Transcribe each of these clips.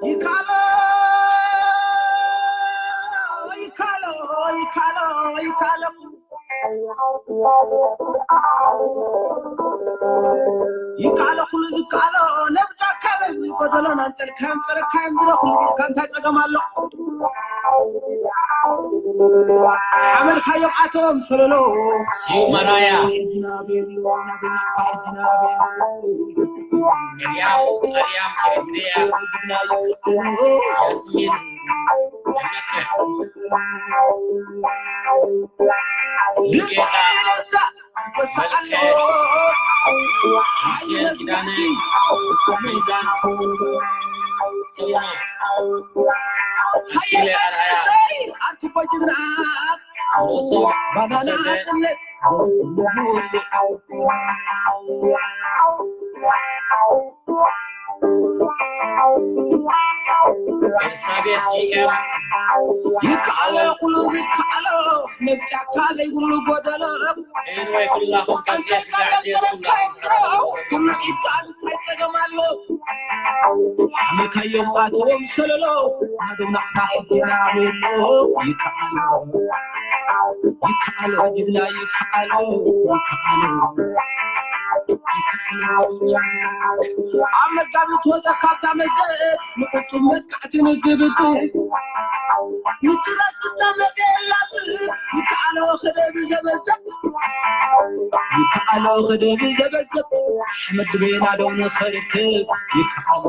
ይካሎ ይካሎ ይካሎ ይካሎ ይካሎ ኩሉ ዝካሎ ነብታ ካበል ጎደሎን ኣንጸልካዮም ጸረካዮም ድሮ ኩሉ ኢልካ እንታይ ጸገም ኣሎ? ሓመልካዮም ኣቶም ሰለሎ ስዩም ኣርኣያ። ኤርያም ኣርያም ኤሪትሪያ። ያስሚን ደመቀ። ሙሉጌታ። መልከ። ሚካኤል ኪዳነ። ሚዛን። ሚካኤል ኣርኣያ። ሞሶ። ከሰተ። ኤልሳቤጥ ጂ ኤም። ይከኣሎ ኩሉ ይከኣሎ፣ ነብ ጫካ ዘይብሉ ጎደሎ። ኤንወይ ኩላኹም ካብ ኣንተካ ስጋዕ ዘየብሉ። ዘረካዮ ጥራው፣ ኩሉ ይከኣል፣ እንታይ ጸገም ኣሎ? ሓመልካዮም ኣተዎም ሰለሎ፣ ናዶም ናዕታ ሕጊና ቤሎ። ይከኣሎ፣ ይከኣሎ፣ ጅግና ይከኣሎ፣ ይከኣሎ። ኣብ መጋቢት ወጸ ካብታ መዘት ንፍጹም መጥቃዕቲ ንግብግብ። ምጭራስ ብታ መገላጽ ይከኣሎ ክደብ ዘበዘብ። ይከኣሎ ክደብ ዘበዘብ። ሓመድ ቤና ደው ንኸርክብ። ይከኣሎ።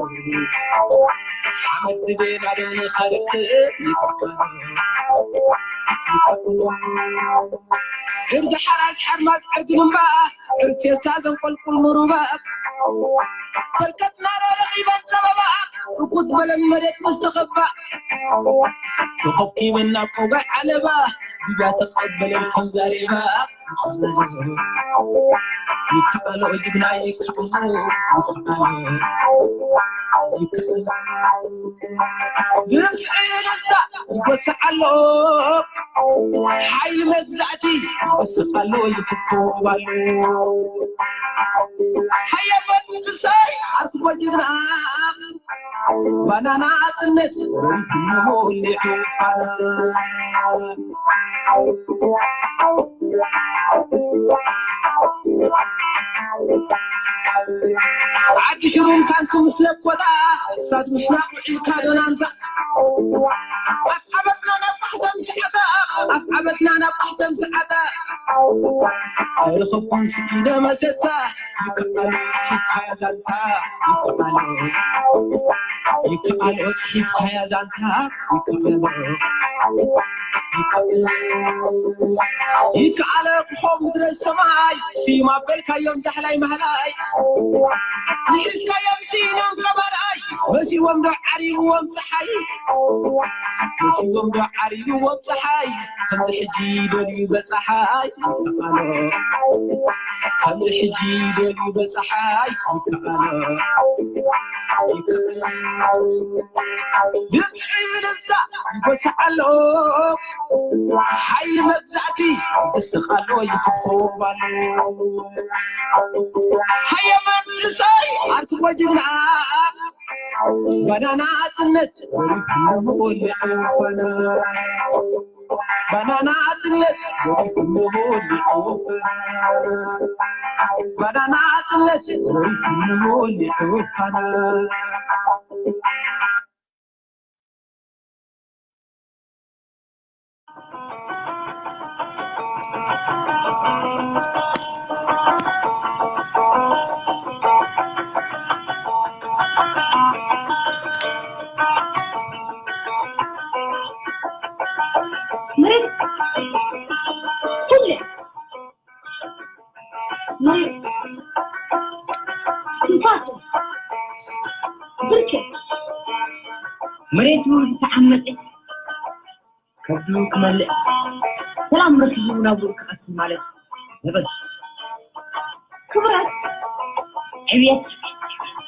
ሓመድ ቤና ደው ንኸርክብ። ይከኣሎ። ዕርዲ ሓራስ ሓርማዝ ዕርዲ ልምባ። ዕርቴታ ዘንቆልቁል ምሩባ። ፈልቀትና ዶ ረኺበን ጸበባ። ርኩት በለን መሬት ምስ ተኸባ። ተኸኪበን ናብ ቆጋዕ ዓለባ። ቢብያ ተቐበለን ከም ዛሬባ። ይከኣሎ ጅግና ይከኣሎ። ይከኣሎ። ይከኣሎ። ድምፂ ዕልልታ ይጎስዕ ኣሎ። ሓይሊ መግዛእቲ ይወስኽ ኣሎ፣ ይፍኮብ ኣሎ። ሃየ መንእሰይ ኣርክቦ ጅግና፣ ባናና ናጽነት ወሪድዎ ወሊዑ። ዓዲ ሽሩም ታንኪ ምስ ለኮታ፣ እሳት ምሽናቕ ውዒልካ ዶናንታ። ኣፍዓበትና ናብ ማሕተም ሰዓታ፣ ኣፍዓበትና ናብ ማሕተም ሰዓታ። ኣይረኸብኩን ስኢነ መሰታ፣ ይከኣሎ ሂብካያ ዛንታ፣ ይከኣሎ፣ ይከኣሎ ሂብካያ ዛንታ፣ ይከኣሎ፣ ይከኣሎ ክኾም ምድረ ሰማይ፣ ስዩም ኣበልካዮም ዛሕላይ ማህላይ። ንሒዝካዮም ስኢኖም ቀባርኣይ፣ መሲዎም ዶ ዓሪብዎም ፀሓይ? መሲዎም ዶ ዓሪብዎም ፀሓይ? ከምዚ ሕጂ ደልዩ በፀሓይ ይከኣሎ። ከምዚ ሕጂ ደልዩ በፀሓይ ይከኣሎ። ይከኣሎ። ድምፂ እልልታ ይጎስዕ ኣሎ። ሓይሊ መግዛእቲ ይስቕ ኣሎ፣ ይፍኮብ ኣሎ። ሃየ መንእሰይ ኣርክቦ ጅግና፣ ባናና ናጽነት ወሊዑ ባና። ባናና ናጽነት ወሊዑ ባና። ባናና ናጽነት ወሊዑ ባና። መሬት ኩለ መሬት ትንፋስ ብርኬ መሬቱ ዝተዓመጸ ከብዱ ክመልእ ሰላም ረኺቡ ናብኡ ክኣቱ ማለት ነበረ። ክብረት ዕብየት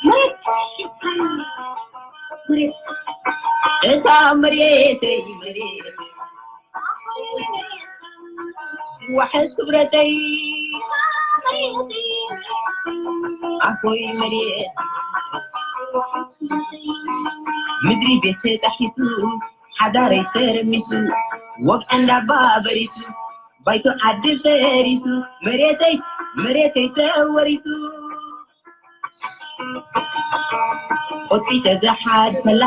መሬት መሬት እታ መሬተይ መሬት ዋሕስ ክብረተይ ኣፎይ መሬት ምድሪ ቤት ተጣሒሱ ሓዳረይ ተረሚሱ ወግዐ እንዳባ በሪሱ ባይቶ ዓዲ ፈሪሱ መሬተይ መሬተይ ተወሪሱ ቆጢተ ዝሓድሰላ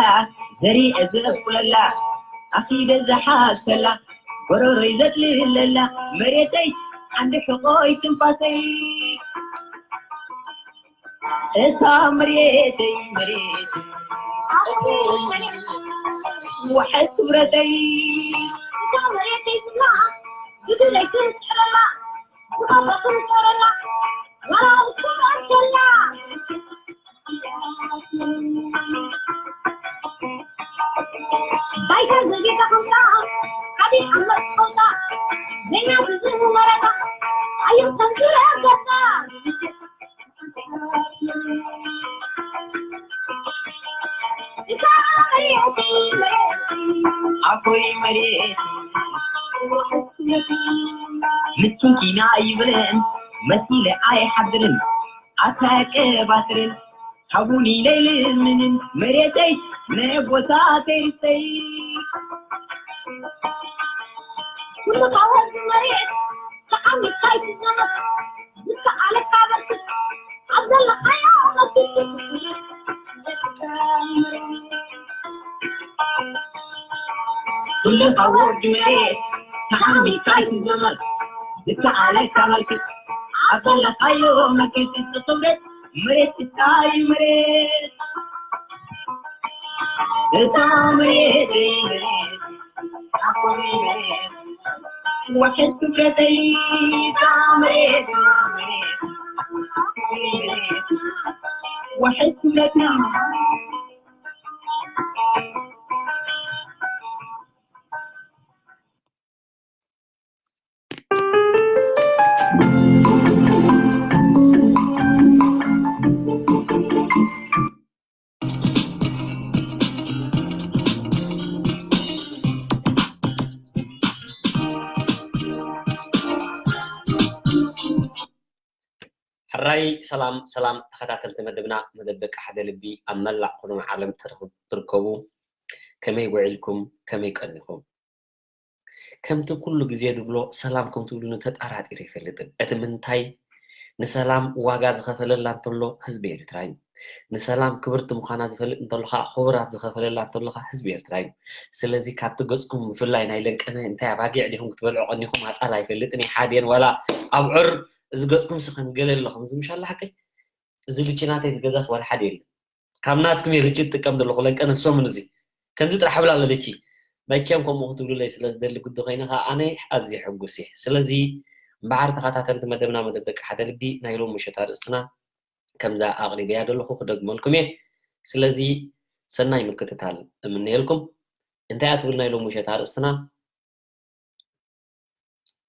ዘሪአ ዘብቁለላ ኣኺለ ዝሓሰላ ጎረሮይ ዘጥልለላ መሬተይ ዓንዲ ሕቆይ ትንፋሰይ እታ መሬተይ መሬት ወሐት ክብረተይ እታ መሬተይ ስማ ብድለይ ትንስረላ ዝኸበኩም ሰረላ ወላ ውስኩም ኣንተላ ባይታ ዘጌታ ከምታ ሓዲስ ዓመት ከምታ ዜና ዝዝሙ መረታ ኣየር ተንክረ ገታ ኣቦይ መሬት ምስኪና ይብለን መሲለ ኣይሓድርን ኣታ ቀባጥርን ሃቡኒ ለይልምንን መሬተይ ነቦታተይ ርስተይ ኩሉ ካወዝ መሬት ተሓሚስካ ይትዘመት ዝተዓለካ በርክት ኣብ ዘለኻዮ በርክት ኩሉ ካብ ወዲ መሬት ተሓሚስካ ይትዘመት ዝተዓለካ በርክት ኣብ ዘለኻዮ መክት ክብረት መሬት ትታይ መሬት እታ መሬት ወሐት ክብረተይ እታ መሬት ወሐት ክብረተይ ሕራይ ሰላም ሰላም ተኸታተልቲ መደብና መደብ ደቂ ሓደ ልቢ ኣብ መላእ ኩርናዕ ዓለም ትርከቡ ከመይ ውዒልኩም ከመይ ቀኒኹም ከምቲ ኩሉ ግዜ ዝብሎ ሰላም ከም ትብሉኒ ተጣራጢረ ይፈልጥን እቲ ምንታይ ንሰላም ዋጋ ዝኸፈለላ እንተሎ ህዝቢ ኤርትራ እዩ ንሰላም ክብርቲ ምዃና ዝፈልጥ እንተሎ ከዓ ክቡራት ዝኸፈለላ እንተሎ ከዓ ህዝቢ ኤርትራ እዩ ስለዚ ካብቲ ገፅኩም ብፍላይ ናይ ለንቀነ እንታይ ኣባጊዕ ዲኹም ክትበልዑ ቀኒኹም ኣጣል ኣይፈልጥን እየ ሓዴን ዋላ ኣብዑር እዚ ገፅኩም ስኸም ገለ ኣለኹም እዚ ምሻላ ሓቀይ እዚ ልቺ ናተይ ዝገዛስ ዋላ ሓደ የለን ካብ ናትኩም እየ ልቺ ዝጥቀም ዘለኹ ለንቀነ ሰሙን እዚ ከምዚ ጥራሕ ብላ ኣለለቺ መቸም ከምኡ ክትብሉለይ ስለ ዝደሊ ግዲ ኮይነ ከዓ ኣነ ኣዝየ ሕጉስ እየ ስለዚ እምበዓር ተኸታተልቲ መደብና መደብ ደቂ ሓደ ልቢ ናይ ሎም ምሸት ኣርእስትና ከምዛ ኣቕሪበያ ዘለኹ ክደግመልኩም እየ ስለዚ ሰናይ ምክትታል እምነየልኩም እንታይ እያ ትብል ናይ ሎም ምሸት ኣርእስትና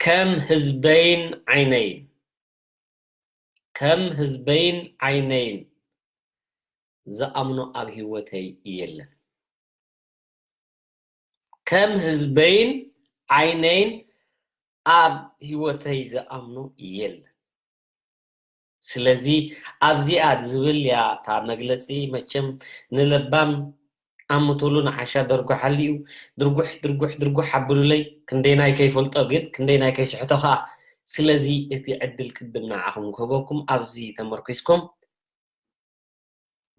ከም ህዝበይን ዓይነይን ከም ህዝበይን ዓይነይን ዝኣምኖ ኣብ ህይወተይ የለን ከም ህዝበይን ዓይነይን ኣብ ህይወተይ ዝኣምኖ የለን ስለዚ ኣብዚኣ ዝብል እያ እታ መግለፂ መቸም ንለባም ኣምትሉ ንዓሻ ደርጉሓሉ እዩ ድርጉሕ ድርጉሕ ድርጉሕ ኣብሉለይ ክንደይናይ ከይፈልጦ ግን ክንደይናይ ከይስሕቶ ከዓ ስለዚ እቲ ዕድል ቅድም ንዓኹም ክህበኩም ኣብዚ ተመርኪስኩም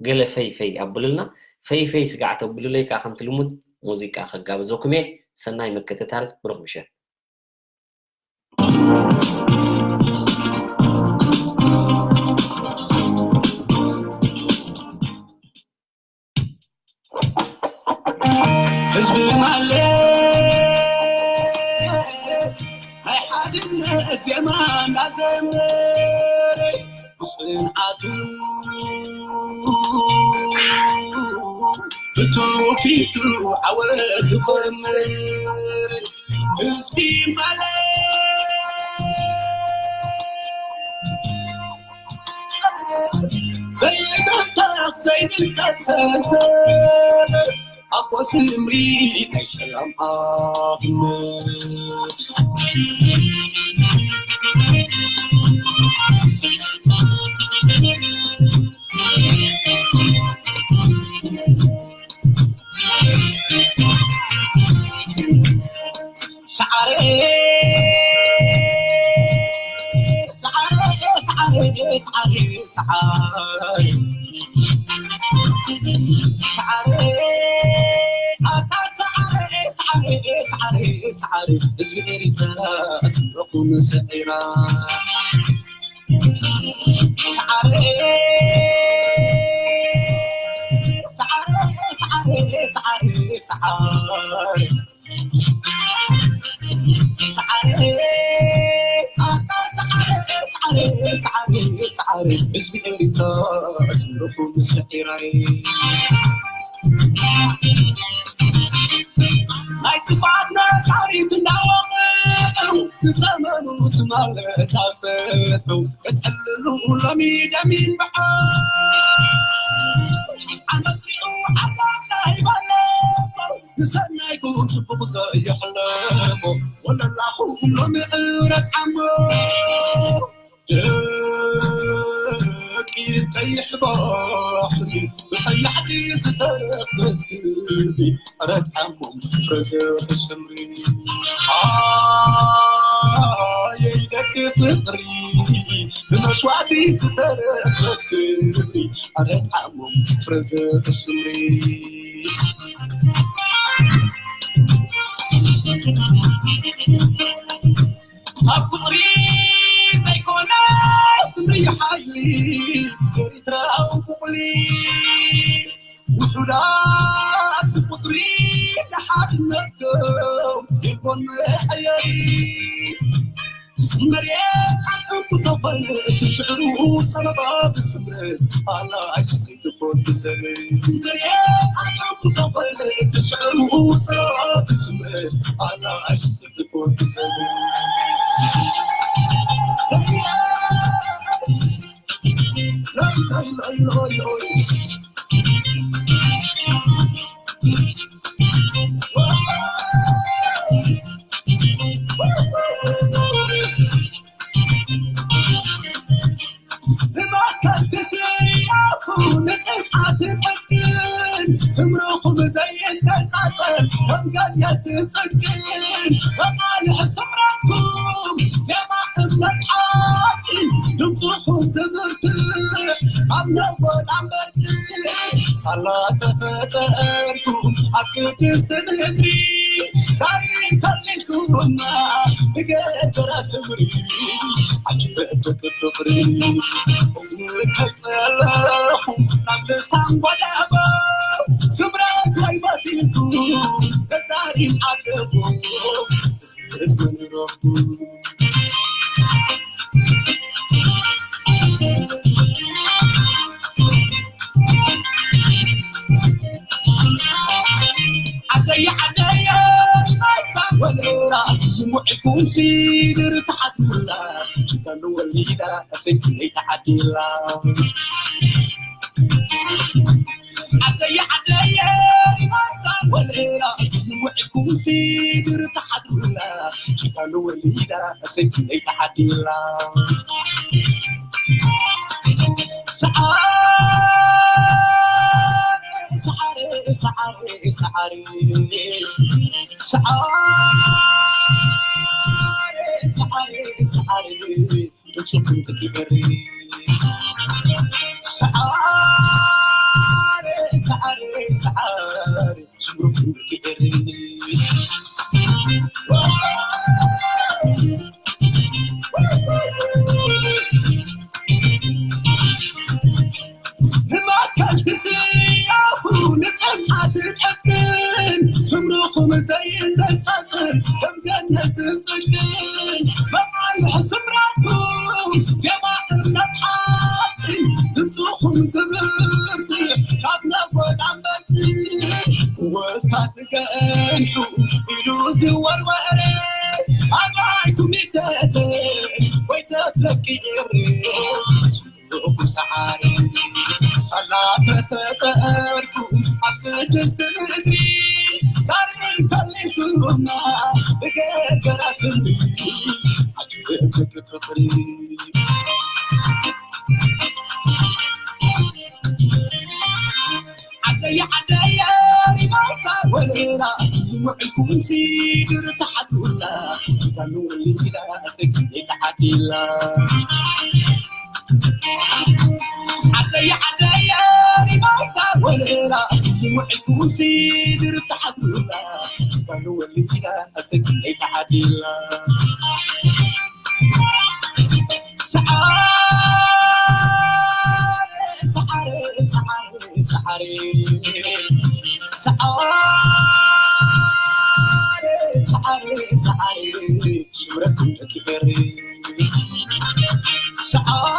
ገለ ፈይፈይ ኣብሉልና ፈይፈይ ስጋዕ ተብሉለይ ከዓ ከምቲ ልሙድ ሙዚቃ ከጋብዘኩም እየ ሰናይ ምክትታል ብሩክ ምሸት ህዝቢ ማለት ናይ ሓድነት ዜማ እንዳዘመረ ብፅንዓቱ ብትውፊቱ ዓወት ዝኸምር ህዝቢ ማለት ዘይብህታት ዘይብዝተተሰ ኣቦ ስምሪ ናይ ሰላም ኣብነት ሰዓሪ፣ ሰዓሪ፣ ኣታ ሰዓሪ፣ ሰዓሪ፣ ሰዓሪ፣ ሰዓሪ፣ ህዝቢ ኤሪትራ፣ ስምረኹም ስዒራ። ሰዓሪ፣ ሰዓሪ፣ ሰዓሪ፣ ሰዓሪ፣ ሰዓሪ። ሰዓሪ፣ ኣታ ሰዓሪ፣ ሰዓሪ፣ ሰዓሪ፣ ሰዓሪ፣ ህዝቢ ኤሪትራ፣ ስምረኹም ስዒራይ። ናይ ጥፍኣት ነጋሪት እንዳወቕዑ፣ ዝሰመኑ ትማል እንዳሰሑ፣ ክጥልሉ ሎሚ ደም ይንብዖ። ዓመት ሪኡ ዓጋብ ዛይባ ኣለዎ። ንሰናይኩም ጽቡቕ ዘየሕለፎ ወለላኹም ሎሚ ዕረት ዓሞ። ደቂ ቀይሕ ባሕሪ ብቐያሕቲ ዝተረኽበት ክብሪ ዕረት ዓሞም ፍረ ዘርኢ ሰምሪ። ኣየይ ደቂ ፍቕሪ ብመስዋእቲ ዝተረኽበት ክብሪ ዕረት ዓሞም ፍረ ዘርኢ ሰምሪ። ኣብ ቁጽሪ ዘይኮነ ስምሪ ሓይሊ ኤሪትራዊ ቡቕሊ ውሑዳት ቁጽሪ ንሓድነትኩም ይኮን መሐየሪ። መሬት ዓንቁ ተኾነ እቲ ሽዕሩ ጸበባ ብስምረት ኣላሽ ዘይትኮን ትሰበይ። መሬት ዓንቁ ተኾነ እቲ ሽዕሩ ጸበባ ብስምረት ኣላሽ ዘይትኮን ትሰበይ። ብማእከል ትስያፉ ንጽንዓትን ዕጥቅን ስምርኹም ዘይነጻጸል ከም ገነት ጽድቅን መቓልሕ ስምረትኩም ዜማ እምነት ሓቂ ድምፅኹም ዘብርትዕ ኣብ ነጎድ ኣንበርትዕ ሳላ ተፈጠርኩም ኣብ ቅድስቲ ምድሪ ዛሪ ከሊልኩምና ብገደራ ስምሪ ዓጅበ ደቂ ፍቕሪ ከጸለኹ ናብ ልሳን ጎዳቦ ስምራ ካይባቲንኩ ተዛሪም ኣለኹ እስክስ መንረኹ ዓደየ ዓደየ ማይዛ ወለራ ስይሙዕኩም ሲድር ተሓትሙላ ጅጋኑ ወሊዳ ሰይፍነይ ተዓዲላ ዓደየ ዓደየ ማይዛ ወለራ ስይሙዕኩም ሲድር ተሓትሙላ ጅጋኑ ወሊዳ ሰይፍነይ ተዓዲላ ሰዓሪ ሰዓሪ ሰዓሪ ሰዓሪ ሰዓሪ ሰዓሪ ሰዓሪ ድምፅኩም ክበሪ ሰዓሪ ሰዓሪ ሰዓሪ ስምርኩም ክበሪ ንማእከል ትስያፉ ንጽንዓትን ዕጥቅን ስምርኹም ዘይነሳስን ከም ገነትን ጽድቅን መቓልሕ ስምራትኩም ዜማ እምነት ሓቅን ድምፅኹም ዝብርትዕ ካብ ነጎድ ኣንበርትዕ ወስታት ገንሑ ኢሉ ዝወርወረ ኣባይኩም ይደተ ወይ ተትለቂ ኤሪ ስምርኹም ሰዓሪ ሳላ ተተጠርኩ ኣብ ቅድስቲ ምድሪ ዛሪ ከሊልኩማ ብገገራ ስምሪ ዓጅበ ፍቅሪ ዓደየ ዓደየ ሪማይሳ ወለላ ውዕልኩም ሲድር ተሓትውላ ዳኑ ወሊላ ሰጊደ ተዓዲላ ዓደየ ዓደየ ሪማይሳ ወለላ ይምዕኩም ሲድር ተሓቱላ ባሉ ወሊላ ኣሰግይ ተሓቲላ ሰዓረ ሰዓረ ሰዓረ ሰዓረ ሰዓረ ሰዓረ ሰዓረ ሽምረኩም ደቂ ኤሪ ሰዓረ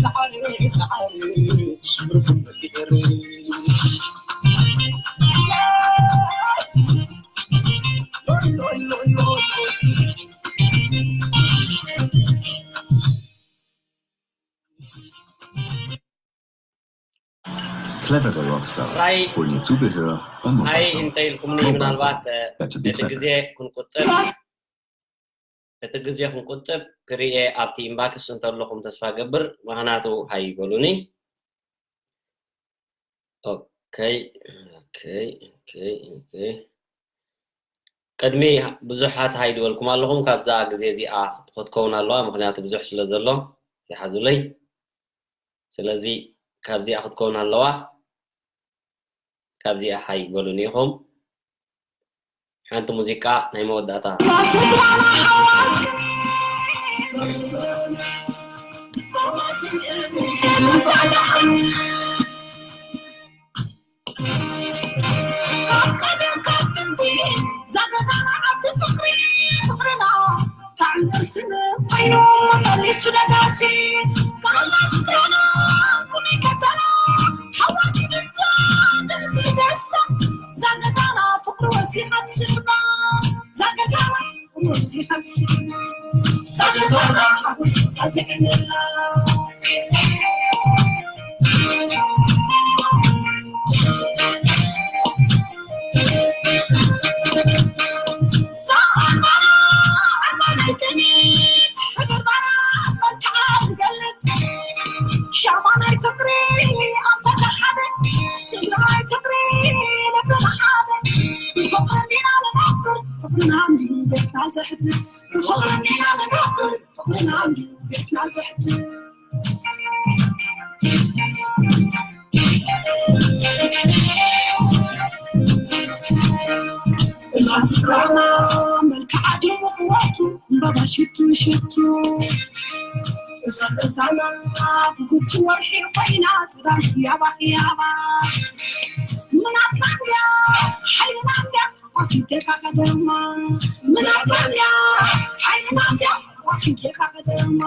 ሰዓረ ሰዓረ ሽምረኩም ደቂ ኤሪ Clever der Rockstar. ራይ Hol dir Zubehör und ራይ Mobile. እንተ ኢልኩምኒ Mobile. ምናልባት እ፣ That's a big እቲ letter. ግዜ ክንቁጥብ እቲ ግዜ ክንቁጥብ ክርኤ ኣብቲ ኢንባክስ እንተለኹም ተስፋ ገብር ምኽንያቱ ሃይ ይበሉኒ ኦከይ ኦከይ ኦከይ ኦከይ ቅድሚ ብዙሓት ሃይ ድበልኩም ኣለኹም ካብዛ ግዜ እዚኣ ክትከውን ኣለዋ ምኽንያቱ ብዙሕ ስለ ዘሎ ይሓዙለይ ስለዚ ካብዚኣ ክትከውን ኣለዋ ካብዚኣ ሓይ በሉኒ ኢኹም ሓንቲ ሙዚቃ ናይ መወዳእታ ዛገዛና ዓዲ ፍቅሪ ፍቅርና ካዕንቅርስን ኮይኑ መመሊሱ ደጋሲ ካላ ስድራና ኩነይ ከተና ሓዋቲ ድምፃ ደስ ደስታ ዛገዛና ፍቅሪ ወሲኻ ትስዕባ ዛገዛና ፍቅሪ ወሲኻ ትስዕባ ዛገዛና ሓጎስ ደስታ ዘዕለላ ሻማ ናይ ፍቅሪ ኣንፈተ ሓደ ስድራ ናይ ፍቅሪ ልብና ሓደ ብፍቅሪ እንዲና ንነብር ፍቅርና እንዲ ቤትና ዘሕድር ብፍቅሪ እንዲና ንነብር ፍቅርና እንዲ ቤትና ዘሕድር እዛ ስድራና መልክዓ ድምቕ ወቱ ዕምባባ ሽቱ ሽቱ እዛ ገዛና ብጉቱ ወርሒ ኮይና ጽላል ህያባ ህያባ ምናትና እንድያ ሓይልና እንድያ ኣፊደካ ቀደማ ምናትና እንድያ ሓይልና እንድያ ኣፊደካ ቀደማ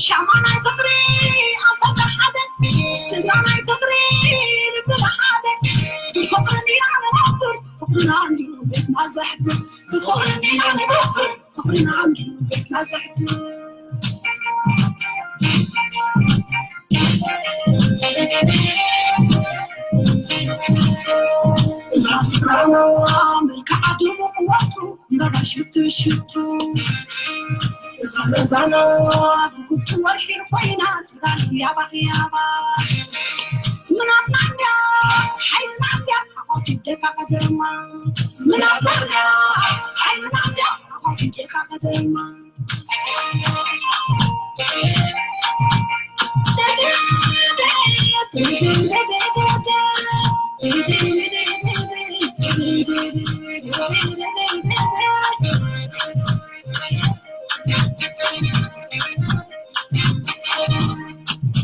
ሻማ ናይ ፍቅሪ ኣንፈታ ሓደ ስድራ ናይ ፍቅሪ ልብና ሓደ ብፍቅሪ እንዲና ንነብር ፍቅርና እንዲዩ ቤትና ዘሕድር ብፍቅሪ እንዲና ንነብር ፍቅርና እንዲዩ ቤትና ዘሕድር እዛ ስድራና መልክዓ ድሙቕ ወቱ እምበባ ሽቱ ሽቱ እዛ ገዛና ብጉቱ ወርሒ ኮይና ጽላል ያባ ያባ ምናትና እንድያ ሓይልና እንድያ ሓቋፊት ደቃ ቀደማ ምናትና እንድያ ሓይልና እንድያ ሓቋፊት ደቃ ቀደማ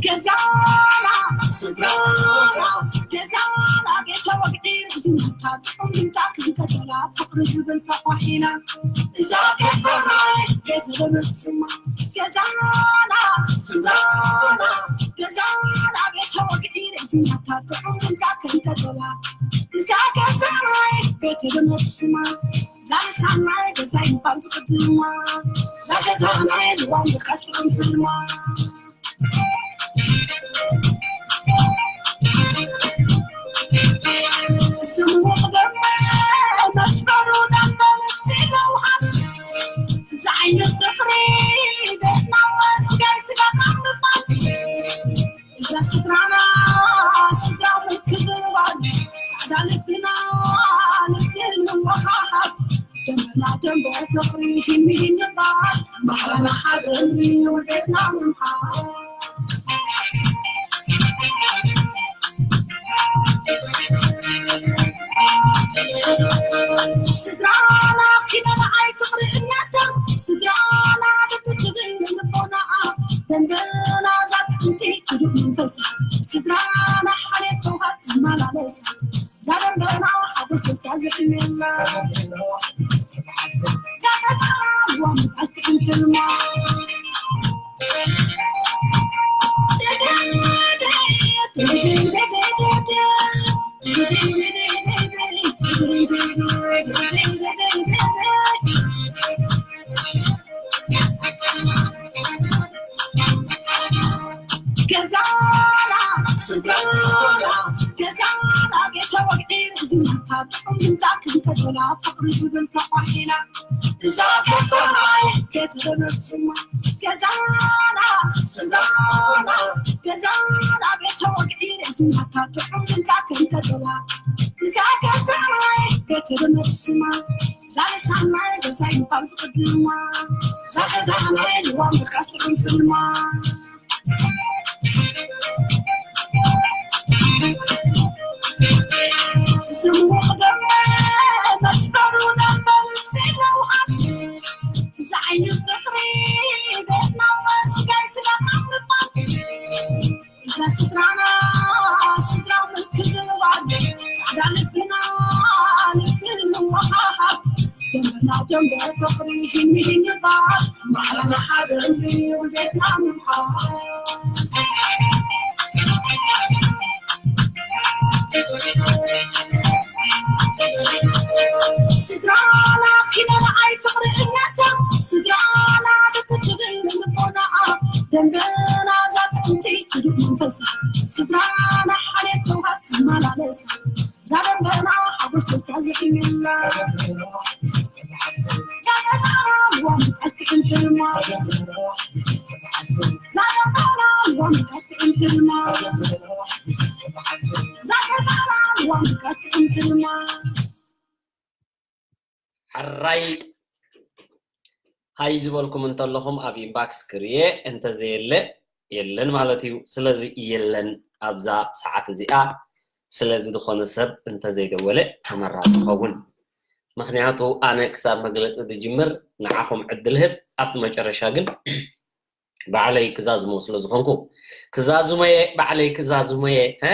ገዛና ስድራና ገዛና ቤተ ወግዒ ርዝነታት ጥዑም ድምፃ ፍቕሪ ዝብል ተኳሒላ እዛ ገዛና ቤት ደመት ስማ ገዛና ስጋና ገዛና ቤተ ወግዒ ርእዚናታ ጥዑም ድምፃ ከንተተላ እዛ ገዛና ቤት ደመት ስማ እዛ ገዛና ገዛይ ምዃን ዝቕድማ እዛ ገዛና ልዋም ብቃስ ጥዑም ሕልማ ሕራይ ሃይ ዝበልኩም እንተለኹም ኣብ ኢንባክስ ክርየ እንተዘየለ የለን ማለት እዩ። ስለዚ የለን ኣብዛ ሰዓት እዚኣ። ስለዚ ዝኾነ ሰብ እንተዘይደወለ ተመራፂ ይኸውን። ምኽንያቱ ኣነ ክሳብ መግለፂ ዝጅምር ንዓኹም ዕድል ህብ ኣብቲ መጨረሻ ግን ባዕለይ ክዛዝሞ ስለ ዝኾንኩ ክዛዝሞየ ባዕለይ ክዛዝሞየ እ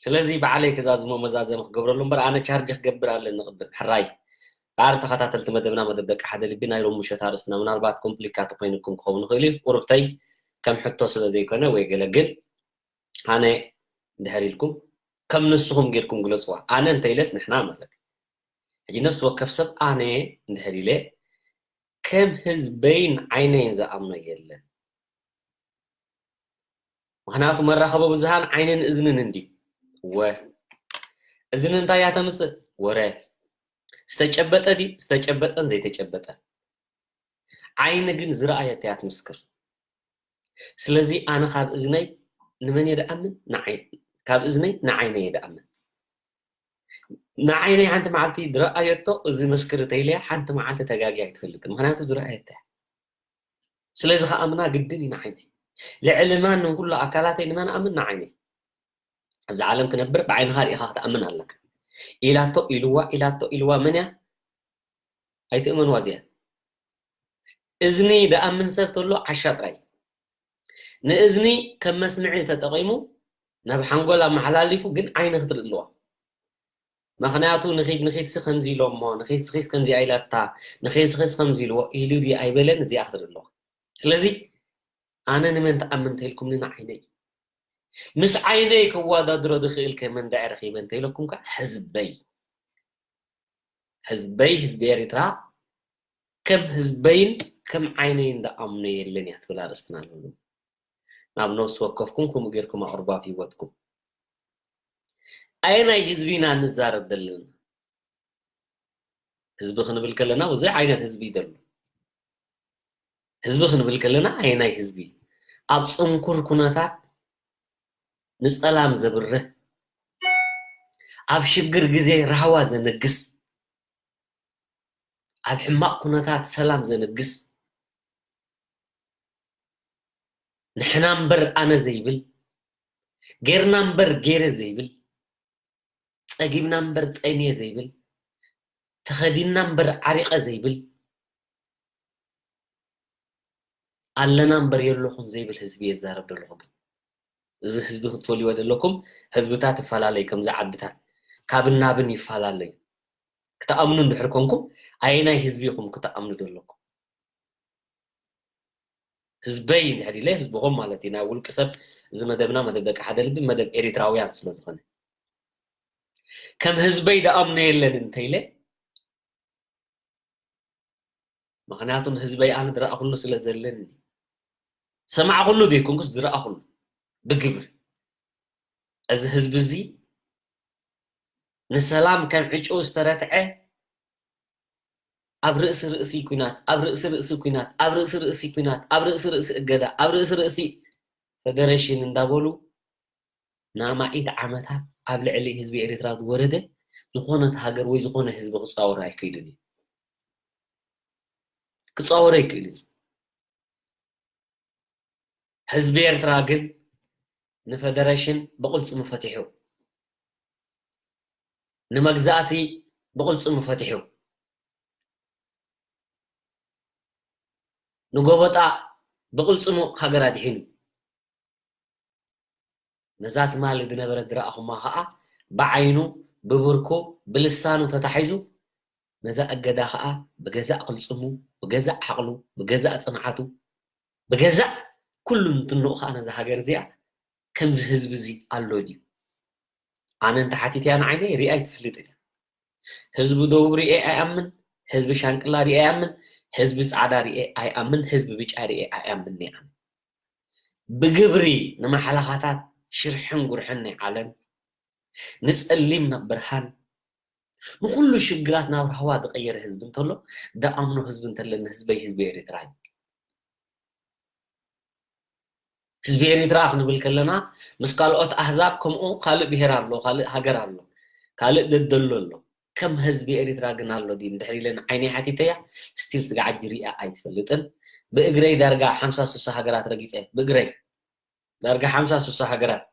ስለዚ ባዕለይ ክዛዝሞ መዛዘሚ ክገብረሉ እምበር ኣነ ቻርጅ ክገብር ኣለኒ ቅድም ሕራይ ባር ተኸታተልቲ መደብና መደብ ደቂ ሓደ ልቢ ናይ ሎም ምሸት ኣርእስትና ምናልባት ኮምፕሊካት ኮይንኩም ክኸውን ይኽእል እዩ ቁርብተይ ከም ሕቶ ስለ ዘይኮነ ወይ ገለ ግን ኣነ ድሕር ኢልኩም ከም ንስኹም ጌርኩም ግለፅዋ ኣነ እንተኢለስ ንሕና ማለት እዩ ሕጂ ነፍሲ ወከፍ ሰብ ኣነ እንድሕር ኢለ ከም ህዝበይን ዓይነይን ዝኣምኖ የለን ምኽንያቱ መራኸቢ ብዙሃን ዓይንን እዝንን እንዲ ወ እዝኒ እንታይ እያ ተምፅእ ወረ ዝተጨበጠ ድዩ ዝተጨበጠን ዘይተጨበጠን ዓይኒ ግን ዝረኣየት እያ ትምስክር ስለዚ ኣነ ካብ እዝነይ ንመን እየ ደኣምን ካብ እዝነይ ንዓይነይ እየ ደኣምን ንዓይነይ ሓንቲ መዓልቲ ዝረኣየቶ እዚ መስክር ተይለያ ሓንቲ መዓልቲ ተጋጊ ኣይትፈልጥን ምክንያቱ ዝረኣየት እያ ስለዚ ከኣምና ግድን እዩ ንዓይነይ ልዕሊ ማንም ኩሉ ኣካላተይ ንመን ኣምን ንዓይነይ ኣብዚ ዓለም ክነብር ብዓይንኻ ርኢኻ ክትኣምን ኣለካ ኢላቶ ኢልዋ ኢላቶ ኢልዋ መን እያ ኣይትእመንዋ እዚኣ እዝኒ ደኣምን ሰብ ተሎ ዓሻ ጥራይ ንእዝኒ ከም መስምዒ ተጠቒሙ ናብ ሓንጎል ኣመሓላሊፉ ግን ዓይኒ ክትርኢ ኣለዋ ምኽንያቱ ንኺድ ንኺድሲ ከምዚ ኢሎሞ፣ ንኺድስኺስ ከምዚኣ ኢላታ፣ ንኺድስኺስ ከምዚ ኢልዎ ኢሉ ድዩ ኣይበለን፣ እዚኣ ክትርኢ ኣለዋ። ስለዚ ኣነ ንመን ትኣምን እንተኢልኩምኒ ንዓይነይ። ምስ ዓይነይ ከወዳድሮ ዝኽእል ከ መን ደኣ ረኺበ እንተኢለኩም ከ ህዝበይ። ህዝበይ፣ ህዝቢ ኤሪትራ ከም ህዝበይን ከም ዓይነይን ደኣምኖ የለን እያ ትብል ኣርእስትና ኣለሉ። ናብ ነፍሲ ወከፍኩም ከምኡ ጌርኩም ኣቕርቡ ኣብ ህይወትኩም። ኣየናይ ህዝቢ ኢና ንዛረብ ዘለና? ህዝቢ ክንብል ከለና ብዙሕ ዓይነት ህዝቢ እዩ ዘሎ። ህዝቢ ክንብል ከለና ኣየናይ ህዝቢ? ኣብ ጽንኩር ኩነታት ንጸላም ዘብርህ፣ ኣብ ሽግር ግዜ ራህዋ ዘንግስ፣ ኣብ ሕማቕ ኩነታት ሰላም ዘንግስ፣ ንሕና እምበር ኣነ ዘይብል፣ ጌርና እምበር ጌረ ዘይብል፣ ጸጊብና እምበር ጠምየ ዘይብል፣ ተኸዲንና እምበር ዓሪቐ ዘይብል፣ ኣለና እምበር የለኹን ዘይብል ህዝቢ እየ ዝዛረብ ዘለኹ። ግን እዚ ህዝቢ ክትፈልይዎ ዘለኩም፣ ህዝብታት ይፈላለዩ፣ ከምዚ ዓድታት ካብን ናብን ይፈላለዩ። ክትኣምኑ እንድሕር ኮንኩም ኣየናይ ህዝቢ ኢኹም ክትኣምኑ ዘለኩም? ህዝበይ እንድሕር ኢለ ህዝብኹም ማለት እዩ። ናይ ውልቂ ሰብ፣ እዚ መደብና መደብ ደቂ ሓደ ልቢ፣ መደብ ኤሪትራውያን ስለ ዝኾነ ከም ህዝበይ ደኣምኖ የለን እንተኢለ፣ ምኽንያቱ ንህዝበይ ኣነ ዝረኣኹሉ ስለ ዘለኒ፣ ሰማዕኹሉ ዘይኮንኩስ ዝረኣኹሉ ብግብሪ። እዚ ህዝቢ እዚ ንሰላም ከም ዕጭው ዝተረትዐ ኣብ ርእሲ ርእሲ ኲናት፣ ኣብ ርእሲ ርእሲ ኲናት፣ ኣብ ርእሲ ርእሲ ኲናት፣ ኣብ ርእሲ ርእሲ እገዳ፣ ኣብ ርእሲ ርእሲ ፈደረሽን እንዳበሉ ንኣማኢት ዓመታት ኣብ ልዕሊ ህዝቢ ኤሪትራ ዝወረደ ዝኾነት ሃገር ወይ ዝኾነ ህዝቢ ክጻወር ኣይክእልን እዩ። ክጻወር ኣይክእልን እዩ። ህዝቢ ኤርትራ ግን ንፈደረሽን ብቕልጽሙ ፈቲሑ፣ ንመግዛእቲ ብቕልጽሙ ፈቲሑ፣ ንጎበጣ ብቕልጽሙ ሃገር ኣድሒኑ። ነዛ ትማሊ ዝነበረት ዝረኣኹማ ኸኣ ብዓይኑ፣ ብብርኩ፣ ብልሳኑ ተታሒዙ፣ ነዛ እገዳ ኸኣ ብገዛእ ቅልጽሙ፣ ብገዛእ ዓቕሉ፣ ብገዛእ ጽንዓቱ፣ ብገዛእ ኩሉ እንትንኡ ኸኣ ነዛ ሃገር እዚኣ ከምዚ ህዝቢ እዚ ኣሎ ድዩ? ኣነ እንተ ሓቲትያ ንዓይነይ ሪኣ ኣይትፈልጥን እያ። ህዝቢ ደቡብ ሪኤ ኣይኣምን፣ ህዝቢ ሻንቅላ ሪኤ ኣይኣምን፣ ህዝቢ ጻዕዳ ሪኤ ኣይኣምን፣ ህዝቢ ብጫ ሪኤ ኣይኣምን እየ ኣነ። ብግብሪ ንማሕለኻታት ሽርሕን ጉርሕን ናይ ዓለም፣ ንጸሊም ናብ ብርሃን፣ ንኹሉ ሽግራት ናብ ራህዋ ዝቐየረ ህዝቢ እንተሎ፣ ደኣምኖ ህዝቢ እንተለኒ ህዝበይ ህዝቢ ኤሪትራ እዩ። ህዝቢ ኤሪትራ ክንብል ከለና ምስ ካልኦት ኣህዛብ ከምኡ ካልእ ብሄር ኣሎ፣ ካልእ ሃገር ኣሎ፣ ካልእ ደደሎ ኣሎ። ከም ህዝቢ ኤሪትራ ግን ኣሎ ድዩ እንድሕር ኢለ ንዓይነይ ሓቲተያ፣ ስቲል ስጋዕ ሕጂ ሪኣ ኣይትፈልጥን። ብእግረይ ዳርጋ ሓምሳ ስሳ ሃገራት ረጊጸ፣ ብእግረይ ዳርጋ ሓምሳ ስሳ ሃገራት።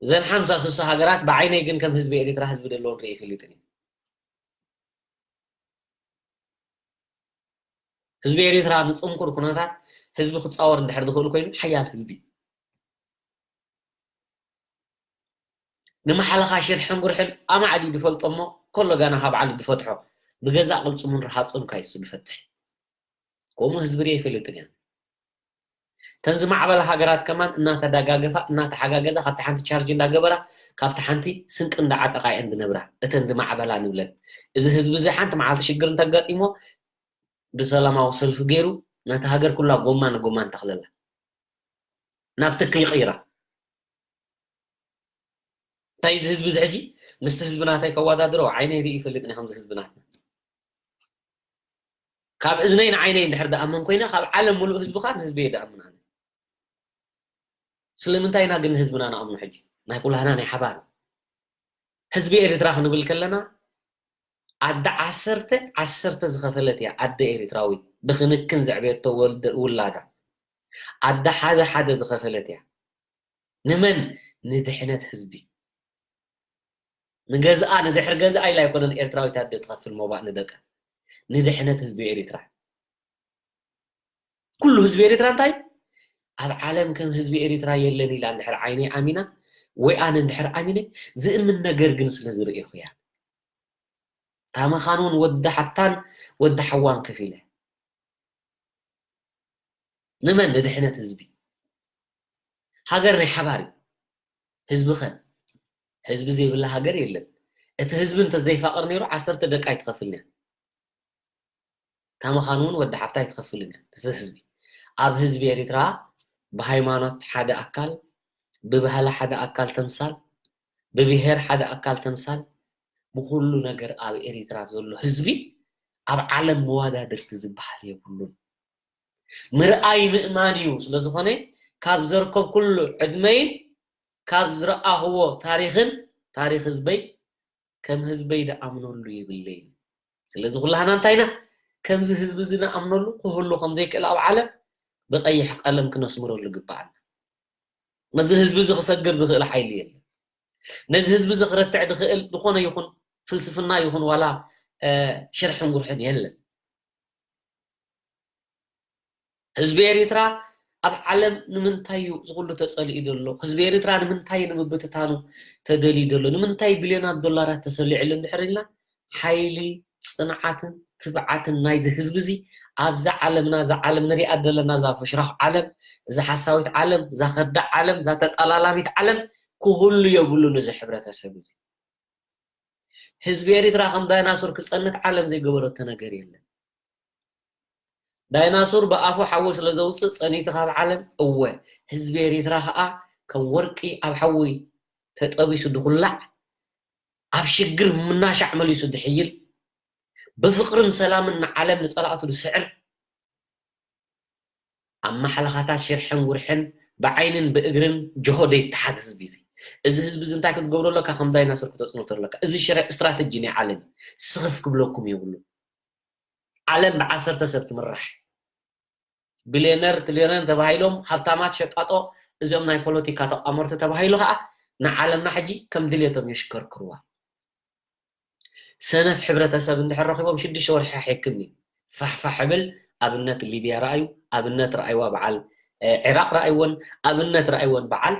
እዘን ሓምሳ ስሳ ሃገራት ብዓይነይ ግን ከም ህዝቢ ኤሪትራ ህዝቢ ደለዎን ሪኤ ይፈልጥን እዩ። ህዝቢ ኤሪትራ ንጽንኩር ኩነታት ህዝቢ ክጻወር እንድሕር ዝኽእል ኮይኑ ሓያል ህዝቢ። ንማሕለኻ ሽርሕን ጉርሕን ኣማዕዲ ዝፈልጦ እሞ ኮሎ ጋና ካብ ዓሊ ዝፈትሖ ብገዛእ ቅልጽሙን ረሃጹን ካይሱ ዝፈትሕ። ከምኡ ህዝቢ ሪኤ ይፈልጥን እያ። እተን ዝማዕበላ ሃገራት ከማን እናተደጋገፋ፣ እናተሓጋገዛ፣ ካብቲ ሓንቲ ቻርጅ እንዳገበራ፣ ካብቲ ሓንቲ ስንቂ እንዳዓጠቓ እየን ዝነብራ። እተን ዝማዕበላ ንብለን። እዚ ህዝቢ እዚ ሓንቲ መዓልቲ ሽግር እንተጋጢሞ፣ ብሰላማዊ ሰልፊ ገይሩ፣ ነታ ሃገር ኩላ ጎማ ንጎማ እንተኽለላ። ናብ ትኪ ይቕይራ። እንታይ እዚ ህዝቢ እዚ ሕጂ? ምስቲ ህዝቢ ናተይ ከወዳድሮ ዓይነይ ርኢ ይፈልጥ ናይ ከምዚ ህዝቢ ናትና። ካብ እዝነይ ንዓይነይ እንድሕር ደኣምን ኮይነ፣ ካብ ዓለም ሙሉእ ህዝቢ ኸኣ ንህዝቢ እየ ደኣምን ኣነ። ስለምንታይ ኢና ግን ንህዝብና ንኣምኖ ሕጂ? ናይ ኩላህና ናይ ሓባር። ህዝቢ ኤርትራ ክንብል ከለና፣ ኣደ ዓሰርተ፣ ዓሰርተ ዝኸፈለት እያ ኣደ ኤርትራዊት፣ ብክንክን ዘዕበየቶ ወልደ-፣ ውላዳ። ኣደ ሓደ ሓደ ዝኸፈለት እያ። ንመን? ንድሕነት ህዝቢ። ንገዝኣ፣ ንድሕሪ ገዝኣ ኢላ ኣይኮነን ኤርትራዊት ኣደ ትኸፍል ሞባእ ንደቃ። ንድሕነት ህዝቢ ኤርትራ። ኩሉ ህዝቢ ኤርትራ እንታይ? ኣብ ዓለም ከም ህዝቢ ኤርትራ የለን ኢላ እንድሕር ዓይነይ ኣሚና፣ ወይ ኣነ እንድሕር ኣሚነ ዝእምን ነገር ግን ስለ ዝርእኹ እያ። ታመኻን እውን ወዲ ሓፍታን ወዲ ሓዋን ከፊለ ንመን? ንድሕነት ህዝቢ። ሃገር ናይ ሓባር እዩ። ህዝቢ ኸ? ህዝቢ ዘይብላ ሃገር የለን። እቲ ህዝቢ እንተዘይፋቕር ነይሩ ዓሰርተ ደቂ ኣይትኸፍልን እያ። ታመኻን እውን ወዲ ሓፍታ ኣይትኸፍልን እያ። እቲ ህዝቢ ኣብ ህዝቢ ኤሪትራ ብሃይማኖት ሓደ ኣካል፣ ብባህሊ ሓደ ኣካል ተምሳል፣ ብብሄር ሓደ ኣካል ተምሳል፣ ብኩሉ ነገር ኣብ ኤሪትራ ዘሎ ህዝቢ ኣብ ዓለም መዋዳድርቲ ዝበሃል የብሉን። ምርኣይ ምእማን እዩ። ስለ ዝኾነ ካብ ዘርከብኩሉ ዕድመይን ካብ ዝረኣኽዎ ታሪኽን ታሪኽ ህዝበይ ከም ህዝበይ ደኣምነሉ የብለይን። ስለዚ ኩላህና እንታይ ኢና ከምዚ ህዝቢ እዚ ንኣምነሉ ክህሉ ከም ዘይክእል ኣብ ዓለም ብቐይሕ ቀለም ክነስምረሉ ግባኣና። ነዚ ህዝቢ እዚ ክሰግር ዝኽእል ሓይሊ የለን። ነዚ ህዝቢ እዚ ክረትዕ ዝኽእል ዝኾነ ይኹን ፍልስፍና ይኹን ዋላ ሽርሕን ጉርሕን የለን። ህዝቢ ኤሪትራ ኣብ ዓለም ንምንታይ እዩ ዝኹሉ ተጸሊኡ ዘሎ? ህዝቢ ኤሪትራ ንምንታይ ንምብትታኑ ተደልዩ ዘሎ? ንምንታይ ቢልዮናት ዶላራት ተሰሊዕሉ እንድሕር ኢልና ሓይሊ ጽንዓትን ትብዓትን ናይዚ ህዝቢ እዚ ኣብዛ ዓለምና እዛ ዓለም ንሪኣ ዘለና እዛ ፍሽራኽ ዓለም እዛ ሓሳዊት ዓለም እዛ ከርዳዕ ዓለም እዛ ተጠላላሚት ዓለም ክህሉ የብሉን። እዚ ሕብረተሰብ እዚ ህዝቢ ኤሪትራ ከም ዳይናሶር ክጸንት ዓለም ዘይገበረቶ ነገር የለን። ዳይናሶር ብኣፉ ሓዊ ስለ ዘውፅእ ፀኒቱ ካብ ዓለም እወ። ህዝቢ ኤሪትራ ከዓ ከም ወርቂ ኣብ ሓዊ ተጠቢሱ ድኩላዕ ኣብ ሽግር ምናሻዕ መሊሱ ድሕይል ብፍቅርን ሰላምን ንዓለም ንፀላእቱ ድስዕር ኣብ ማሕለኻታት ሽርሕን ጉርሕን ብዓይንን ብእግርን ጅሆ ደይተሓዝ ህዝቢ እዚ። እዚ ህዝቢ እዚ እንታይ ክትገብሮ ኣለካ? ከም ዳይናሶር ክተፅንቶ ኣለካ። እዚ ሽረ ስትራተጂ ናይ ዓለም እዩ። ስኽፍ ክብለኩም የብሉ። ዓለም ብዓሰርተ ሰብ ትምራሕ። ቢልዮነር ትሪልዮነር ተባሂሎም ሃብታማት ሸቃጦ እዚኦም ናይ ፖለቲካ ተቋመርቲ ተባሂሉ ከዓ ንዓለምና ሕጂ ከም ድሌቶም የሽከርክርዋ። ሰነፍ ሕብረተሰብ እንድሕር ረኺቦም ሽዱሽተ ወርሒ ኣይሕክምን እዩ። ፋሕፋሕ ሕብል ኣብነት ሊብያ ረኣዩ፣ ኣብነት ረኣይዋ በዓል ዒራቕ ረኣይወን፣ ኣብነት ረኣይወን በዓል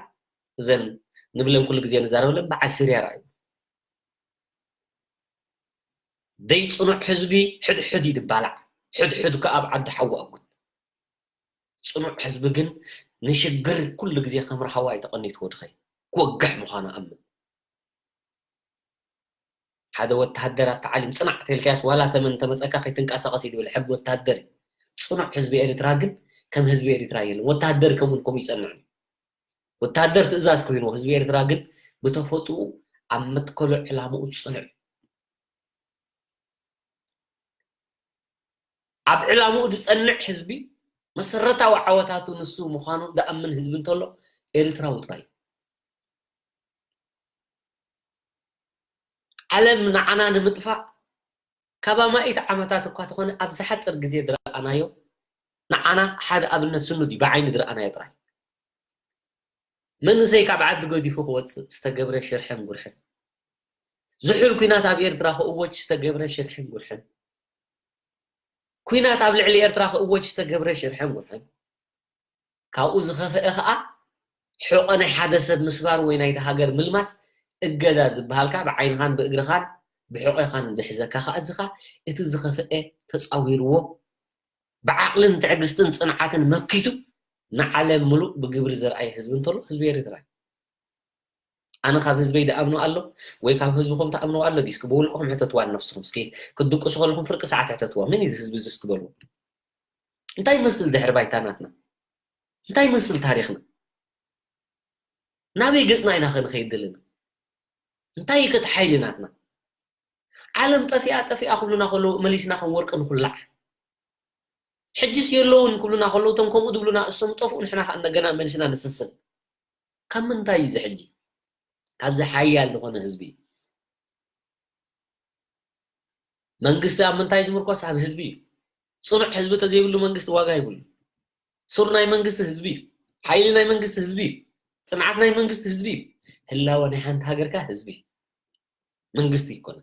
እዘን ንብለን ኩሉ ግዜ ንዛረበለን በዓል ሲርያ ረኣዩ። ደይ ጽኑዕ ህዝቢ ሕድሕድ እዩ ድባላዕ፣ ሕድሕድ ከኣ ኣብ ዓዲ ሓዊ ኣጉት። ጽኑዕ ህዝቢ ግን ንሽግር ኩሉ ግዜ ከም ራህዋ እዩ ተቐኒትዎ ድኸይ ክወግሕ ምዃኑ ኣምን። ሓደ ወተሃደር ኣብ ተዓሊም ጽናዕ ተልካያስ ዋላ ተመን ተመጸካ ከይትንቀሳቐስ እዩ ድብል ሕጊ ወተሃደር እዩ። ጽኑዕ ህዝቢ ኤርትራ ግን ከም ህዝቢ ኤርትራ የለን። ወተሃደር ከምኡ ከምኡ ይጸንዕ። ወተሃደር ትእዛዝ ኮይንዎ ህዝቢ ኤርትራ ግን ብተፈጥኡ ኣብ መትከሉ ዕላምኡ ጽኑዕ። ኣብ ዕላምኡ ዝጸንዕ ህዝቢ መሰረታዊ ዓወታቱ ንሱ ምዃኑ ዝኣምን ህዝቢ እንተሎ ኤርትራዊ ጥራይ። ዓለም ንዓና ንምጥፋእ ካብ ኣማኢት ዓመታት እኳ ተኾነ ኣብ ዝሓጽር ግዜ ዝረኣናዮ ንዓና ሓደ ኣብነት ስኑድ እዩ፣ ብዓይኒ ዝረኣናዮ ጥራይ። መንእሰይ ካብ ዓዲ ገዲፉ ክወጽእ ዝተገብረ ሽርሕን ጉርሕን፣ ዝሑል ኲናት ኣብ ኤርትራ ክእወጅ ዝተገብረ ሽርሕን ጉርሕን፣ ኲናት ኣብ ልዕሊ ኤርትራ ክእወጅ ዝተገብረ ሽርሕን ጉርሕን፣ ካብኡ ዝኸፍአ ኸኣ ሕቖ ናይ ሓደ ሰብ ምስባር ወይ ናይቲ ሃገር ምልማስ እገዳ ዝበሃል ከኣ ብዓይንኻን ብእግርኻን ብሕቖኻን ዝሕዘካ ከኣ እዚ ኸኣ እቲ ዝኸፍአ ተጻዊርዎ ብዓቕልን ትዕግስትን ጽንዓትን መኪቱ ንዓለም ምሉእ ብግብሪ ዘርኣየ ህዝቢ እንተሎ ህዝቢ ኤርትራ እዩ። ኣነ ካብ ህዝበይ ድኣምኖ ኣሎ ወይ ካብ ህዝብኹም ትኣምንዎ ኣሎ ድዩ? እስኪ ብውልቅኹም ሕተትዋ ንነብስኹም። እስኪ ክትድቅሱ ከለኹም ፍርቂ ሰዓት ሕተትዋ። መን እዩ እዚ ህዝቢ እዚ እስኪ በልዎ። እንታይ ይመስል ድሕሪ ባይታ ናትና? እንታይ ይመስል ታሪኽና? ናበይ ገጽና ኢና ከ ንኸይድ ዘለና? እንታይ እዩ ከ እቲ ሓይሊ ናትና? ዓለም ጠፊኣ ጠፊኣ ክብሉና ከለዉ መሊስና ከም ወርቂ ንኹላዕ። ሕጅስ የለውን ክብሉና ከለዉ እቶም ከምኡ ዝብሉና እሶም ጠፍኡ ንሕና ከኣ እንደገና መሊስና ንስስን። ካብ ምንታይ እዩ እዚ ሕጂ? ካብዚ ሓያል ዝኾነ ህዝቢ እዩ። መንግስቲ ኣብ ምንታይ ዝምርኮስ? ኣብ ህዝቢ እዩ። ጽኑዕ ህዝቢ ተዘይብሉ መንግስቲ ዋጋ ይብሉ። ሱር ናይ መንግስቲ ህዝቢ እዩ። ሓይሊ ናይ መንግስቲ ህዝቢ እዩ። ጽንዓት ናይ መንግስቲ ህዝቢ እዩ። ህላወ ናይ ሓንቲ ሃገር ከኣ ህዝቢ እዩ። መንግስቲ ይኮነ።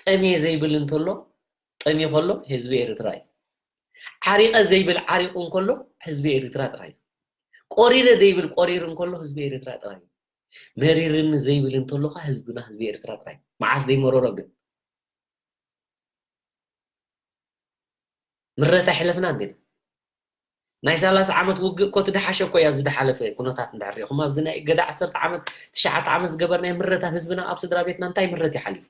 ጠምየ ዘይብል እንተሎ፣ ጠምየ ከሎ ህዝቢ ኤርትራ እዩ። ዓሪቐ ዘይብል ዓሪቑ እንከሎ ህዝቢ ኤርትራ ጥራይ እዩ። ቆሪረ ዘይብል ቆሪሩ እንከሎ ህዝቢ ኤርትራ ጥራይ እዩ። መሪርኒ ዘይብል እንተሎ ከኣ ህዝብና ህዝቢ ኤርትራ ጥራይ። መዓስ ዘይመረሮ ግን? ምረት ኣይሕለፍና እንዲና። ናይ ሰላሳ ዓመት ውግእ እኮ እቲ ደሓሸ እኮ እዩ። ኣብዚ ዝሓለፈ ኩነታት እንድሕር ሪኢኹም፣ ኣብዚ ናይ እገዳ ዓሰርተ ዓመት፣ ትሽዓተ ዓመት ዝገበርናዮ ምረት ኣብ ህዝብና፣ ኣብ ስድራ ቤትና እንታይ ምረት እዩ ሓሊፉ?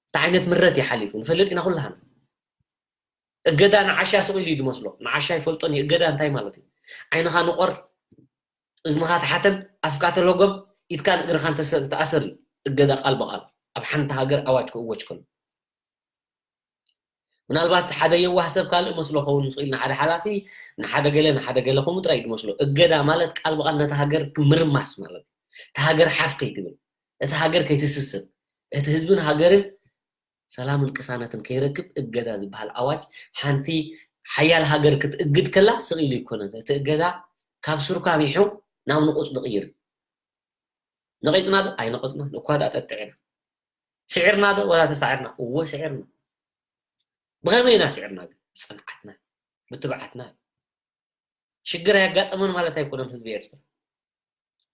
እንታይ ዓይነት ምረት እዩ ሓሊፉ? ንፈልጥ ኢና ኩላህና። እገዳ ንዓሻ ስቕ ኢሉ እዩ ዝመስሎ። ንዓሻ ኣይፈልጦን እዩ እገዳ እንታይ ማለት እዩ። ዓይንኻ ንቖር፣ እዝንኻ ተሓተም፣ ኣፍካ ተለጎም፣ ኢድካን እግርኻን ተሰ-፣ ተኣሰር እዩ እገዳ ቃል ብቓል ኣብ ሓንቲ ሃገር ኣዋጅ ክእወጅ ከሎ። ምናልባት ሓደ የዋህ ሰብ ካልእ መስሎ ክኸውን ይኽእል፣ ንሓደ ሓላፊ፣ ንሓደ ገለ፣ ንሓደ ገለ ከምኡ ጥራይ እዩ ዝመስሎ። እገዳ ማለት ቃል ብቓል ነታ ሃገር ምርማስ ማለት እዩ። እታ ሃገር ሓፍ ከይትብል፣ እታ ሃገር ከይትስስን፣ እቲ ህዝብን ሃገርን ሰላምን ቅሳነትን ከይረክብ እገዳ ዝበሃል ኣዋጅ፣ ሓንቲ ሓያል ሃገር ክትእግድ ከላ ስቕ ኢሉ ኣይኮነን። እቲ እገዳ ካብ ስርኳ ሚሑ ናብ ንቑጽ ዝቕይር እዩ። ነቒጽና ዶ? ኣይነቐጽናን። እኳ ደኣ ጠጥዒና። ስዒርና ዶ? ወላ ተሳዒርና? እወ ስዒርና። ብኸመይ ኢና ስዒርና ግን? ብጽንዓትና፣ ብትብዓትና። ሽግር ኣየጋጠመን ማለት ኣይኮነን ህዝቢ ኤርትራ።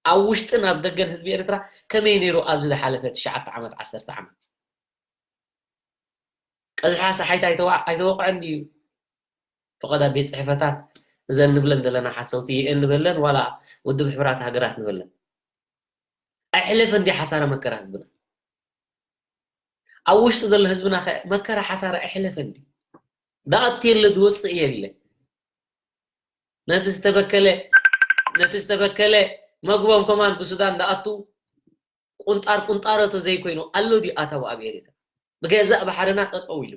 ኣብ ውሽጥን ኣብ ደገን ህዝቢ ኤርትራ ከመይ ነይሩ ኣብዚ ዝሓለፈ ትሽዓተ ዓመት፣ ዓሰርተ ዓመት? ቀዝሓ ሰሓይት ኣይተዋ-፣ ኣይተወቕዐን ድዩ? ፈቐዳ ቤት ጽሕፈታት እዘን ንብለን ዘለና ሓሰውቲ ዩ ኤን ንበለን ዋላ ውድብ ሕቡራት ሃገራት ንበለን። ኣይሕለፈን ድዩ ሓሳረ መከራ ህዝብና? ኣብ ውሽጢ ዘሎ ህዝብና ኸ መከራ ሓሳረ ኣይሕለፈን ድዩ? ደኣቱ የለ ዝወፅእ የለ። ነቲ ዝተበከለ፣ ነቲ ዝተበከለ መግቦም ከማን ብሱዳን ደኣቱ ቁንጣር ቁንጣሮ ተዘይኮይኑ ኣሎ ድዩ ኣታዊ ኣብ ኤርትራ? ብገዛእ ባሕርና ጠጠው ኢሉ፣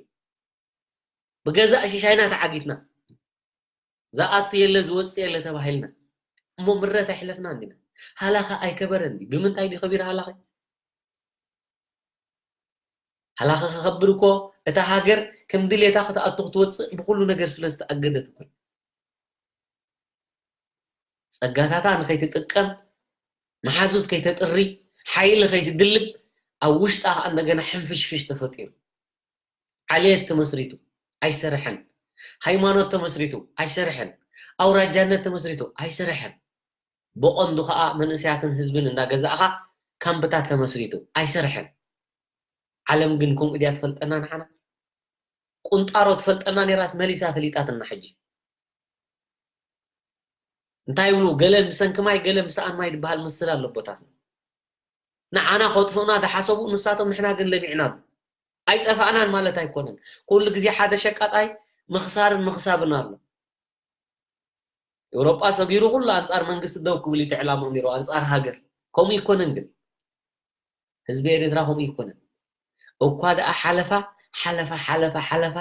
ብገዛእ ሽሻይና ተዓጊትና፣ ዝኣቱ የለ ዝወፅእ የለ ተባሂልና እሞ ምረት ኣይሕለፍና እንዲና። ሃላኸ ኣይከበረን ድዩ? ብምንታይ ድዩ ከቢሩ ሃላኸ? ሃላኸ ክኸብር እኮ እታ ሃገር ከም ድሌታ ክትኣቱ ክትወፅእ ብኩሉ ነገር ስለ ዝተኣገደት እኮ እዩ። ጸጋታታ ንኸይትጥቀም፣ መሓዙት ከይተጥሪ፣ ሓይሊ ከይትድልብ፣ ኣብ ውሽጣ ከኣ እንደገና ሕንፍሽፍሽ ተፈጢሩ። ዓሌት ተመስሪቱ ኣይሰርሐን። ሃይማኖት ተመስሪቱ ኣይሰርሐን። ኣውራጃነት ተመስሪቱ ኣይሰርሐን። ብቐንዱ ከኣ መንእሰያትን ህዝብን እንዳገዛእኻ ካምፕታት ተመስሪቱ ኣይሰርሐን። ዓለም ግን ከምኡ ድያ ትፈልጠና ንዓና? ቁንጣሮ ትፈልጠና ነይራስ መሊሳ ፈሊጣትና ሕጂ። እንታይ ይብሉ? ገለ ብሰንኪ ማይ፣ ገለ ብሰኣን ማይ ዝበሃል ምስል ኣሎ ኣቦታትና። ንዓና ከጥፍኡና ዝሓሰቡ ንሳቶም፣ ንሕና ግን ለሚዕናሉ። ኣይጠፋእናን ማለት ኣይኮነን። ኩሉ ግዜ ሓደ ሸቃጣይ ምኽሳርን ምኽሳብን ኣሎ። ኤውሮጳ ሰጊሩ ኩሉ ኣንጻር መንግስቲ ደው ክብል እዩ እቲ ዕላምኡ ነይሩ፣ ኣንጻር ሃገር። ከምኡ ይኮነን ግን። ህዝቢ ኤርትራ ከምኡ ይኮነን። እኳ ደኣ ሓለፋ፣ ሓለፋ፣ ሓለፋ፣ ሓለፋ፣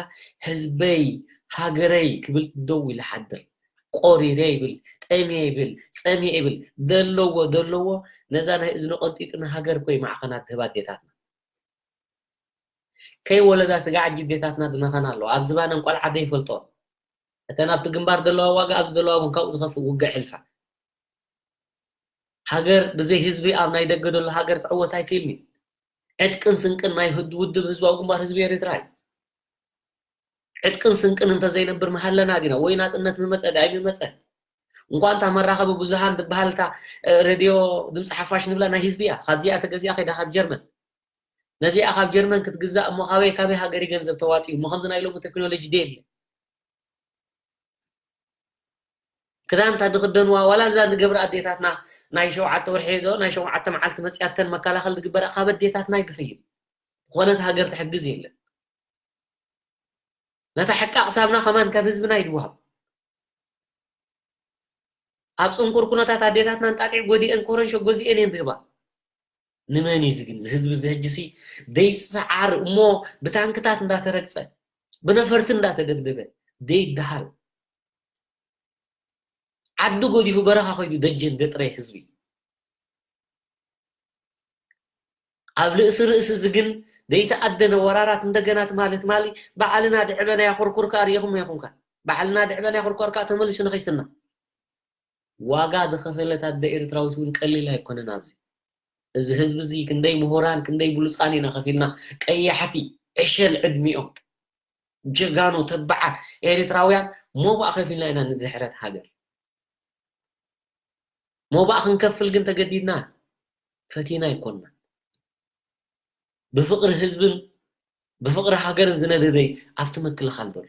ህዝበይ፣ ሃገረይ ክብል ደው ኢሉ ሓድር። ቆሪረ ይብል፣ ጠምየ ይብል፣ ጸሚየ ይብል፣ ደለዎ፣ ደለዎ፣ ነዛ ናይ እዝኒ ቀንጢጡ ንሃገር ኮይ ማዕኸናት ትህብ ኣዴታትና። ከይወለዳ ስጋዕ ኣዴታትና ዝመኸና ኣለዋ። ኣብ ዝባነን ቆልዓ ዘይፈልጦ። እተን ኣብቲ ግንባር ዘለዋ ዋጋ ኣብዚ ዘለዋ እውን ካብኡ ዝኸፍእ ውግእ ሕልፋ። ሃገር ብዘይ ህዝቢ ኣብ ናይ ደገ ዘሎ ሃገር ክዕወት ኣይክእልን እዩ። ዕጥቅን ስንቅን ናይ ህድ-፣ ውድብ ህዝባዊ ግንባር ህዝቢ ኤርትራ እዩ። ዕጥቅን ስንቅን እንተዘይነብር ምሃለና ዲና? ወይ ናጽነት ምመጸ ዶ ኣይምመጸ? እንኳን እታ መራኸቢ ብዙሃን ትበሃል እታ፣ እ፣ ሬድዮ ድምፂ ሓፋሽ ንብላ ናይ ህዝቢ እያ። ካብዚኣ ተገዚኣ ከይዳ ካብ ጀርመን። ነዚኣ ካብ ጀርመን ክትግዛእ እሞ ካበይ፣ ካበይ ሃገር እዩ ገንዘብ ተዋፂኡ? እሞ ከምዚ ናይ ሎሚ ቴክኖሎጂ ዶ የለ? ክዳን እታ ዝኽደንዋ ዋላ እዛ ዝገብራ ኣዴታትና ናይ ሸውዓተ ወርሒ ዶ ናይ ሸውዓተ መዓልቲ መፅያተን መከላኸል ዝግበራ ካብ ኣዴታትና እዩ ዝኸይድ። ዝኾነት ሃገር ትሕግዝ የለን። ነታ ሕቃ ቅሳምና ከማን ካብ ህዝብና እዩ ዝወሃብ። ኣብ ጽንኩር ኩነታት ኣዴታትና እንጣጢዕ ጎዲኤን ኮረንሾ ጎዚኤን እየን ዝህባ። ንመን እዩ እዚ ግን? እዚ ህዝቢ እዚ ሕጂሲ ደይሰዓር እሞ ብታንክታት እንዳተረግጸ፣ ብነፈርቲ እንዳተደብደበ ደይደሃል። ዓዲ ጎዲፉ በረኻ ከይዱ ደጀን ዘጥረየ ህዝቢ። ኣብ ልእሲ ርእሲ እዚ ግን ዘይተኣደነ ወራራት እንደገና ትማሊ ትማሊ ባዕልና ድዕበናያ ኩርኩር ከኣ ርኢኹም ኢኹም ከ። ባዕልና ድዕበናያ ኩርኩር ከኣ ተመሊሱ ንኺስና። ዋጋ ዝኸፈለት ኣደ ኤርትራዊት እውን ቀሊል ኣይኮነን። ኣብዚ እዚ ህዝቢ እዚ ክንደይ ምሁራን ክንደይ ብሉጻን ኢና ከፊልና፣ ቀያሕቲ ዕሸል ዕድሚኦም ጀጋኑ ተባዓት ኤርትራውያን ሞባእ ከፊልና ኢና ንድሕረት ሃገር። ሞባእ ክንከፍል ግን ተገዲድና፣ ፈቲና ኣይኮንና። ብፍቕሪ ህዝብን ብፍቕሪ ሃገርን ዝነደደ ኣብቲ ምክልኻል ዘሎ።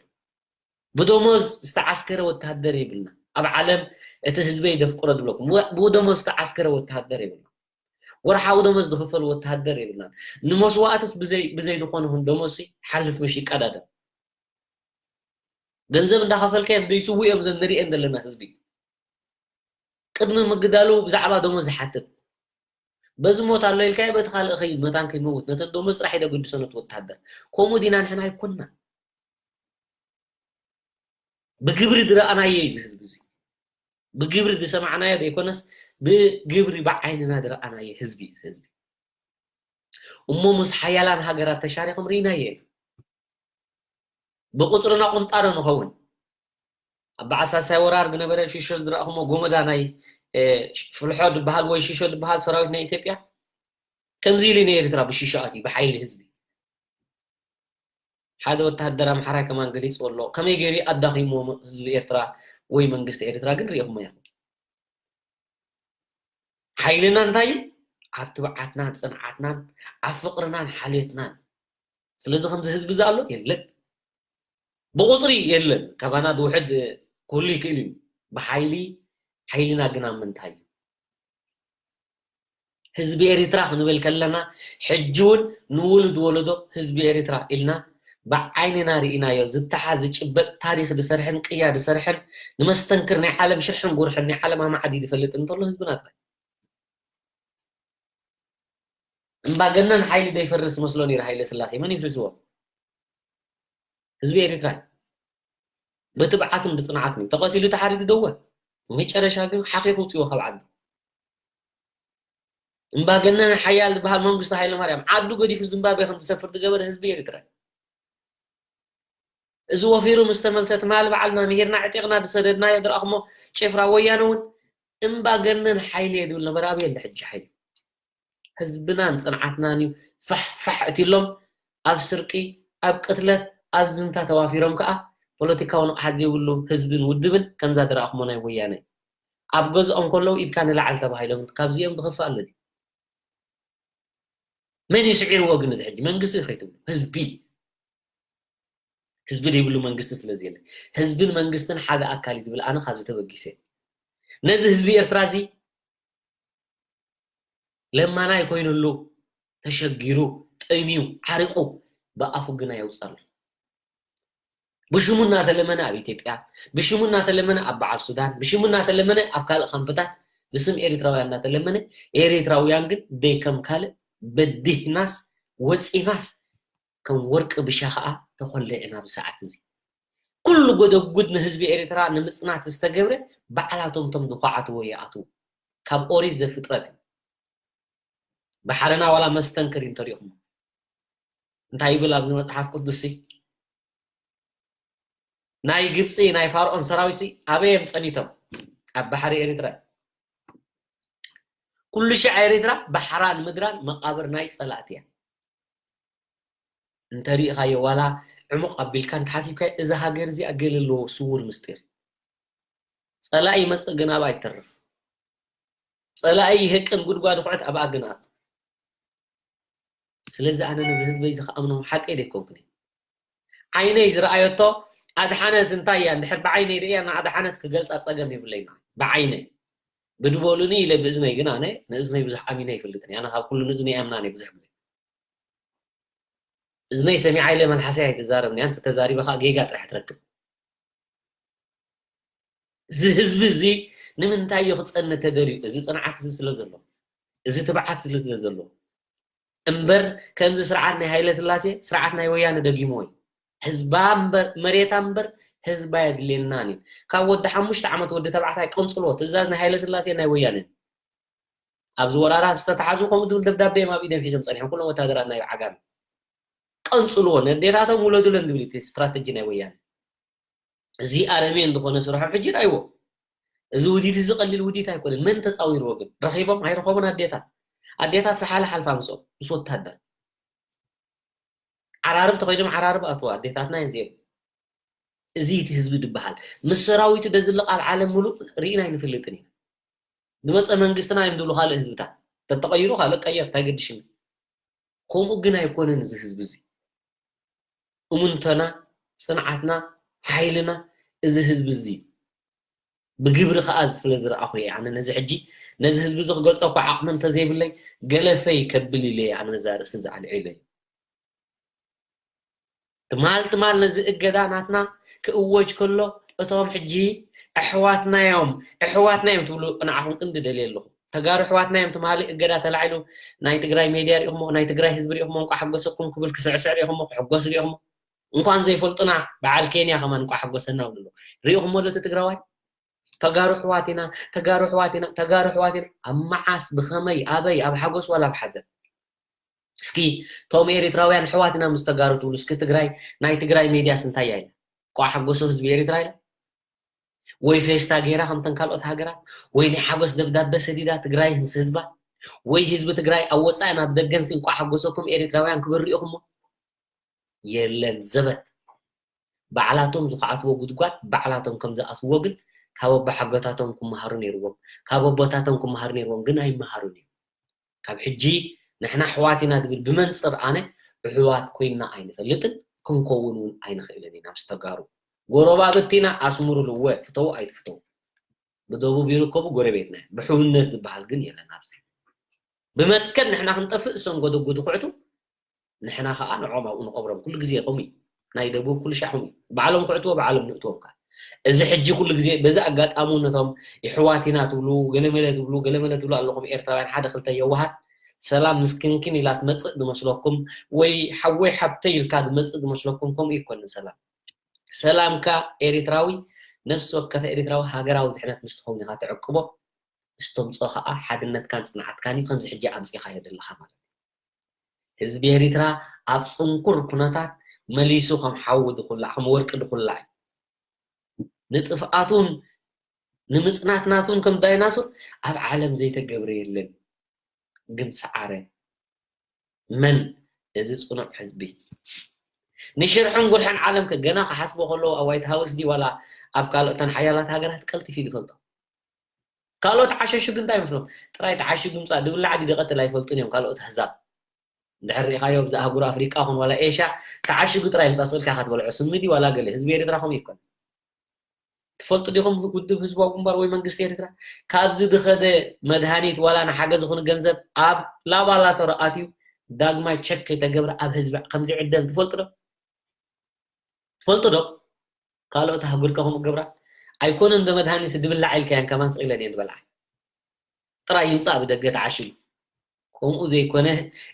ብደሞዝ ዝተዓስከረ ወተሃደር የብልና። ኣብ ዓለም እቲ ህዝበይ ደፍቅሮ ዝብለኩም፣ ወ-፣ ብደሞዝ ዝተዓስከረ ወተሃደር የብልና። ወርሓዊ ደሞዝ ዝኽፈል ወተሃደር የብልናን። ንመስዋእትስ ብዘይ፣ ብዘይ ዝኾነ ይኹን ደሞዝሲ ሓልፍ ምሽ ይቀዳደም። ገንዘብ እንዳኸፈልካዮም ዘይስውኡ እዮም ዘን ንሪኤን ዘለና ህዝቢ። ቅድሚ ምግዳሉ ብዛዕባ ደሞዝ ዝሓትት። በዚ ሞት ኣሎ ኢልካዮ በቲ ካልእ ኸይድ መታን ከይመውት፣ ነተን ደሞዝ ጥራሕ እዩ ደገድሶ ነቲ ወተሃደር። ከምኡ ዲና ንሕና ኣይኮንና። ብግብሪ ዝረኣናዮ እዩ እዚ ህዝቢ እዚ። ብግብሪ ዝሰማዕናዮ ዘይኮነስ፣ ብግብሪ ብዓይንና ዝረኣናዮ ህዝቢ እዩ እዚ ህዝቢ። እሞ ምስ ሓያላን ሃገራት ተሻሪኹም ርኢናዮ ኢና። ብቁጽርና ቁንጣሮ ንኸውን። ኣብ በዓል ሳልሳይ ወራር ዝነበረ ሽሾ ዝረኣኹሞ ጎመዳ ናይ፣ እ፣ ፍልሖ ዝበሃል ወይ ሽሾ ዝበሃል ሰራዊት ናይ ኢትዮጵያ ከምዚ ኢሉ ንኤርትራ ብሽሾ ኣትዩ፣ ብሓይሊ ህዝቢ። ሓደ ወተሃደር ኣምሓራይ ከማን ገሊጽዎ ኣሎ። ከመይ ገይሩ ኣዳኺምዎ ህዝቢ ኤርትራ ወይ መንግስቲ ኤርትራ ግን ርኢኹሞ ኢኹም። ሓይልና እንታይ እዩ? ኣብ ትብዓትናን ጽንዓትናን፣ ኣብ ፍቕርናን ሓልዮትናን። ስለዚ ከምዚ ህዝቢ እዚ ኣሎ? የለን። ብቑጽሪ የለን። ካባና ዝውሕድ ክህሉ ይክእል እዩ። ብሓይሊ፣ ሓይልና ግን ኣብ ምንታይ እዩ? ህዝቢ ኤሪትራ ክንብል ከለና፣ ሕጂ እውን ንውሉድ ወለዶ ህዝቢ ኤሪትራ ኢልና ብዓይንና ርኢናዮ፣ ዝተሓዝ ዝጭበጥ ታሪኽ ዝሰርሐን ቅያ ዝሰርሐን ንመስተንክር ናይ ዓለም ሽርሕን ጉርሕን ናይ ዓለም ኣማዕዲ ዝፈልጥ እንተሎ ህዝብና ጥራይ። እምባገነን ሓይሊ ዘይፈርስ መስሎ ነይሩ ሃይለ ስላሴ። መን ይፍርስዎ? ህዝቢ ኤሪትራ እዩ። ብትብዓትን ብጽንዓትን እዩ። ተቐቲሉ ተሓሪዱ ደወ። መጨረሻ ግን ሓኺኹ ውጽዎ ካብ ዓዲ። እምባገነን ሓያል ዝበሃል መንግስቱ ሃይለ ማርያም ዓዱ ገዲፉ ዚምባብዌ ከም ዝሰፍር ዝገበረ ህዝቢ ኤሪትራ እዩ። እዚ ወፊሩ ምስ ተመልሰ ትማሊ በዓልና ምሂርና ዕጢቕና ዝሰደድናዮ ዝረኣኹሞ ጭፍራ ወያነ እውን እምባገነን ሓይሊ እየ ዝብል ነበር። ኣበይ ኣሎ ሕጂ ሓይሊ? ህዝብናን ጽንዓትናን እዩ ፋሕ ፋሕ እትሎም ኣብ ስርቂ፣ ኣብ ቅትለት፣ ኣብ ዝምታ ተዋፊሮም ከኣ ፖለቲካዊ ንቕሓት ዘይብሉ ህዝብን ውድብን ከምዛ ዝረኣኹሞ ናይ ወያነ። ኣብ ገዝኦም ከለዉ ኢድካ ንላዕሊ ተባሂሎም ካብዚኦም ዝኸፍእ ኣሎ ድዩ? መን እዩ ስዒርዎ ግን እዚ ሕጂ? መንግስቲ ከይትብሉ፣ ህዝቢ። ህዝቢ ዘይብሉ መንግስቲ ስለ ዘየለ። ህዝብን መንግስትን ሓደ ኣካል እዩ ዝብል ኣነ ካብዚ ተበጊሰ። ነዚ ህዝቢ ኤርትራ እዚ ለማናይ ኮይኑሉ፣ ተሸጊሩ፣ ጠምዩ፣ ዓሪቑ፣ ብኣፉ ግና የውፅኣሉ። ብሽሙ እናተለመነ ኣብ ኢትዮጵያ፣ ብሽሙ እናተለመነ ኣብ በዓል ሱዳን፣ ብሽሙ እናተለመነ ኣብ ካልእ ካምፕታት፣ ብስም ኤሪትራውያን እናተለመነ፣ ኤሪትራውያን ግን ደይ ከም ካልእ በዲህናስ ወፂናስ ከም ወርቂ ብሻ ኸዓ ተኾሊዕና ኣብዚ ሰዓት እዚ። ኩሉ ጎደጉድ ንህዝቢ ኤሪትራ ንምፅናት ዝተገብረ ባዕላቶም እቶም ዝኳዓትዎ ይኣትዉ። ካብ ኦሪት ዘፍጥረት እዩ። ባሕርና ዋላ መስተንክር እዩ እንተሪእኹሞ። እንታይ ይብል ኣብዚ መጽሓፍ ቅዱስ? ናይ ግብጺ ናይ ፋርኦን ሰራዊት ኣበይ እዮም ጸኒቶም? ኣብ ባሕሪ ኤሪትራ። ኩሉ ሽዕ ኤሪትራ ባሕራን ምድራን መቃብር ናይ ጸላእቲ እያ። እንተሪኢኻዮ ዋላ ዕሙቕ ኣቢልካ እንተሓሲብካዮ እዛ ሃገር እዚኣ ገለ ኣለዎ ስዉር ምስጢር። ጸላኢ ይመጽእ ግን ኣብኣ ይተርፍ። ጸላኢ ይህቅን ጉድጓድ ይኹዕት ኣብኣ ግን ኣቱ። ስለዚ ኣነ ነዚ ህዝበይ እዚ ክኣምኖ ሓቀይ ደይኮንኩን እየ። ዓይነይ ዝረኣየቶ ኣድሓነት እንታይ እያ? እንድሕር ብዓይነይ ርእያ ንኣድሓነት ክገልጻ ጸገም የብለይን። ብዓይነይ ብድበሉኒ ኢለ ብእዝነይ ግን ኣነ ንእዝነይ ብዙሕ ኣሚነ ኣይፈልጥን እየ። ኣነ ካብ ኩሉ ንእዝነይ ኣምናን እየ ብዙሕ ግዜ። እዝነይ ሰሚዓ ኢለ መልሓሰይ ኣይትዛረብን እያ። እንተተዛሪበ ከዓ ጌጋ ጥራሕ ትረክብ። እዚ ህዝቢ እዚ ንምንታይ እዩ ክጸንት ተደልዩ? እዚ ጽንዓት እዚ ስለ ዘሎ፣ እዚ ትብዓት ስለ ስለ ዘሎ እምበር ከምዚ ስርዓት ናይ ሃይለ ስላሴ ስርዓት ናይ ወያነ ደጊምዎ እዩ። ህዝባ እምበር መሬታ እምበር ህዝባ የድልየናን እዩ። ካብ ወዲ ሓሙሽተ ዓመት ወዲ ተባዕታይ ቀንጽልዎ። ትእዛዝ ናይ ሃይለ ስላሴ ናይ ወያነ ኣብዚ ወራራት ዝተተሓዙ ከምኡ ዝብል ደብዳቤ እዮም ኣብ ኢዶም ሒዞም ጸኒሖም ኩሎም ወታደራት ናይ ዓጋመ። ቀንጽልዎ ነዴታቶም ውለዱለን ዝብል እቲ ስትራተጂ ናይ ወያነ። እዚ ኣረሜን ዝኾነ ስርሖም ሕጂ ርኣይዎ። እዚ ውዲት እዚ ቀሊል ውዲት ኣይኮነን። መን ተጻዊርዎ ግን? ረኺቦም ኣይረኸቡን ኣዴታት። ኣዴታት ሰሓለ ሓልፋ ምስኦም ምስ ወታደር። ዓራርብ ተኸይዶም ዓራርብ ኣትዋ ኣዴታትና እየን እዚኦም። እዚ እቲ ህዝቢ ዝበሃል ምስ ሰራዊቱ ዶ ዝልቕ ኣብ ዓለም ሙሉእ ርኢና ኣይንፈልጥን ኢና። ዝመፀ መንግስትና እዮም ዝብሉ ካልእ ህዝብታት። ተተቐይሩ ካልእ ቀየር፣ እንታይ ገድሽኒ? ከምኡ ግን ኣይኮነን እዚ ህዝቢ እዚ። እሙንቶና፣ ፅንዓትና፣ ሓይልና እዚ ህዝቢ እዚ ብግብሪ ከዓ ስለ ዝረኣኹ እየ። ኣነ ነዚ ሕጂ ነዚ ህዝቢ እዚ ክገልፆ እኳ ዓቕሚ እንተዘይብለይ ገለፈይ ከብል ኢለ እየ ኣነ ነዛ ርእሲ እዚ ኣልዒለ እየ። ትማል ትማል ነዚ እገዳ ናትና ክእወጅ ከሎ እቶም ሕጂ ኣሕዋትና እዮም ኣሕዋትና እዮም ትብሉ ንዓኹም ክንዲ ደልየ ኣለኹ። ተጋሩ ኣሕዋትና እዮም ትማሊ እገዳ ተላዒሉ ናይ ትግራይ ሜድያ ሪኢኹሞ፣ ናይ ትግራይ ህዝቢ ሪኢኹሞ፣ እንቋ ሓጎሰኩም ክብል ክስዕስዕ ሪኢኹሞ፣ ክሕጎስ ሪኢኹሞ። እንኳን ዘይፈልጡና በዓል ኬንያ ከማን እንቋ ሓጎሰና ብሉ። ሪኢኹሞ ዶ እቲ ትግራዋይ? ተጋሩ ኣሕዋት ኢና፣ ተጋሩ ኣሕዋት ኢና፣ ተጋሩ ኣሕዋት ኢና። ኣብ መዓስ ብኸመይ ኣበይ ኣብ ሓጎስ ዋላ ኣብ ሓዘን? እስኪ እቶም ኤሪትራውያን ኣሕዋት ኢና ምስ ተጋሩ ትብሉ እስኪ ትግራይ ናይ ትግራይ ሜድያስ እንታይ እያ ኢላ? እንቋ ሓጎሶ ህዝቢ ኤሪትራ ኢላ? ወይ ፌስታ ገይራ ከምተን ካልኦት ሃገራት ወይ ናይ ሓጎስ ደብዳበ ሰዲዳ ትግራይ ምስ ህዝባ ወይ ህዝቢ ትግራይ ኣብ ወፃኢ ናብ ደገን ሲ እንቋ ሓጎሰኩም ኤሪትራውያን ክብል ሪኢኹሞ? የለን ዘበት። ባዕላቶም ዝኸዓትዎ ጉድጓድ ባዕላቶም ከም ዝኣትዎ ግን ካብ ኣቦሓጎታቶም ክመሃሩ ነይርዎም፣ ካብ ኣቦታቶም ክመሃሩ ነይርዎም ግን ኣይመሃሩን እዮም። ካብ ሕጂ ንሕና ኣሕዋት ኢና ዝብል ብመንፅር ኣነ ኣሕዋት ኮይንና ኣይንፈልጥን ክንከውን እውን ኣይንኽእልን ኢና ምስ ተጋሩ። ጎረባብቲ ኢና ኣስምሩሉ እወ ፍተው ኣይትፍተው። ብደቡብ ይርከቡ ጎረቤትና እዮም። ብሕውነት ዝበሃል ግን የለን ኣብዚ። ብመትከል ንሕና ክንጠፍእ እሶም ጎደጉ ዝኹዕቱ ንሕና ከዓ ንዖም ኣብኡ ንቐብሮም። ኩሉ ግዜ ከምኡ እዩ። ናይ ደቡብ ኩሉ ሻዕ ከምኡ እዩ። ባዕሎም ክዕትዎ ባዕሎም ንእትዎም ከዓ እዚ ሕጂ ኩሉ ግዜ በዚ ኣጋጣሚ ነቶም የሕዋት ኢና ትብሉ ገለመለ ትብሉ ገለመለ ትብሉ ኣለኹም ኤርትራውያን ሓደ ክልተ የዋሃት ሰላም ምስክንክን ኢላ ትመፅእ ዝመስለኩም ወይ ሓወይ ሓብተይ ኢልካ ዝመፅእ ዝመስለኩም ከምኡ ይኮንን ሰላም ሰላምካ ኤሪትራዊ ነፍሲ ወከፍ ኤሪትራዊ ሃገራዊ ድሕነት ምስ ትኸውን ኢኻ ትዕቅቦ ምስ ተምፅኦ ከዓ ሓድነትካን ፅንዓትካን እዩ ከምዚ ሕጂ ኣምፂኻዮ ዘለኻ ማለት እዩ ህዝቢ ኤሪትራ ኣብ ፅንኩር ኩነታት መሊሱ ከም ሓዊ ዝኩላዕ ከም ወርቂ ዝኩላዕ እዩ ንጥፍኣቱን ንምፅናት ናቱን ከም ዳይናሱር ኣብ ዓለም ዘይተገብረ የለን ግን ሰዓረ መን እዚ ፅኑዕ ህዝቢ ንሽርሕን ጉርሕን ዓለም ከ ገና ክሓስቦ ከለዉ ኣብ ዋይት ሃውስ ዲ ዋላ ኣብ ካልኦተን ሓያላት ሃገራት ቀልጢፍ እዩ ዝፈልጦ ካልኦት ዓሸሹ ግን እንታይ ይመስሎም ጥራይ ተዓሽጉ ምፃእ ድብላዕ ዲ ደቀትል ኣይፈልጡን እዮም ካልኦት ኣህዛብ እንድሕር ሪኢኻዮ ብዛ ኣህጉር ኣፍሪቃ ኹን ዋላ ኤሽያ ተዓሽጉ ጥራይ ምፃእ ስቕልካ ኢኻ ትበልዖ ስሚ ዲ ዋላ ገለ ህዝቢ ኤርትራ ከምኡ ይኮን ትፈልጡ ዲኹም ውድብ ህዝባዊ ግንባር ወይ መንግስቲ ኤርትራ ካብዚ ዝኸደ መድሃኒት ዋላ ንሓገዝ ይኹን ገንዘብ ኣብ ላባላቶሪ ኣትዩ ዳግማይ ቸክ ከይተገብረ ኣብ ህዝቢ ከምዝዕደል ትፈልጡ ዶ ትፈልጡ ዶ ካልኦት ኣህጉር ከ ከምኡ ገብራ ኣይኮነን ዶ መድሃኒት ድብላዕ ኢልካያን ከማን ስቕ ኢለን እየን ዝበልዓ ጥራይ ይምፃእ ብደገ ተዓሽጉ ከምኡ ዘይኮነ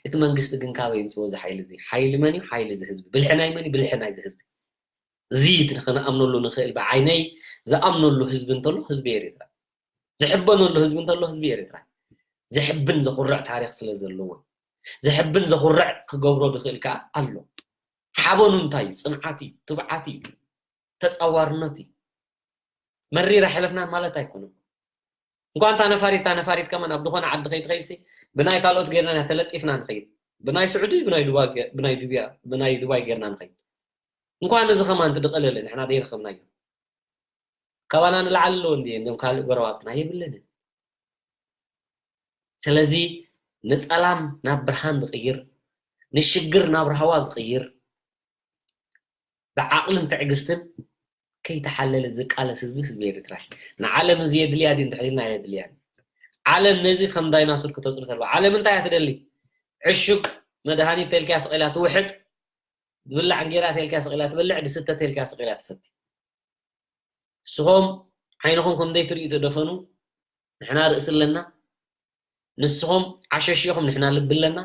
እቲ መንግስቲ ግን ካበይ ይምፅዎ እዚ ሓይሊ እዚ ሓይሊ መን እዩ ሓይሊ እዚ ህዝቢ ብልሒ ናይ መን እዩ ብልሒ ናይዚ ህዝቢ እዚ እቲ ክንኣምነሉ ንኽእል ብዓይነይ ዝኣምነሉ ህዝቢ እንተሎ ህዝቢ ኤርትራ ዝሕበነሉ ህዝቢ እንተሎ ህዝቢ ኤርትራ ዘሕብን ዘኹርዕ ታሪኽ ስለ ዘለዎ ዘሕብን ዘኹርዕ ክገብሮ ዝኽእል ከዓ ኣሎ ሓበኑ እንታይ እዩ ፅንዓት እዩ ትብዓት እዩ ተፃዋርነት እዩ መሪር ኣሕለፍናን ማለት ኣይኮነን እንኳ እንታ ነፋሪት እታ ነፋሪት ከማን ኣብ ዝኾነ ዓዲ ከይትኸይድሲ ብናይ ካልኦት ገይርና ኢና ተለጢፍና ንኸይድ ብናይ ስዑዲ ብናይ ዱባይ ገ- ብናይ ዱብያ ብናይ ዱባይ ገይርና ንኸይድ እንኳን እዚ ከማን ትድቐለለ ንሕና ዘይረኸብናዮ ካባና ንላዕሊ ኣለዎ እንዲ እንዲም ካልእ ጎረባብትና የብለንን ስለዚ ንፀላም ናብ ብርሃን ዝቕይር ንሽግር ናብ ራህዋ ዝቕይር ብዓቕልን ትዕግስትን ከይተሓለለ ዝቃለስ ህዝቢ ህዝቢ ኤርትራ እዩ። ንዓለም እዚ የድልያ ድዩ እንድሕር ኢልና ኣየድልያን። ዓለም ነዚ ከም ዳይናሶር ክተፅሪ ተልዋ። ዓለም እንታይ እያ ትደሊ? ዕሹግ መድሃኒት ተልክያ ስቕ ኢላ ትውሕጥ፣ ዝብላዕ እንጌራ ተልክያ ስቕ ኢላ ትበልዕ፣ ዝስተ ተልክያ ስቕ ኢላ ትሰቲ። ንስኹም ዓይንኹም ከም ዘይትርእዩ ተደፈኑ፣ ንሕና ርእሲ ኣለና። ንስኹም ዓሸሽ ኢኹም፣ ንሕና ልቢ ኣለና።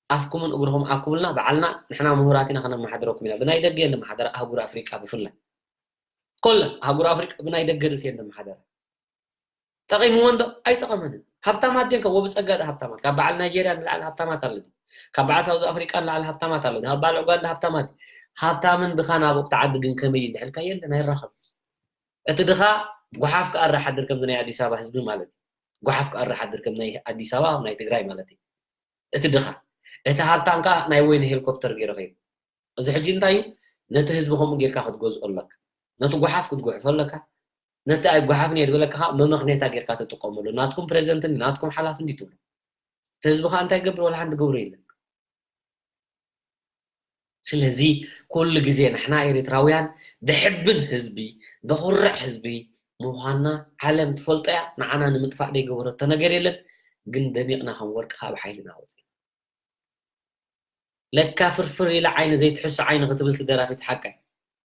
ኣፍኩምን እግርኹም ኣኩብልና፣ ባዕልና ንሕና ምሁራት ኢና ከነመሓድረኩም ኢና። ብናይ ደገ የለ መሓደራ ኣህጉር ኣፍሪቃ ብፍላይ። ኮለን ኣህጉር ኣፍሪቃ ብናይ ደገ ርእሲ የለ መሓደራ። ጠቒምዎ እንዶ ኣይጠቐመንን። ሃብታማት ድዮም ከ ወብጸጋ ዶ ሃብታማት? ካብ በዓል ናይጄርያ ንላዕሊ ሃብታማት ኣሎ ድዩ? ካብ በዓል ሳውዝ ኣፍሪቃ ንላዕሊ ሃብታማት ኣሎ ድዩ? ካብ በዓል ኡጋንዳ ሃብታማት ድዩ? ሃብታምን ድኻን ኣብ ወቕቲ ዓዲ ግን ከመይ እዩ እንድሕልካ የለን፣ ኣይራኸብን። እቲ ድኻ ጓሓፍ ክኣሪ ሓድር ከምዚ ናይ ኣዲስ ኣበባ ህዝቢ ማለት እዩ። ጓሓፍ ክኣሪ ሓድር ከም ናይ ኣዲስ ኣበባ ኣብ ናይ ትግራይ ማለት እዩ። እቲ ድኻ። እቲ ሃብታም ከኣ ናይ ወይኒ ሄሊኮፕተር ገይሩ ከይዱ። እዚ ሕጂ እንታይ እዩ? ነቲ ህዝቢ ከምኡ ጌርካ ክትገዝኦ ኣለካ። ነቲ ጓሓፍ ክትጉሕፎ ኣለካ። ነቲ ኣይጓሓፍን እየ ዝበለካ ከዓ መመኽኔታ ጌርካ ትጥቀመሉ። ናትኩም ፕሬዚደንት እንዲ፣ ናትኩም ሓላፊ እንዲ ትብሉ። እቲ ህዝቢ ከዓ እንታይ ይገብር? ዋላ ሓንቲ ገብሮ የለን። ስለዚ ኩሉ ግዜ ንሕና ኤርትራውያን ደሕብን ህዝቢ፣ ደኹርዕ ህዝቢ ምዃንና ዓለም ትፈልጦ እያ። ንዓና ንምጥፋእ ዘይገበረቶ ነገር የለን። ግን ደሚቕና ከም ወርቂ ካብ ሓይልና ወፂና። ለካ ፍርፍር ኢላ ዓይኒ ዘይትሕሱ ዓይኒ ክትብል ስደራፊት ሓቀ።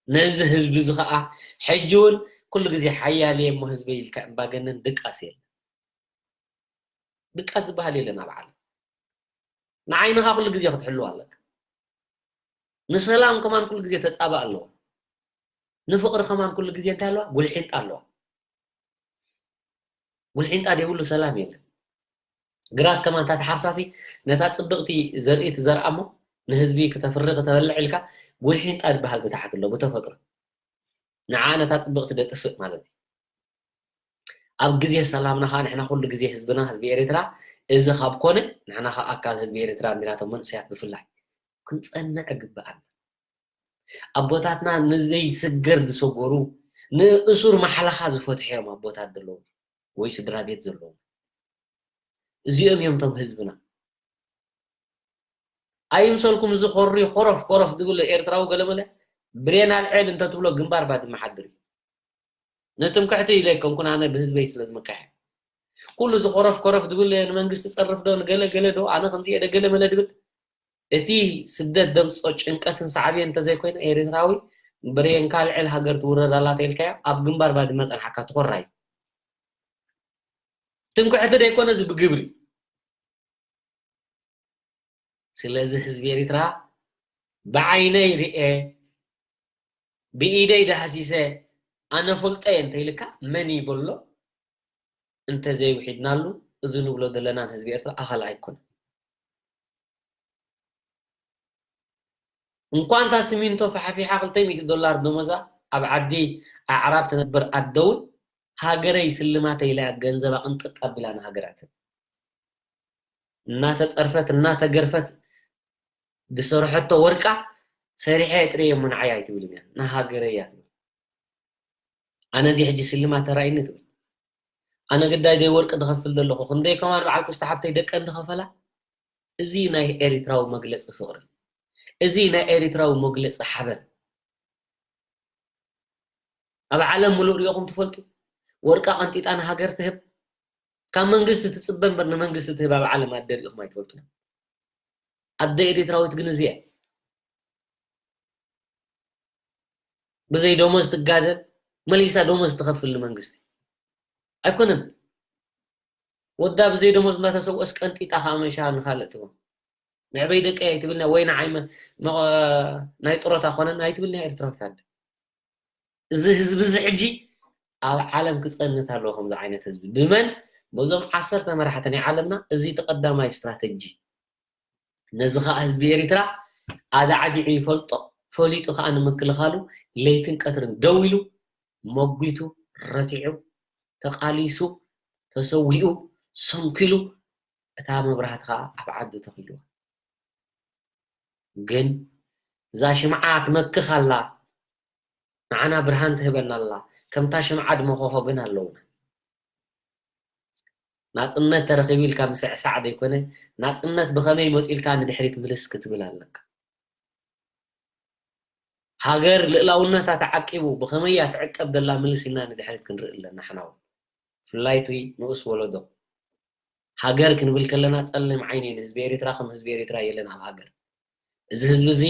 ነዚ ህዝቢ እዚ ከዓ ሕጂ እውን ኩሉ ግዜ ሓያል እየ እሞ ህዝቢ ኢልካ እምባገነን ድቃስ የለን። ድቃስ ዝበሃል የለን ኣብ ዓለም። ንዓይንኻ ኩሉ ግዜ ክትሕልዋ ኣለካ። ንሰላም ከማን ኩሉ ግዜ ተጻባእ ኣለዋ። ንፍቕሪ ከማን ኩሉ ግዜ እንታይ ኣለዋ? ጉልሒንጣ ኣለዋ። ጉልሒንጣ ዘይብሉ ሰላም የለን። ግራት ከማን እታ ተሓርሳሲ ነታ ጽብቕቲ ዘርኢ ትዘርኣ እሞ ንህዝቢ ክተፍሪ ክተበልዕ ኢልካ ጉልሒንጣ ዝበሃል ብታሕቲ ኣሎ ብተፈጥሮ። ንዓ ነታ ጽብቕቲ ደጥፍእ ማለት እዩ። ኣብ ግዜ ሰላምና ኸዓ ንሕና ኩሉ ግዜ ህዝብና ህዝቢ ኤርትራ እዚ ካብ ኮነ ንሕና ኸዓ ኣካል ህዝቢ ኤርትራ እንዲና እቶም መንእሰያት ብፍላይ ክንጸንዕ ግብኣና። ኣቦታትና ንዘይስገር ዝሰገሩ ንእሱር ማሕለኻ ዝፈትሑ እዮም ኣቦታት ዘለዉ ወይ ስድራ ቤት ዘለዉ። እዚኦም እዮም እቶም ህዝብና። ኣይምሰልኩም እዚ ኮሪ ኮረፍ ኮረፍ ዝብል ኤርትራዊ ገለመለ ብሬን ኣልዕል እንተትብሎ ግንባር ባድመ ሓድር እዩ። ንትምክሕቲ ኢለ ኣይኮንኩን ኣነ ብህዝበይ ስለ ዝምከሐ። ኩሉ እዚ ኮረፍ ኮረፍ ዝብል ንመንግስቲ ጸርፍ ዶ ንገለ ገለ ዶ ኣነ ከምዚ እየ ዶ ገለ መለ ዝብል እቲ ስደት ደምጾ ጭንቀትን ሳዕቤን እንተዘይኮይኑ ኤርትራዊ ብሬንካ ኣልዕል ሃገር ትውረድ ኣላ ተኢልካዮ ኣብ ግንባር ባድመ ጸንሓካ ትኾራይ። ትምክሕቲ ደይኮነ እዚ ብግብሪ። ስለዚ ህዝቢ ኤርትራ ብዓይነይ ርኤ ብኢደይ ዳህሲሰ ኣነ ፈልጦ እየ እንተኢልካ መን ይበሎ እንተዘይውሒድናሉ እዚ ንብሎ ዘለና ንህዝቢ ኤርትራ ኣኻል ኣይኮነን። እንኳን እታ ሲሚንቶ ፋሕፊሓ ክልተ ሚእቲ ዶላር ደሞዛ ኣብ ዓዲ ኣዕራብ ትነብር ኣደ እውን ሃገረይ ስልማተይ ኢላ ገንዘባ ቅንጥጥ ኣቢላ ንሃገራ ትህብ። እናተጸርፈት እናተገርፈት ዝሰርሐቶ ወርቃ ሰሪሐ እየ ጥርየ እሞ ንዓይ ኣይትብልን እያ ንሃገረይ እያ ትብል። ኣነ እንዲ ሕጂ ስልማት ተራእይኒ ትብል። ኣነ ግዳይ ደይ ወርቂ ዝኸፍል ዘለኹ ክንደይ ከማን በዓል ኩስታ ሓብተይ ደቀን ዝኸፈላ። እዚ ናይ ኤርትራዊ መግለፂ ፍቕሪ፣ እዚ ናይ ኤርትራዊ መግለፂ ሓበን። ኣብ ዓለም ምሉእ ሪእኹም ትፈልጡ? ወርቃ ቀንጢጣ ንሃገር ትህብ። ካብ መንግስቲ ትፅበ እምበር ንመንግስቲ ትህብ ኣብ ዓለም ኣደ ሪእኹም ኣይትፈልጡን። ኣደ ኤርትራዊት ግን እዚኣ ብዘይ ደሞዝ ትጋደል፣ መሊሳ ደሞዝ ትኸፍል ንመንግስቲ ኣይኮነን። ወዳ ብዘይ ደሞዝ እናተሰውአስ ቀንጢጣ ከዓ መንሻ ንኻልእ ትቦ። መዕበይ ደቀይ ኣይትብልና ወይ ንዓይ መ-፣ መ-፣ ናይ ጥሮታ ኮነን ኣይትብልና ኤርትራዊት ኣደ። እዚ ህዝቢ እዚ ሕጂ ኣብ ዓለም ክጸንት ኣለዎ። ከምዚ ዓይነት ህዝቢ ብመን? በዞም ዓሰርተ መራሕቲ ናይ ዓለምና። እዚ እቲ ቀዳማይ ስትራተጂ። ነዚ ኸኣ ህዝቢ ኤርትራ ኣዳዕዲዑ ይፈልጦ። ፈሊጡ ኸኣ ንምክልኻሉ ለይትን ቀትርን ደው ኢሉ መጒቱ፣ ረቲዑ፣ ተቓሊሱ፣ ተሰዊኡ፣ ሰንኪሉ፣ እታ መብራህቲ ኸኣ ኣብ ዓዱ ተኺልዋ። ግን እዛ ሽምዓ ትመክኽ ኣላ፣ ንዓና ብርሃን ትህበና ኣላ። ከምታ ሽምዓ ድመኸኾ ግን ኣለውና። ናጽነት ተረኺቡ ኢልካ ምስዕሳዕ ዘይኮነ፣ ናጽነት ብኸመይ መጺኡ ኢልካ ንድሕሪት ምልስ ክትብል ኣለካ። ሃገር ልእላውነታ ተዓቂቡ ብኸመይ እያ ትዕቀብ ዘላ ምልስ ኢልና ንድሕሪት ክንርኢ ኣለና። ሓናው ብፍላይ እቲ ንኡስ ወለዶ ሃገር ክንብል ከለና ጸሊም ዓይኒ ንህዝቢ ኤርትራ ከም ህዝቢ ኤርትራ የለን ኣብ ሃገር። እዚ ህዝቢ እዚ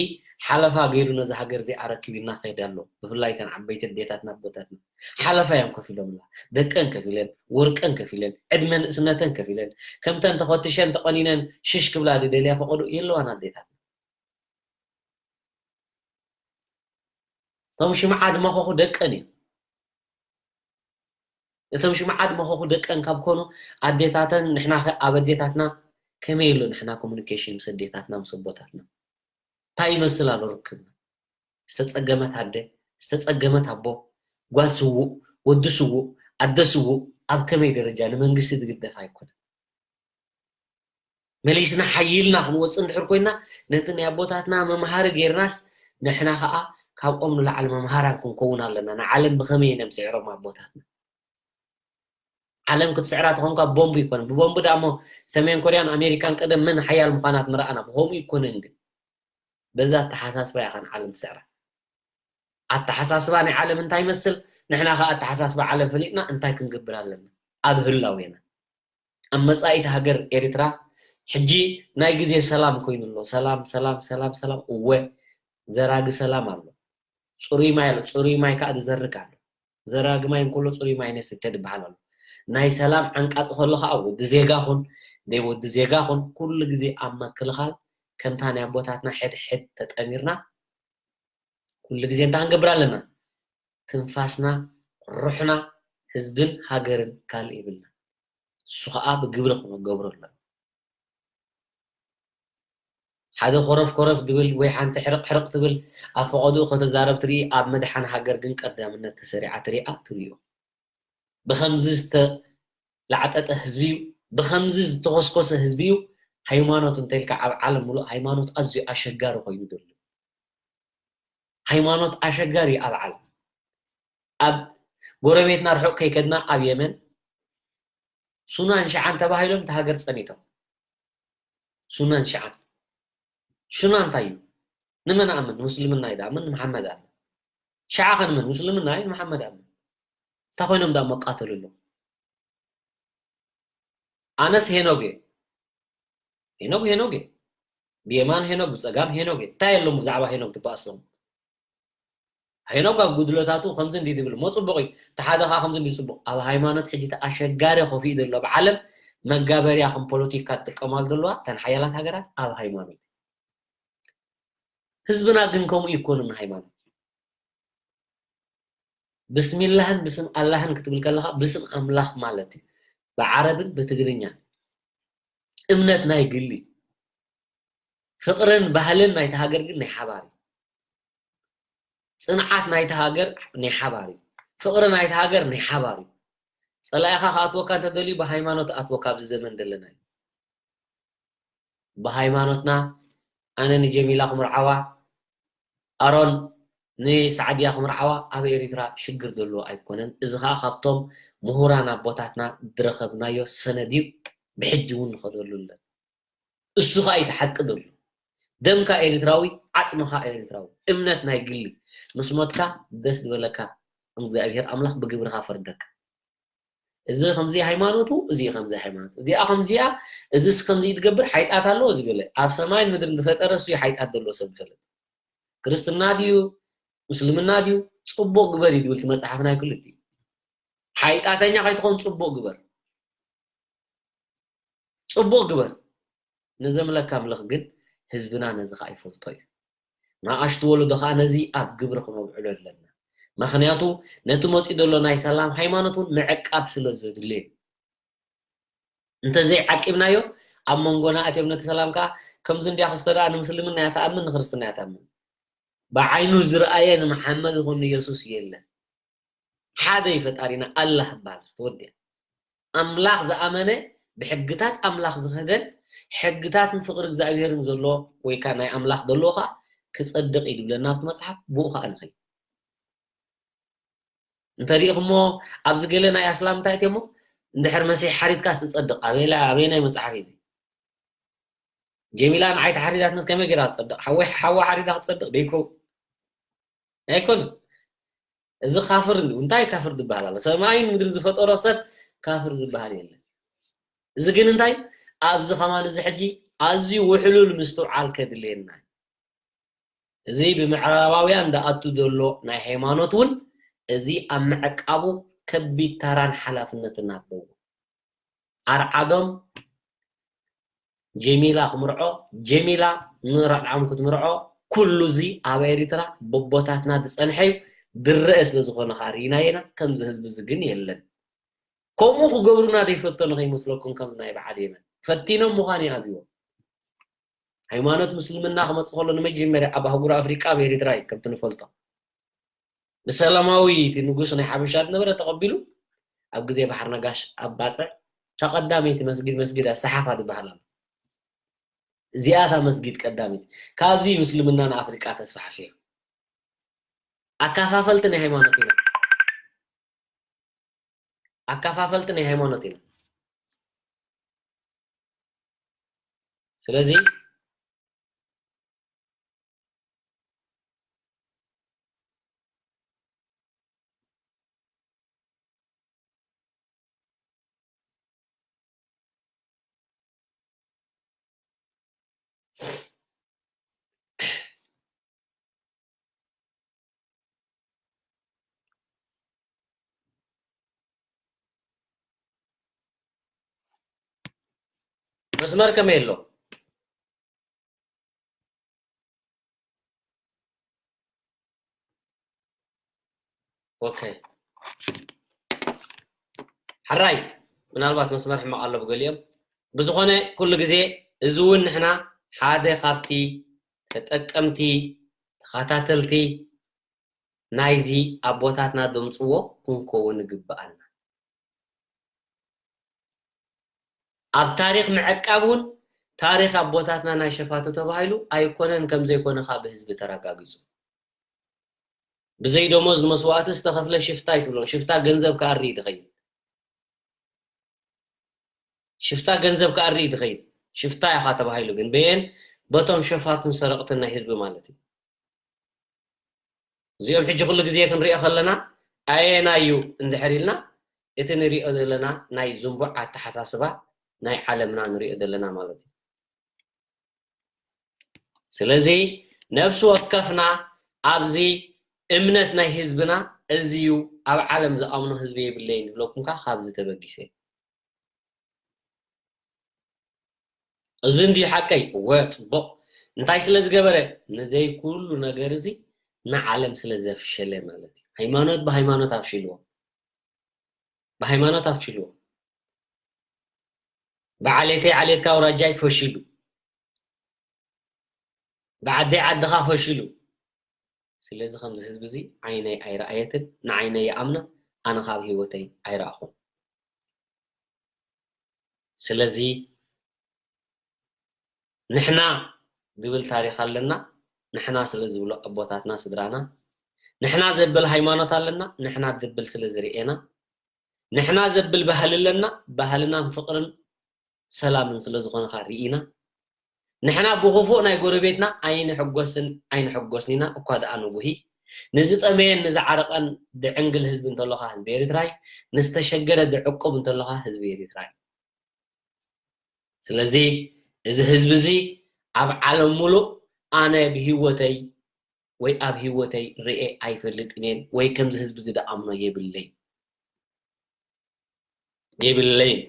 ሓለፋ ገይሩ ነዚ ሃገር እዚ ኣረኪብ ኢልና ከይድ ኣሎ። ብፍላይ እተን ዓበይቲ ኣዴታትና ኣቦታትና ሓለፋ እዮም ከፊሎምላ። ደቀን ከፊለን፣ ወርቀን ከፊለን፣ ዕድመ ንእስነተን ከፊለን፣ ከምተን ተኸቲሸን ተቆኒነን ሽሽ ክብላ ዝደልያ ፈቐዶ የለዋን ኣዴታትና። እቶም ሽምዓ ድመኸኹ ደቀን እዮም። እቶም ሽምዓ ድመኸኹ ደቀን ካብ ኮኑ ኣዴታተን ንሕና ኸ ኣብ ኣዴታትና ከመይ ኣሎ ንሕና ኮሙኒኬሽን ምስ ኣዴታትና ምስ ኣቦታትና? እንታይ ይመስል ኣሎ ርክብና? ዝተጸገመት ኣደ፣ ዝተጸገመት ኣቦ፣ ጓል ስዉእ፣ ወዲ ስዉእ፣ ኣደ ስዉእ ኣብ ከመይ ደረጃ ንመንግስቲ ዝግደፍ ኣይኮነን። መሊስና ሓይልና ክንወጽእ እንድሕር ኮይና ነቲ ናይ ኣቦታትና መምሃሪ ጌርናስ ንሕና ኸኣ ካብኦም ንላዕሊ መምሃራን ክንከውን ኣለና። ንዓለም ብኸመይ እዮም ስዒሮም ኣቦታትና? ዓለም ክትስዕራ ተኾንካ ቦምብ ይኮን። ብቦምብ ዳሞ ሰሜን ኮርያን ኣሜሪካን ቀደም መን ሓያል ምዃናት ምረኣና። ብኸምኡ ይኮነን ግን። በዛ ኣተሓሳስባ ኢኻ ንዓለም ትስዕራ። ኣተሓሳስባ ናይ ዓለም እንታይ ይመስል? ንሕና ኸኣ ኣተሓሳስባ ዓለም ፈሊጥና እንታይ ክንገብር ኣለና? ኣብ ህላዌና። ኣብ መጻኢት ሃገር ኤርትራ ሕጂ ናይ ግዜ ሰላም ኮይኑ ኣሎ። ሰላም፣ ሰላም፣ ሰላም፣ ሰላም። እወ፣ ዘራጊ ሰላም ኣሎ። ጽሩይ ማይ ኣሎ። ጽሩይ ማይ ከኣ ዝዘርግ ኣሎ። ዘራጊ ማይ እንከሎ ጽሩይ ማይ ነስተ ዝበሃል ኣሎ። ናይ ሰላም ዓንቃጺ ከሎ ከኣ ወዲ ዜጋ ኹን፣ ደይ ወዲ ዜጋ ኹን፣ ኩሉ ግዜ ኣብ ምክልኻል ከምታ ናይ ኣቦታትና ሕድ ሕድ ተጠሚርና ኩሉ ግዜ እንታይ ክንገብር ኣለና? ትንፋስና፣ ሩሕና፣ ህዝብን ሃገርን ካልእ ይብልና። እሱ ኸኣ ብግብሪ ክንገብሮ ኣለና። ሓደ ኮረፍ ኮረፍ ድብል ወይ ሓንቲ ሕርቕ ሕርቕ ትብል ኣብ ፈቐድኡ ከተዛረብ ትርኢ፣ ኣብ ምድሓን ሃገር ግን ቀዳምነት ተሰሪዓ ትሪኣ ትሪኦ። ብኸምዚ ዝተላዕጠጠ ህዝቢ እዩ፣ ብኸምዚ ዝተኾስኮሰ ህዝቢ እዩ። ሃይማኖት እንተልካ ኣብ ዓለም ሙሉእ ሃይማኖት ኣዝዩ ኣሸጋሪ ኮይኑ ዘሎ። ሃይማኖት ኣሸጋሪ እዩ ኣብ ዓለም። ኣብ ጎረቤትና ርሑቕ ከይከድና ኣብ የመን ሱናን ሽዓን ተባሂሎም እቲ ሃገር ጸኒቶም። ሱናን ሽዓን። ሹና እንታይ እዩ? ንመን ኣምን? ንሙስልምና እዩ ዳኣምን ንመሓመድ ኣምን። ሽዓ ከ ንመን? ሙስልምና እዩ ንመሓመድ ኣምን። እንታይ ኮይኖም ዳኣ መቃተሉ ኣለዉ? ኣነስ ሄኖግ እየ። ሄኖግ ሄኖግ እየ። ብየማን ሄኖግ፣ ብጸጋም ሄኖግ እየ። እንታይ ኣለዎ ብዛዕባ ሄኖግ ትበኣሶም? ሄኖግ ኣብ ጉድለታቱ ከምዚ እንዲ ዝብል እሞ ጽቡቕ እዩ። እቲ ሓደ ኸኣ ከምዚ እንዲ ጽቡቕ። ኣብ ሃይማኖት ሕጂ እቲ ኣሸጋሪ ኮፍ ኢሉ ዘሎ ኣብ ዓለም መጋበርያ ከም ፖለቲካ ትጥቀማሉ ዘለዋ እተን ሓያላት ሃገራት ኣብ ሃይማኖት። ህዝብና ግን ከምኡ ይኮኑን ሃይማኖት። ብስሚላህን ብስም ኣላህን ክትብል ከለኻ ብስም ኣምላኽ ማለት እዩ። ብዓረብን ብትግርኛን። እምነት ናይ ግሊ። ፍቕርን ባህልን ናይቲ ሃገር ግን ናይ ሓባር እዩ። ጽንዓት ናይቲ ሃገር ናይ ሓባር እዩ። ፍቕሪ ናይቲ ሃገር ናይ ሓባር እዩ። ጸላኢኻ ክኣትወካ እንተደልዩ ብሃይማኖት ኣትወካ ኣብዚ ዘመን ዘለናዮ። ብሃይማኖትና ኣነ ንጀሚላ ክምርዓዋ፣ ኣሮን ንሰዓድያ ክምርዓዋ ኣብ ኤሪትራ ሽግር ዘለዎ ኣይኮነን። እዚ ኸኣ ካብቶም ምሁራን ኣቦታትና ዝረኸብናዮ ሰነድ እዩ። ብሕጂ እውን ንኸደሉ ኣለና። እሱ ኸኣ እዩ እቲ ሓቂ ዘሎ። ደምካ ኤሪትራዊ፣ ዓጽምኻ ኤሪትራዊ። እምነት ናይ ግሊ። ምስ ሞትካ ደስ ዝበለካ እግዚኣብሔር ኣምላኽ ብግብርኻ ፈርደካ። እዚ ከምዚ ሃይማኖቱ፣ እዚ ከምዚ ሃይማኖት። እዚኣ ከምዚኣ፣ እዚስ ከምዚ ትገብር ሓይጣት ኣለዎ ዝገለ። ኣብ ሰማይን ምድርን ዝፈጠረ እሱ እዩ ሓይጣት ዘለዎ ሰብ ዝፈልጥ። ክርስትና ድዩ፣ ምስልምና ድዩ፣ ጽቡቕ ግበር እዩ ዝብል እቲ መጽሓፍ ናይ ክልቲኡ። ሓይጣተኛ ከይትኾን ጽቡቕ ግበር። ጽቡቕ ግበር። ንዘምለካ ኣምላኽ ግን ህዝብና ነዚ ኸኣ ይፈልጦ እዩ። ንኣሽቱ ወለዶ ኸኣ ነዚ ኣብ ግብሪ ክነውዕሎ ኣለና። ምኽንያቱ ነቲ መጺኡ ዘሎ ናይ ሰላም ሃይማኖት እውን ምዕቃብ ስለ ዘድልዮ እዩ። እንተዘይዓቂብናዮ ኣብ መንጎና ኣትዮም ነቲ ሰላም ከኣ ከምዚ እንድያ ክስተ ደኣ ንምስልምና እያ ትኣምን ንክርስትና እያ ትኣምን። ብዓይኑ ዝረኣየ ንመሓመድ ይኹን ንየሱስ የለን። ሓደ እዩ ፈጣሪና ኣላህ ይበሃል። ተወዲኣ። ኣምላኽ ዝኣመነ ብሕግታት ኣምላኽ ዝኸደን ሕግታትን ፍቕሪ እግዚኣብሔርን ዘሎ ወይ ከዓ ናይ ኣምላኽ ዘለዎ ከዓ ክጸድቕ እዩ ዝብለና ኣብቲ መጽሓፍ ብኡ ከዓ ንኸይድ። እንተሪኢኹሞ ኣብዚ ገለ ናይ ኣስላም እንታይ እትሞ እንድሕር መሲሕ ሓሪድካስ ትጸድቕ ኣበይ ኣበይ ናይ መጽሓፍ እዩ እዚ? ጀሚላ ንዓይ ተሓሪዳትንስ ከመይ ገይራ ትጸድቕ? ሓወይ ሓዋ ሓሪዳ ክትጸድቕ ደይኮ ኣይኮነ። እዚ ካፍር እዩ። እንታይ ካፍር ዝበሃል ኣሎ? ሰማይን ምድሪ ዝፈጠሮ ሰብ ካፍር ዝበሃል የለን። እዚ ግን እንታይ ኣብዚ ከማን እዚ ሕጂ ኣዝዩ ውሕሉል ምስትውዓል ከድልየና። እዚ ብምዕራባውያን ዝኣቱ ዘሎ ናይ ሃይማኖት እውን እዚ ኣብ ምዕቃቡ ከቢድ ታራን ሓላፍነትን ኣለዎ። ኣርዓዶም ጀሚላ ክምርዖ፣ ጀሚላ ንራድዓም ክትምርዖ፣ ኩሉ እዚ ኣብ ኤሪትራ በቦታትና ዝጸንሐ እዩ። ዝረአ ስለ ዝኾነ ኸኣ ርኢናዮ ኢና። ከምዚ ህዝቢ እዚ ግን የለን። ከምኡ ክገብሩና ዘይፈተኑ ከይመስለኩም ከምዚ ናይ በዓል የመን። ፈቲኖም ምዃን ይኣብይዎ። ሃይማኖት ምስልምና ክመጽእ ከሎ ንመጀመርያ ኣብ ኣህጉር ኣፍሪቃ ኣብ ኤሪትራ እዩ ከምቲ ንፈልጦ። ብሰላማዊ እቲ ንጉስ ናይ ሓበሻ ዝነበረ ተቐቢሉ ኣብ ግዜ ባሕር ነጋሽ ኣብ ባጽዕ እታ ቀዳመይቲ መስጊድ መስጊድ ኣሰሓፋ ዝበሃል ኣሎ። እዚኣ እታ መስጊድ ቀዳመይቲ ካብዚ ምስልምና ንኣፍሪቃ ተስፋሕፍያ። ኣካፋፈልቲ ናይ ሃይማኖት ኢና። ኣካፋፈልቲ ናይ ሃይማኖት ኢና። ስለዚ መስመር ከመይ ኣሎ? ኦኬ። ሕራይ፣ ምናልባት መስመር ሕማቕ ኣሎ ብገሊኦም። ብዝኾነ፣ ኩሉ ግዜ እዚ እውን ንሕና ሓደ ካብቲ ተጠቀምቲ፣ ተኸታተልቲ ናይዚ ኣቦታትና ዘምጽዎ ክንከውን ይግብኣና። ኣብ ታሪኽ ምዕቃብ እውን ታሪኽ ኣቦታትና ናይ ሸፋቱ ተባሂሉ ኣይኮነን፣ ከም ዘይኮነ ከኣ ብህዝቢ ተረጋጊጹ። ብዘይ ደሞዝ ንመስዋእቲ ዝተኸፍለ ሽፍታ ኣይትብሎን። ሽፍታ ገንዘብ ክኣሪ እዩ ዝኸይድ። ሽፍታ ገንዘብ ክኣሪ እዩ ዝኸይድ። ሽፍታ ኢኻ ተባሂሉ ግን በየን? በቶም ሸፋቱን ሰረቕትን ናይ ህዝቢ ማለት እዩ። እዚኦም ሕጂ ኩሉ ግዜ ክንሪኦ ከለና ኣየናይ እዩ እንድሕር ኢልና እቲ ንሪኦ ዘለና ናይ ዝንቡዕ ኣተሓሳስባ ናይ ዓለምና ንሪኦ ዘለና ማለት እዩ። ስለዚ ነፍሲ ወከፍና ኣብዚ እምነት ናይ ህዝብና እዚ እዩ፣ ኣብ ዓለም ዝኣምኖ ህዝቢ የብለይን ዝብለኩም ከኣ ካብዚ ተበጊሰ። እዚ እንድዩ ሓቀይ። እወ፣ ጽቡቕ። እንታይ ስለ ዝገበረ? ንዘይ ኩሉ ነገር እዚ ንዓለም ስለ ዘፍሸለ ማለት እዩ። ሃይማኖት ብሃይማኖት ኣፍሽልዎ። ብሃይማኖት ኣፍሽልዎ። ብዓሌተይ ዓሌትካ ኣውራጃይ ፈሽሉ። ብዓደይ ዓድኻ ፈሽሉ። ስለዚ ከምዚ ህዝቢ እዚ ዓይነይ ኣይረኣየትን፣ ንዓይነይ ይኣምና፣ ኣነ ካብ ህይወተይ ኣይረኣኹን። ስለዚ ንሕና ዝብል ታሪኽ ኣለና፣ ንሕና ስለ ዝብሎ ኣቦታትና፣ ስድራና፣ ንሕና ዘብል ሃይማኖት ኣለና፣ ንሕና ዘብል ስለ ዝርኤና፣ ንሕና ዘብል ባህሊ ኣለና፣ ባህልናን ፍቕርን ሰላምን ስለ ዝኾነ ኸኣ ርኢና፣ ንሕና ብኽፉእ ናይ ጎረቤትና ኣይንሕጎስን ኣይንሕጎስን ኢና እኳ ደኣ ንጉሂ። ንዝጠመየን ንዝዓረቐን ድዕንግል ህዝቢ እንተሎኻ ህዝቢ ኤርትራይ፣ ንዝተሸገረ ድዕቁብ እንተሎኻ ህዝቢ ኤርትራይ። ስለዚ እዚ ህዝቢ እዚ ኣብ ዓለም ሙሉእ ኣነ ብህይወተይ ወይ ኣብ ህይወተይ ርኤ ኣይፈልጥን እየን ወይ ከምዚ ህዝቢ እዚ ደኣምኖ የብለይ። የብለይን።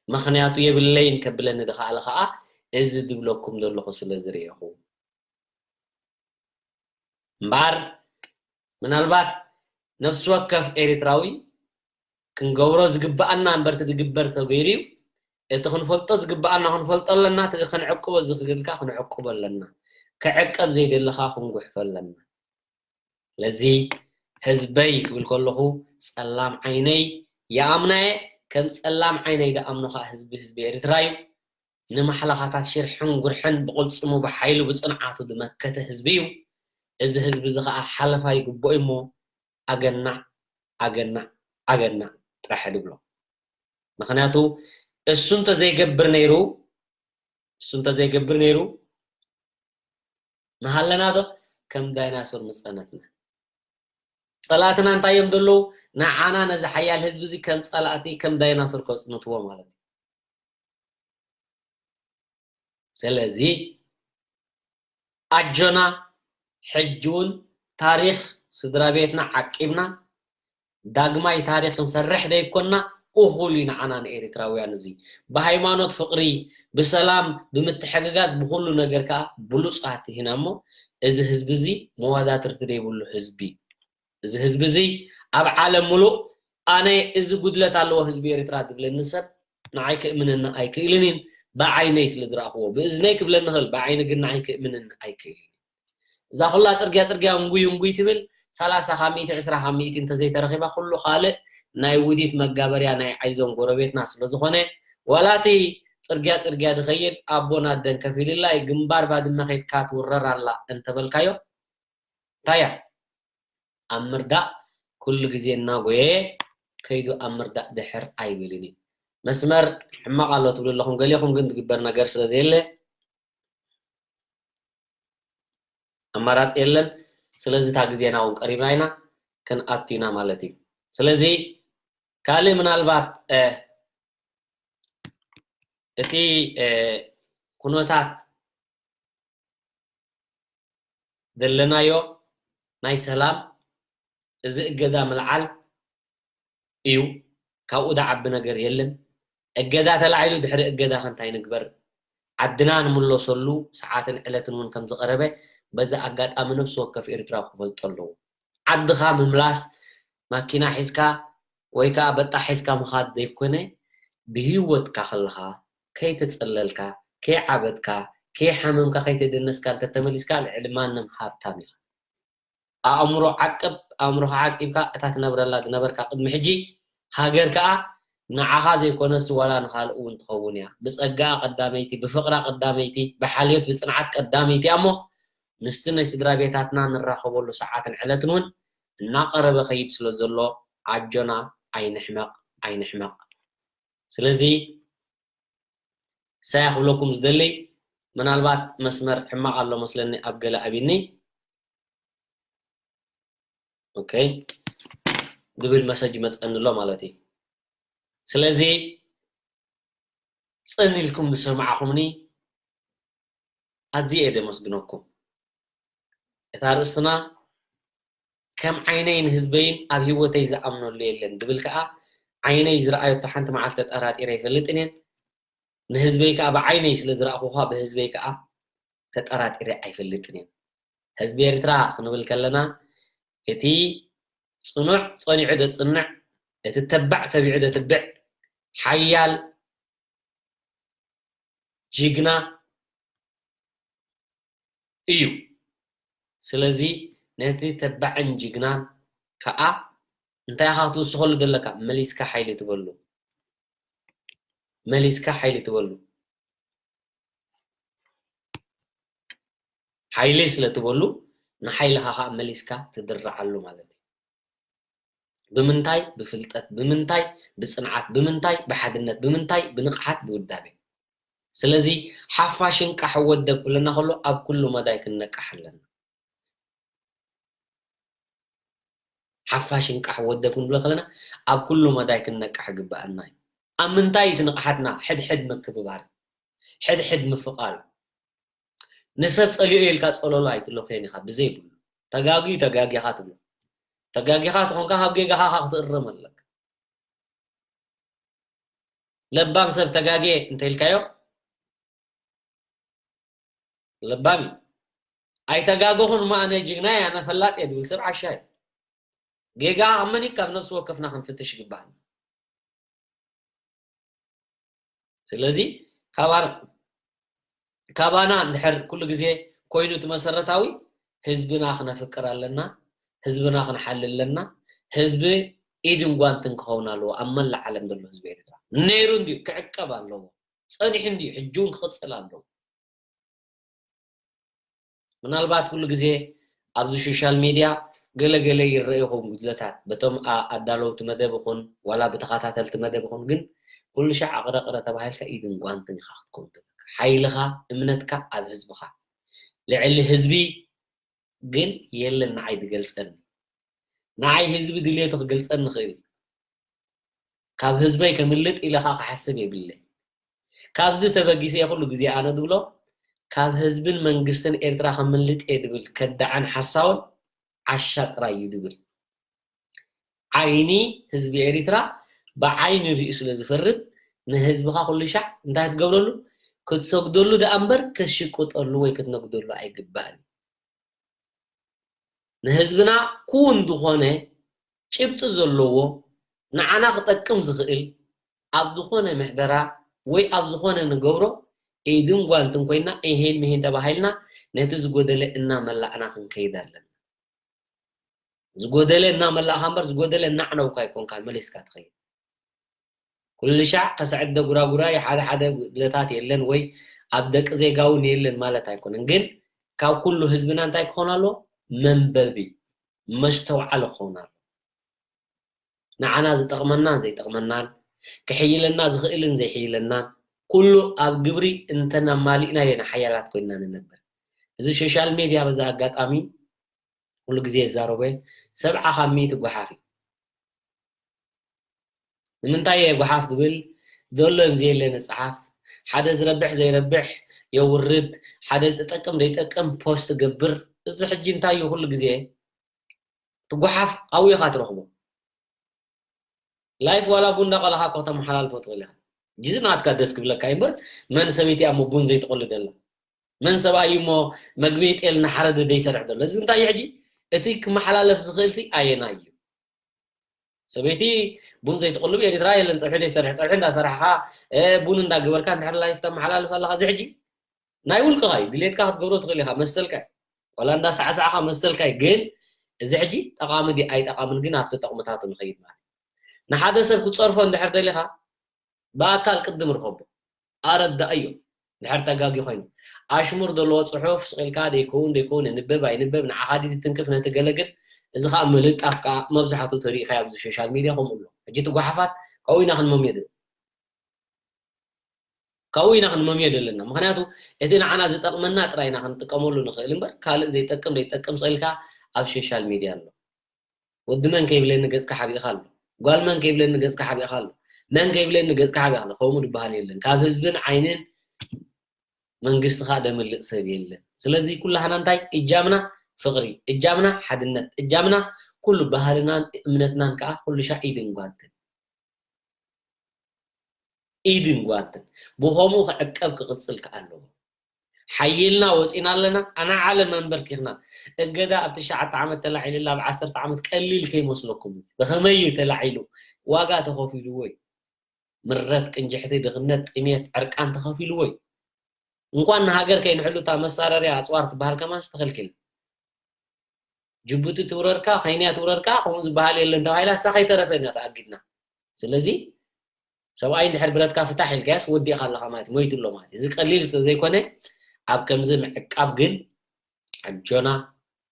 ምኽንያቱ የብለይን ከብለኒ ዝኸኣለ ኸኣ እዚ ዝብለኩም ዘለኹ ስለ ዝርኤኹ። እምበኣር ምናልባት ነፍሲ ወከፍ ኤርትራዊ ክንገብሮ ዝግብኣና እምበር እቲ ዝግበር ተገይሩ እዩ። እቲ ክንፈልጦ ዝግብኣና ክንፈልጦ ኣለና፣ እቲ ክንዕቅቦ ዝኽእል ከኣ ክንዕቅቦ ኣለና። ክዕቀብ ዘይደሊ ከኣ ክንጉሕፎ ኣለና። ስለዚ ህዝበይ ክብል ከለኹ ጸላም ዓይነይ ይኣምናየ፣ ከም ጸላም ዓይነይ ዝኣምኖ ከኣ ህዝቢ፣ ህዝቢ ኤርትራ እዩ። ንማሕለኻታት ሽርሕን ጉርሕን ብቕልጽሙ ብሓይሉ ብጽንዓቱ ዝመከተ ህዝቢ እዩ። እዚ ህዝቢ እዚ ከኣ ሓለፋ ይግብኦ እሞ ኣገናዕ፣ ኣገናዕ፣ ኣገናዕ ጥራሕ ድብሎ። ምኽንያቱ እሱ እንተዘይገብር ነይሩ፣ እሱ እንተዘይገብር ነይሩ፣ ምሃለና ዶ ከም ዳይናሶር ምጸነትና። ጸላእትና እንታይ እዮም ዘለዉ? ንዓና ነዚ ሓያል ህዝቢ እዚ ከም ጸላእቲ፣ ከም ዳይናሶር ከጽንትዎ ማለት እዩ። ስለዚ ኣጆና ሕጂ እውን ታሪኽ ስድራ ቤትና ዓቂብና ዳግማይ ታሪኽ ክንሰርሕ ዘይኮና እኹል እዩ ንዓና ንኤርትራውያን። እዚ ብሃይማኖት ፍቕሪ፣ ብሰላም፣ ብምትሕግጋዝ፣ ብኹሉ ነገር ከኣ ብሉጻት ኢና እሞ እዚ ህዝቢ እዚ መዋዳትርቲ ዘይብሉ ህዝቢ። እዚ ህዝቢ እዚ ኣብ ዓለም ሙሉእ ኣነ እዚ ጉድለት ኣለዎ ህዝቢ ኤርትራ ዝብለኒ ሰብ ንዓይ ክእምነኒ ኣይክእልን እዩን። ብዓይነይ ስለ ዝረኣኽዎ፣ ብእዝነይ ክብለኒ ይኽእል፣ ብዓይኒ ግን ንዓይ ክእምነኒ ኣይክእልን። እዛ ኩላ ጽርግያ ጽርግያ እንጉይ እንጉይ ትብል ሰላሳ ካብ ሚእቲ፣ ዕስራ ካብ ሚእቲ እንተዘይተረኺባ፣ ኩሉ ካልእ ናይ ውዲት መጋበርያ ናይ ዓይዞን ጎረቤትና ስለ ዝኾነ፣ ዋላ እቲ ጽርግያ ጽርግያ ዝኸይድ ኣቦን ኣደን ከፊልላ እዩ፣ ግንባር ባድመ ኸይድካ ትውረር ኣላ እንተበልካዮ፣ እንታይ እያ? ኣብ ምርዳእ ኩሉ ግዜ እናጎየ ከይዱ ኣብ ምርዳእ ድሕር ኣይብልን እዩ። መስመር ሕማቕ ኣሎ ትብሉ ኣለኹም፣ ገሊኹም ግን ዝግበር ነገር ስለ ዘየለ ኣማራፂ የለን። ስለዚ እታ ግዜና እውን ቀሪብና ኢና፣ ክንኣቱ ኢና ማለት እዩ። ስለዚ ካልእ ምናልባት እ፣ እቲ እ፣ ኩነታት ዘለናዮ ናይ ሰላም እዚ እገዳ ምልዓል እዩ። ካብኡ ዝዓቢ ነገር የለን። እገዳ ተላዒሉ ድሕሪ እገዳ ከ እንታይ ንግበር? ዓድና ንምለሰሉ ሰዓትን ዕለትን እውን ከም ዝቐረበ በዚ ኣጋጣሚ ነፍሲ ወከፍ ኤርትራዊ ክፈልጦ ኣለዎ። ዓድኻ ምምላስ ማኪና ሒዝካ ወይ ከዓ በጣሕ ሒዝካ ምኻድ ዘይኮነ፣ ብህይወትካ ከለኻ ከይተጸለልካ፣ ከይዓበድካ፣ ከይሓመምካ፣ ከይተደነስካ እንተተመሊስካ ልዕሊ ማንም ሃብታም ኢኻ። ኣእምሮ ዓቅብ፣ ኣእምሮኻ ዓቂብካ እታ ትነብረላ ዝነበርካ ቅድሚ ሕጂ ሃገር ከኣ ንዓኻ ዘይኮነስ ዋላ ንኻልእ እውን ትኸውን እያ። ብጸጋኣ ቀዳመይቲ፣ ብፍቕራ ቀዳመይቲ፣ ብሓልዮት ብጽንዓት ቀዳመይቲ እያ እሞ ምስቲ ናይ ስድራ ቤታትና ንራኸበሉ ሰዓትን ዕለትን እውን እናቐረበ ኸይድ ስለ ዘሎ ኣጆና ኣይንሕመቕ፣ ኣይንሕመቕ። ስለዚ ሳያ ክብለኩም ዝደሊ ምናልባት መስመር ሕማቕ ኣሎ መስለኒ ኣብ ገለ ኣቢኒ ኦኬ ዝብል መሰጅ ይመፀኒ ኣሎ ማለት እዩ። ስለዚ ፅን ኢልኩም ዝሰማዕኹምኒ ኣዝየ እየ ደመስግነኩም። እታ ርእስትና ከም ዓይነይ ንህዝበይን ኣብ ህይወተይ ዝኣምነሉ የለን ድብል ከዓ ዓይነይ ዝረኣየቶ ሓንቲ መዓልቲ ተጠራጢረ ኣይፈልጥን እየን። ንህዝበይ ከዓ ብዓይነይ ስለ ዝረኣኹኳ ብህዝበይ ከዓ ተጠራጢረ ኣይፈልጥን እየን። ህዝቢ ኤርትራ ክንብል ከለና እቲ ፅኑዕ ፀኒዑ ዘፅንዕ፣ እቲ ተባዕ ተቢዑ ዘትብዕ ሓያል ጅግና እዩ። ስለዚ ነቲ ተባዕን ጅግናን ከዓ እንታይ ኢኻ ክትውስኸሉ ዘለካ? መሊስካ ሓይሊ ትበሉ። መሊስካ ሓይሊ ትበሉ። ሓይሊ ስለ ትበሉ ንሓይልኻ ከዓ መሊስካ ትድርዓሉ ማለት እዩ። ብምንታይ? ብፍልጠት። ብምንታይ? ብፅንዓት። ብምንታይ? ብሓድነት። ብምንታይ? ብንቕሓት፣ ብውዳቤ። ስለዚ ሓፋሽ እንቃሕ ወደብ ክብለና ከሎ ኣብ ኩሉ መዳይ ክንነቃሕ ኣለና። ሓፋሽ እንቃሕ ወደብ ክንብሎ ከለና ኣብ ኩሉ መዳይ ክንነቃሕ ይግበኣና እዩ። ኣብ ምንታይ እቲ ንቕሓትና? ሕድሕድ ምክብባር፣ ሕድሕድ ምፍቓር። ንሰብ ጸሊኦ ኢልካ ጸለሎ ኣይትለኽዮን ኢኻ ብዘይብሉ። ተጋግዩ ተጋጊኻ ትብሎ። ተጋጊኻ ተኾንካ ካብ ጌጋኻ ኸዓ ክትእረም ኣለካ። ለባም ሰብ ተጋግየ እንተ ኢልካዮ ለባም እዩ። ኣይተጋገኹን እሞ ኣነ ጅግና እየ፣ ኣነ ፈላጥ እየ ዝብል ሰብ ዓሻ እዩ። ጌጋ ካብ መን እዩ? ካብ ነብሲ ወከፍና ክንፍትሽ ይግባኣና። ስለዚ ካባና ካባና እንድሕር ኩሉ ግዜ ኮይኑ እቲ መሰረታዊ ህዝብና ክነፍቅር ኣለና፣ ህዝብና ክንሓሊ ኣለና። ህዝቢ ኢድን ጓንትን ክኸውን ኣለዎ ኣብ መላእ ዓለም ዘሎ ህዝቢ ኤርትራ። ነይሩ እንድዩ ክዕቀብ ኣለዎ፣ ጸኒሑ እንድዩ ሕጂ እውን ክቕጽል ኣለዎ። ምናልባት ኩሉ ግዜ ኣብዚ ሶሻል ሚድያ ገለ ገለ ይረአ ይኸውን ጉድለታት በቶም ኣ- ኣዳለውቲ መደብ ይኹን ዋላ ብተኸታተልቲ መደብ ይኹን፣ ግን ኩሉ ሻዕ ኣቕረቕረ ተባሂልካ ኢድን ጓንትን ኢኻ ክትከውን ዘለካ። ሓይልኻ እምነትካ ኣብ ህዝብኻ ልዕሊ ህዝቢ ግን የለን ንዓይ ዝገልጸኒ። ንዓይ ህዝቢ ድልየቱ ክገልጸኒ ይኽእል እዩ። ካብ ህዝበይ ከምልጥ ኢለ ኸዓ ክሓስብ የብለይ። ካብዚ ተበጊሰ እየ ኩሉ ግዜ ኣነ ዝብሎ፣ ካብ ህዝብን መንግስትን ኤርትራ ከምልጥ እየ ዝብል ከዳዕን ሓሳውን ዓሻ ጥራይ እዩ ዝብል። ዓይኒ ህዝቢ ኤሪትራ ብዓይኒ ሪኡ ስለ ዝፈርድ ንህዝብኻ ኩሉ ሻዕ እንታይ ክትገብረሉ? ክትሰግደሉ ደኣ እምበር ክትሽቅጠሉ ወይ ክትነግደሉ ኣይግባእን። ንህዝብና ክውን ዝኾነ ጭብጢ ዘለዎ ንዓና ክጠቅም ዝኽእል ኣብ ዝኾነ ምሕደራ ወይ ኣብ ዝኾነ ንገብሮ ኢድን ጓንትን ኮይና ኢሄን ምሄን ተባሂልና ነቲ ዝጎደለ እናመላእና ክንከይድ ኣለና። ዝጎደለ እናመላእኻ እምበር ዝጎደለ እናዕነውካ ኣይኮንካን መሊስካ ትኸይድ። ኩሉ ሻዕ ከስዕደ ጉራጉራይ ሓደ ሓደ ጉድለታት የለን ወይ ኣብ ደቂ ዜጋ እውን የለን ማለት ኣይኮነን። ግን ካብ ኩሉ ህዝብና እንታይ ክኾን ኣለዎ? መንበቢ። መስተውዓሊ ክኸውን ኣሎ። ንዓና ዝጠቕመናን ዘይጠቕመናን፣ ክሕይለና ዝኽእልን ዘይሕይለናን ኩሉ ኣብ ግብሪ እንተነማሊእናዮ ኢና ሓያላት ኮይንና ንነብር። እዚ ሶሻል ሜድያ በዚ ኣጋጣሚ ኩሉ ግዜ ይዛረቦ እየ፣ ሰብዓ ካብ ሚእቲ ጓሓፍ እዩ። ንምንታይ እየ ጓሓፍ ዝብል? ዘሎን ዘየለን እጽሓፍ፣ ሓደ ዝረብሕ ዘይረብሕ የውርድ፣ ሓደ ዝጠቅም ዘይጠቅም ፖስት ገብር። እዚ ሕጂ እንታይ እዩ ኩሉ ግዜ ትጓሓፍ ኣብኡ ኢኻ ትረኽቦ። ላይፍ ዋላ ቡን እንዳቆላኻ እኮ ተመሓላልፎ ትኽእል ኢኻ። ጅዝ ናትካ ደስ ክብለካ እዩ እምበር፣ መን ሰበይቲ እያ እሞ ቡን ዘይትቆሉ ደላ? መን ሰብኣይ እዩ እሞ መግቢ ጤል እናሓረደ ዘይሰርሕ ዘሎ? እዚ እንታይ እዩ ሕጂ? እቲ ክመሓላለፍ ዝኽእል ሲ ኣየናይ እዩ? ሰበይቲ ቡን ዘይትቆሉ ኤሪትራ የለን። ፀብሒ ዘይሰርሕ፣ ፀብሒ እንዳሰራሕኻ ቡን እንዳገበርካ እንድሕር ላይፍ ተመሓላልፍ ኣለኻ። እዚ ሕጂ ናይ ውልቅኻ እዩ፣ ድሌትካ ክትገብሮ ትኽእል ኢኻ፣ መሰልካ እዩ። ዋላ እንዳሳዕሳዕኻ መሰልካ እዩ። ግን እዚ ሕጂ ጠቓሚ ድዩ ኣይጠቓምን ግን ኣብቲ ጠቕምታቱ ንኸይድ ማለት እዩ። ንሓደ ሰብ ክፀርፎ እንድሕር ደሊኻ ብኣካል ቅድም ርኸቦ፣ ኣረዳእዮ። እንድሕር ተጋጊ ኮይኑ ኣሽሙር ዘለዎ ፅሑፍ ስቕ ኢልካ ደይከውን ደይከውን የንብብ ኣይንብብ ንዓኻ ድዩ ዝትንክፍ ነቲ ገለ ግን፣ እዚ ከዓ ምልጣፍ ከዓ መብዛሕትኡ ተሪእካ ኣብዚ ሶሻል ሚድያ ከምኡ ኣሎ። ሕጂ እቲ ጓሓፋት ካብኡ ኢና ክንመምዮ ዘለና። ካብኡ ኢና ክንመምዮ ዘለና። ምክንያቱ እቲ ንዓና ዝጠቕመና ጥራይ ኢና ክንጥቀመሉ ንኽእል እምበር ካልእ ዘይጠቅም ዘይጠቅም ስቕ ኢልካ ኣብ ሶሻል ሚድያ ኣሎ። ወዲ መን ከይብለኒ ገጽካ ሓቢእካ ኣሎ። ጓል መን ከይብለኒ ገጽካ ሓቢእካ ኣሎ። መን ከይብለኒ ገጽካ ሓቢእካ ኣሎ። ከምኡ ዝበሃል የለን። ካብ ህዝብን ዓይንን መንግስቲ ከዓ ደምልእ ሰብ የለን። ስለዚ ኩላህና እንታይ እጃምና ፍቕሪ፣ እጃምና ሓድነት፣ እጃምና ኩሉ ባህልናን እምነትናን ከዓ ኩሉ ሻዕ ኢድን ጓንትን። ኢድን ጓንትን ብኸምኡ ክዕቀብ ክቕጽል ከኣ ኣለዎ። ሓይልና ወጺና ኣለና፣ ኣናዓለ መንበርኪኽና። እገዳ ኣብ ትሽዓተ ዓመት ተላዒልላ ኣብ ዓሰርተ ዓመት ቀሊል ከይመስለኩም። እዚ ብኸመይ እዩ ተላዒሉ? ዋጋ ተኸፊልዎ እዩ። ምረት፣ ቅንጅሕቲ፣ ድኽነት፣ ጥሜት፣ ዕርቃን ተኸፊልዎ እዩ። እንኳን ንሃገር ከይንሕሉ እታ መሳረርያ ኣጽዋር ትበሃል ከማን ተኸልኪልና። ጅቡቲ ትውረርካ፣ ኸይንያ ትውረርካ፣ ከምኡ ዝበሃል የለን ተባሂላ፣ እሳ ከይተረፈ ኢና ተኣጊድና። ስለዚ ሰብኣይ እንድሕር ብረትካ ፍታሕ ኢልካዮስ ወዲእካ ኣለኻ ማለት እዩ፣ ሞይቱ ኣሎ ማለት እዩ። እዚ ቀሊል ስለ ዘይኮነ ኣብ ከምዚ ምዕቃብ ግን ኣጆና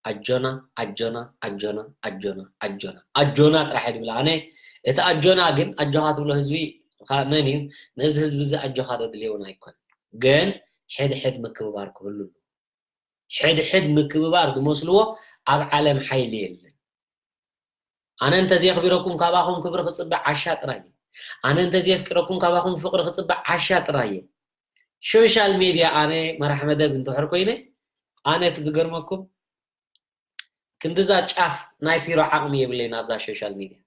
ኣጆና ኣጆና ኣጆና ኣጆና ኣጆና ኣጆና ጥራሕ እየ ዝብል ኣነ። እቲ ኣጆና ግን ኣጆኻ ትብሎ ህዝቢ ከ መን እዩ? ነዚ ህዝቢ እዚ ኣጆኻ ዘድልዮ እውን ኣይኮነን። ግን ሕድ ሕድ ምክብባር ክህሉ ኣለዎ። ሕድሕድ ምክብባር ዝመስልዎ ኣብ ዓለም ሓይሊ የለን። ኣነ እንተዘየኽቢረኩም ካባኹም ክብሪ ክጽበ ዓሻ ጥራይ እየ። ኣነ እንተዘየፍቅረኩም ካባኹም ፍቕሪ ክጽበ ዓሻ ጥራይ እየ። ሶሻል ሜድያ ኣነ መራሕ መደብ እንድሕር ኮይነ ኣነ እቲ ዝገርመኩም ክንድዛ ጫፍ ናይ ፒሮ ዓቕሚ የብለይን ኣብዛ ሶሻል ሜድያ።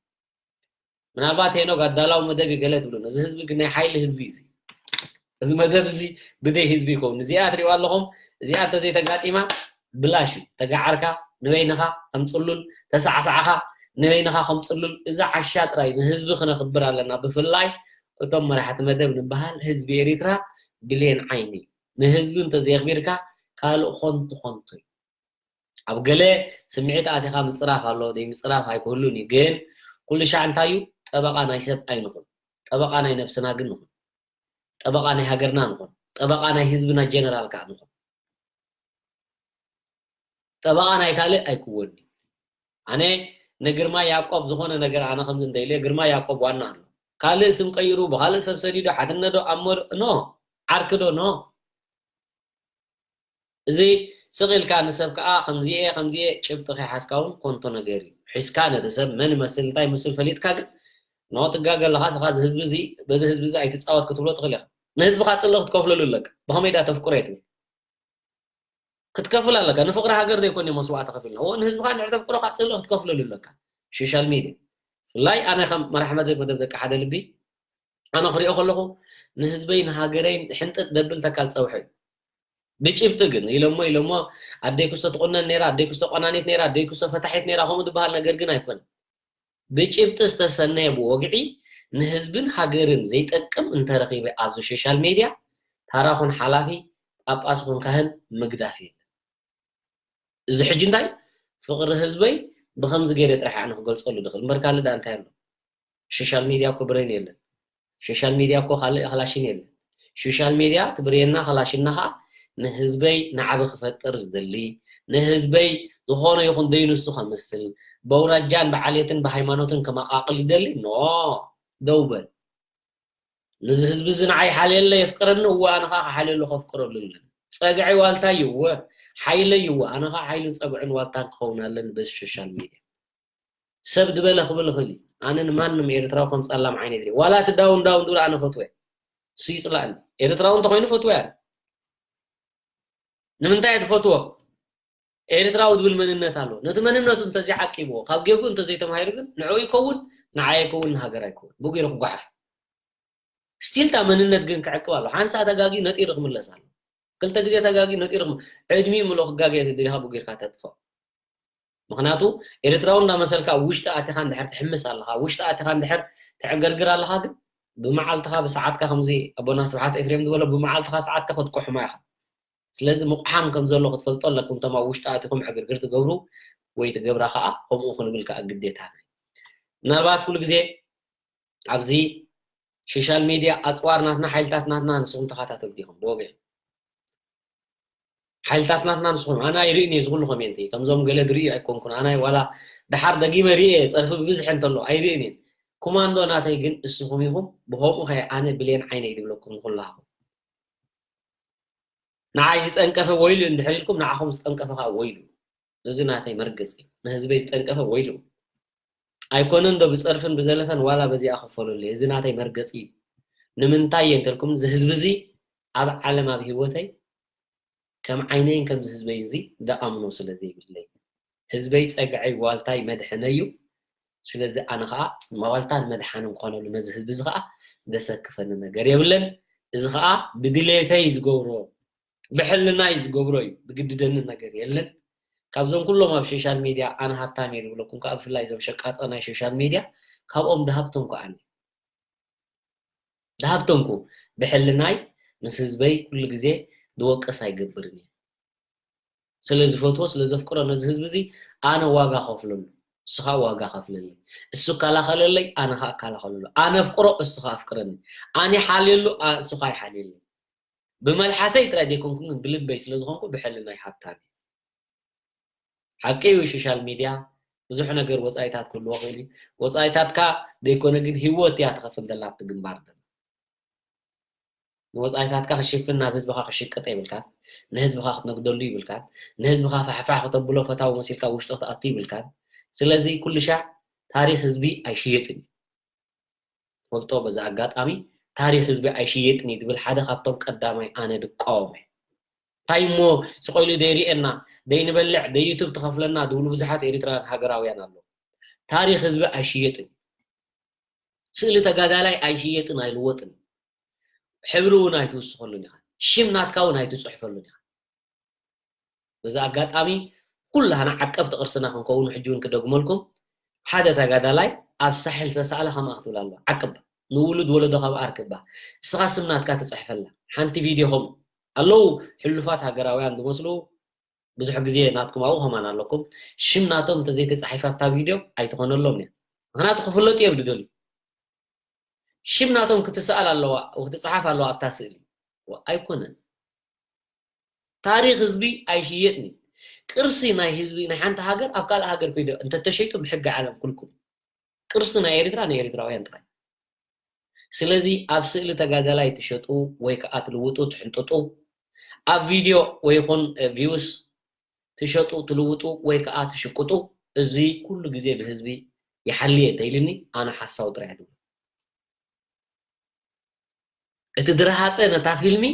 ምናልባት ሄኖግ ኣዳላዊ መደብ እዩ ገለ ትብሉን፣ እዚ ህዝቢ ግን ናይ ሓይሊ ህዝቢ እዩ። እዚ መደብ እዚ ብደይ ህዝቢ ይኸውን። እዚኣ ትሪእዋ ኣለኹም፣ እዚኣ እንተዘይተጋጢማ ብላሽ እዩ። ተጋዓርካ ንበይንኻ ከም ፅሉል፣ ተሳዕሳዕኻ ንበይንኻ ከም ፅሉል። እዚ ዓሻ ጥራይ ንህዝቢ ክነኽብር ኣለና። ብፍላይ እቶም መራሕቲ መደብ ንበሃል ህዝቢ ኤሪትራ ብሌን ዓይኒ እዩ። ንህዝቢ እንተዘየኽቢርካ ካልእ ኾንቱ ኾንቱ እዩ። ኣብ ገለ ስምዒት ኣቲኻ ምጽራፍ ኣሎ፣ ደይ ምጽራፍ ኣይክህሉን እዩ። ግን ኩሉ ሻዕ እንታይ እዩ? ጠበቓ ናይ ሰብ ኣይንኹን። ጠበቓ ናይ ነብስና ግን ንኹን። ጠበቓ ናይ ሃገርና ንኹን። ጠበቓ ናይ ህዝብና ጀነራል ከዓ ንኹን። ጠበቓ ናይ ካልእ ኣይክወን እዩ። ኣነ ንግርማ ያዕቆብ ዝኾነ ነገር ኣነ ከምዚ እንተ ኢለ ግርማ ያዕቆብ ዋና ኣሎ። ካልእ ስም ቀይሩ ብኻልእ ሰብ ሰዲዱ ሓትነዶ ኣሞ ኖ ዓርክዶ ኖ እዚ ስቕ ኢልካ ንሰብ ከኣ ከምዚ'የ ከምዚ'የ ጭብጢ ከይሓዝካ እውን ኮንቶ ነገር እዩ። ሒዝካ ነቲ ሰብ መን ይመስል እንታይ ይመስል ፈሊጥካ ግን ኖ ትጋገ ኣለኻ ንስኻ እዚ ህዝቢ እዚ በዚ ህዝቢ እዚ ኣይትጻወት ክትብሎ ትኽእል ኢኻ። ንህዝብኻ ጽልኢ ክትከፍለሉ ኣለካ። ብኸመይ ደኣ ተፍቅሮ እየ ትብል? ክትከፍል ኣለካ። ንፍቕሪ ሃገር ዘይኮነ መስዋእቲ ከፊልና። እዎ ንህዝብኻ እንድሕር ተፍቅሮ ከዓ ጽልኢ ክትከፍለሉ ኣለካ። ሶሻል ሚድያ ብፍላይ ኣነ ከም መራሕ መደብ መደብ ደቂ ሓደ ልቢ ኣነ ክሪኦ ከለኹ ንህዝበይ ንሃገረይ ሕንጥጥ ደብል ተካል ፀውሒ እዩ። ብጭብጢ ግን ኢሎሞ ኢሎሞ ኣደይ ክስቶ ትቑነን ነይራ፣ ኣደይ ክስቶ ቆናኒት ነይራ፣ ኣደይ ክስቶ ፈታሒት ነይራ ከምኡ ዝበሃል ነገር ግን ኣይኮነን። ብጭብጢ ዝተሰነየ ብወግዒ ንህዝብን ሃገርን ዘይጠቅም እንተረኺበ ኣብዚ ሶሻል ሜድያ ታራ ኩን ሓላፊ ጳጳስ ኩን ካህን ምግዳፍ የለን። እዚ ሕጂ እንታይ ፍቕሪ ህዝበይ ብኸምዚ ገይረ ጥራሕ ኣነ ክገልፀሉ ድኽእል እምበር ካልእ ዳ እንታይ ኣሎ? ሶሻል ሚድያ እኮ ብሬን የለን። ሶሻል ሚድያ እኮ ካልእ ክላሽን የለን። ሶሻል ሚድያ ትብርየና ክላሽና ከዓ ንህዝበይ ናዕቢ ክፈጥር ዝደሊ፣ ንህዝበይ ዝኾነ ይኹን ዘይንሱ ከምስል፣ በውራጃን ብዓሌትን ብሃይማኖትን ከመቓቕል ይደሊ? ኖ፣ ደው በል። ንዚ ህዝቢ እዚ ንዓይ ሓልየለ የፍቅረኒ፣ እወ፣ ኣነ ኸዓ ክሓልየሉ ከፍቅረሉ ኣለኒ። ጸግዒ ዋልታ እዩ፣ እወ፣ ሓይለ እዩ፣ እወ፣ ኣነ ኸዓ ሓይልን ጸግዕን ዋልታን ክኸውን ኣለኒ በዚ ሶሻል ሚድያ። ሰብ ዝበለ ክብል ይኽእል እዩ። ኣነ ንማንም ኤርትራዊ ከም ጸላም ዓይነ ይድሪ። ዋላ እቲ ዳውን ዳውን ዝብል ኣነ ፈትወ። እሱ ይጽላእኒ። ኤርትራዊ እንተኾይኑ ፈትወ ኣነ። ንምንታይ እየ ትፈትዎ? ኤርትራዊ ዝብል መንነት ኣሎ። ነቲ መንነቱ እንተዘይዓቂብዎ፣ ካብ ጌጉ እንተዘይተማሂሩ ግን ንዕኡ ይከውን፣ ንዓይ ኣይከውን፣ ንሃገር ኣይከውን። ብኡ ገይሩ ክጓሓፍ። ስቲል እታ መንነት ግን ክዕቅብ ኣሎ። ሓንሳእ ተጋግዩ ነጢሩ ክምለስ ኣሎ። ክልተ ግዜ ተጋግዩ ነጢሩ ክም-፣ ዕድሚኡ ምልኦ ክጋገ ተደሊኻ ብኡ ጌርካ ተጥፍኦ። ምኽንያቱ ኤርትራዊ እንዳመሰልካ ኣብ ውሽጢ ኣቲኻ እንድሕር ትሕምስ ኣለኻ፣ ኣብ ውሽጢ ኣቲኻ እንድሕር ተዕገርግር ኣለኻ፣ ግን ብመዓልትኻ ብሰዓትካ ከምዚ ኣቦና ስብሓት ኤፍሬም ዝበሎ ብመዓልትኻ ሰዓትካ ክትቆሕማ ኢኻ። ስለዚ ምቑሓም ከም ዘሎ ክትፈልጦ ኣለኩም። እቶም ኣብ ውሽጢ ኣቲኹም ዕግርግር ትገብሩ ወይ ትገብራ ከኣ ከምኡ ክንብል ከኣ ግዴታ ናይ ምናልባት ኩሉ ግዜ ኣብዚ ሶሻል ሚድያ ኣፅዋር ናትና ሓይልታት ናትና ንስኹም ተኸታተልቲ ኢኹም ብወግዒ ሓይልታት ናትና ንስኹም ኣነ ኣይርእን እየ ዝኩሉ ኮሜንት ከምዞም ገለ ዝርእዩ ኣይኮንኩን ኣነ ዋላ ደሓር ደጊመ ርእየ ፀርፊ ብብዝሒ እንተሎ ኣይርእን እየ ኮማንዶ ናተይ ግን እስኹም ኢኹም ብከምኡ ከ ኣነ ብሌን ዓይነይ ዝብለኩም ንኩላኹም ንዓይ ዝጠንቀፈ ወይሉ እንድሕር ኢልኩም ንዓኹም ዝጠንቀፈ ከዓ ወይሉ እዚ ናተይ መርገፂ እዩ ንህዝበይ ዝጠንቀፈ ወይሉ ኣይኮነን ዶ ብፀርፍን ብዘለፈን ዋላ በዚኣ ክፈሉለይ እዚ ናተይ መርገፂ እዩ ንምንታይ እየ እንተልኩም እዚ ህዝቢ እዚ ኣብ ዓለም ኣብ ሂወተይ ከም ዓይነይን ከምዚ ህዝበይን እዚ ደኣምኖ ስለ ዘይብለይ ህዝበይ ፀግዐይ ዋልታይ መድሐነይ እዩ ስለዚ ኣነ ከዓ ዋልታን መድሓንን ክኾነሉ ነዚ ህዝቢ እዚ ከዓ ዘሰክፈኒ ነገር የብለን እዚ ከዓ ብድሌተይ ዝገብሮ ብሕልናይ ዝገብሮ እዩ ዝግድደኒ ነገር የለን ካብዞም ኩሎም ኣብ ሶሻል ሚድያ ኣነ ሃብታም እየ ዝብለኩም ከዓ ብፍላይ እዞም ሸቃጦ ናይ ሶሻል ሚድያ ካብኦም ድሃብቶም ከዓ ዝሃብተንኩ ብሕልናይ ምስ ህዝበይ ኩሉ ግዜ ዝወቅስ ኣይገብርን እየ ስለ ዝፈትዎ ስለ ዘፍቅሮ ነዚ ህዝቢ እዚ ኣነ ዋጋ ከፍለሉ እሱ ከዓ ዋጋ ከፍለለይ እሱ እከላኸለለይ ኣነ ከዓ እከላኸለሉ ኣነ ኣፍቅሮ እሱ ከዓ ኣፍቅረኒ ኣነ ሓልየሉ እሱ ከዓ ይሓልየለይ ብመልሓሰይ ጥራይ ዘይኮንኩ ግን ብልበይ ስለ ዝኾንኩ ብሕልናይ ሃብታም እየ ሓቂ እዩ ሶሻል ሚድያ ብዙሕ ነገር ወፃኢታት ክህልዎ ክእል እዩ ወፃኢታትካ ዘይኮነ ግን ህይወት እያ ትኸፍል ዘላ ኣብቲ ግንባር ዘላ ንወፃኢታትካ ክሽፍን ናብ ህዝብኻ ክሽቅጥ የብልካን ንህዝብኻ ክትነግደሉ ይብልካን ንህዝብኻ ፋሕፋሕ ክተብሎ ፈታዊ መሲልካ ውሽጢ ክትኣቱ ይብልካን ስለዚ ኩሉ ሻዕ ታሪክ ህዝቢ ኣይሽየጥን እዩ ትፈልጦ በዚ ኣጋጣሚ ታሪክ ህዝቢ ኣይሽየጥን እዩ ዝብል ሓደ ካብቶም ቀዳማይ ኣነ ድቃወሞ እንታይ እሞ ስቆይሉ ደይርኤና ደይንበልዕ ደይዩቱብ ትኸፍለና ዝብሉ ብዙሓት ኤሪትራውያን ሃገራውያን ኣለዉ ታሪክ ህዝቢ ኣይሽየጥን ስእሊ ተጋዳላይ ኣይሽየጥን ኣይልወጥን ሕብሪ እውን ኣይትውስኸሉን ኢኻ ሽም ናትካ እውን ኣይትፅሕፈሉን ኢኻ በዚ ኣጋጣሚ ኩላህና ዓቀብቲ ቅርስና ክንከውን ሕጂ እውን ክደግመልኩም ሓደ ተጋዳላይ ኣብ ሳሕል ዝተሳእለ ከምኣ ክትብል ኣለዋ ዓቅባ ንውሉድ ወለዶ ካብ ኣርክባ እስኻ ስም ናትካ ትፅሕፈላ ሓንቲ ቪድዮ ከምኡ ኣለዉ ሕሉፋት ሃገራውያን ዝመስሉ ብዙሕ ግዜ ናትኩም ኣብኡ ከማን ኣለኩም ሽም ናቶም እንተዘይተፃሒፋ ኣብታ ቪድዮ ኣይትኾነሎም እያ ምክንያቱ ክፍለጡ እዮም ዝደልዩ ሽም ናቶም ክትሰኣል ኣለዋ ክትፀሓፍ ኣለዋ ኣብታ ስእሊ ኣይኮነን ታሪክ ህዝቢ ኣይሽየጥን እዩ ቅርሲ ናይ ህዝቢ ናይ ሓንቲ ሃገር ኣብ ካልእ ሃገር ኮይደ እንተተሸይጡ ብሕጊ ዓለም ክልኩል ቅርሲ ናይ ኤርትራ ናይ ኤርትራውያን ጥራይ ስለዚ ኣብ ስእሊ ተጋዳላይ ትሸጡ ወይ ከዓ ትልውጡ ትሕንጥጡ ኣብ ቪድዮ ወይ ይኹን ቪውስ ትሸጡ ትልውጡ ወይ ከዓ ትሽቅጡ እዚ ኩሉ ግዜ ብህዝቢ ይሓልየ እንተኢልኒ ኣነ ሓሳዊ ጥራይ እያ እቲ ዝረሃፀ ነታ ፊልሚ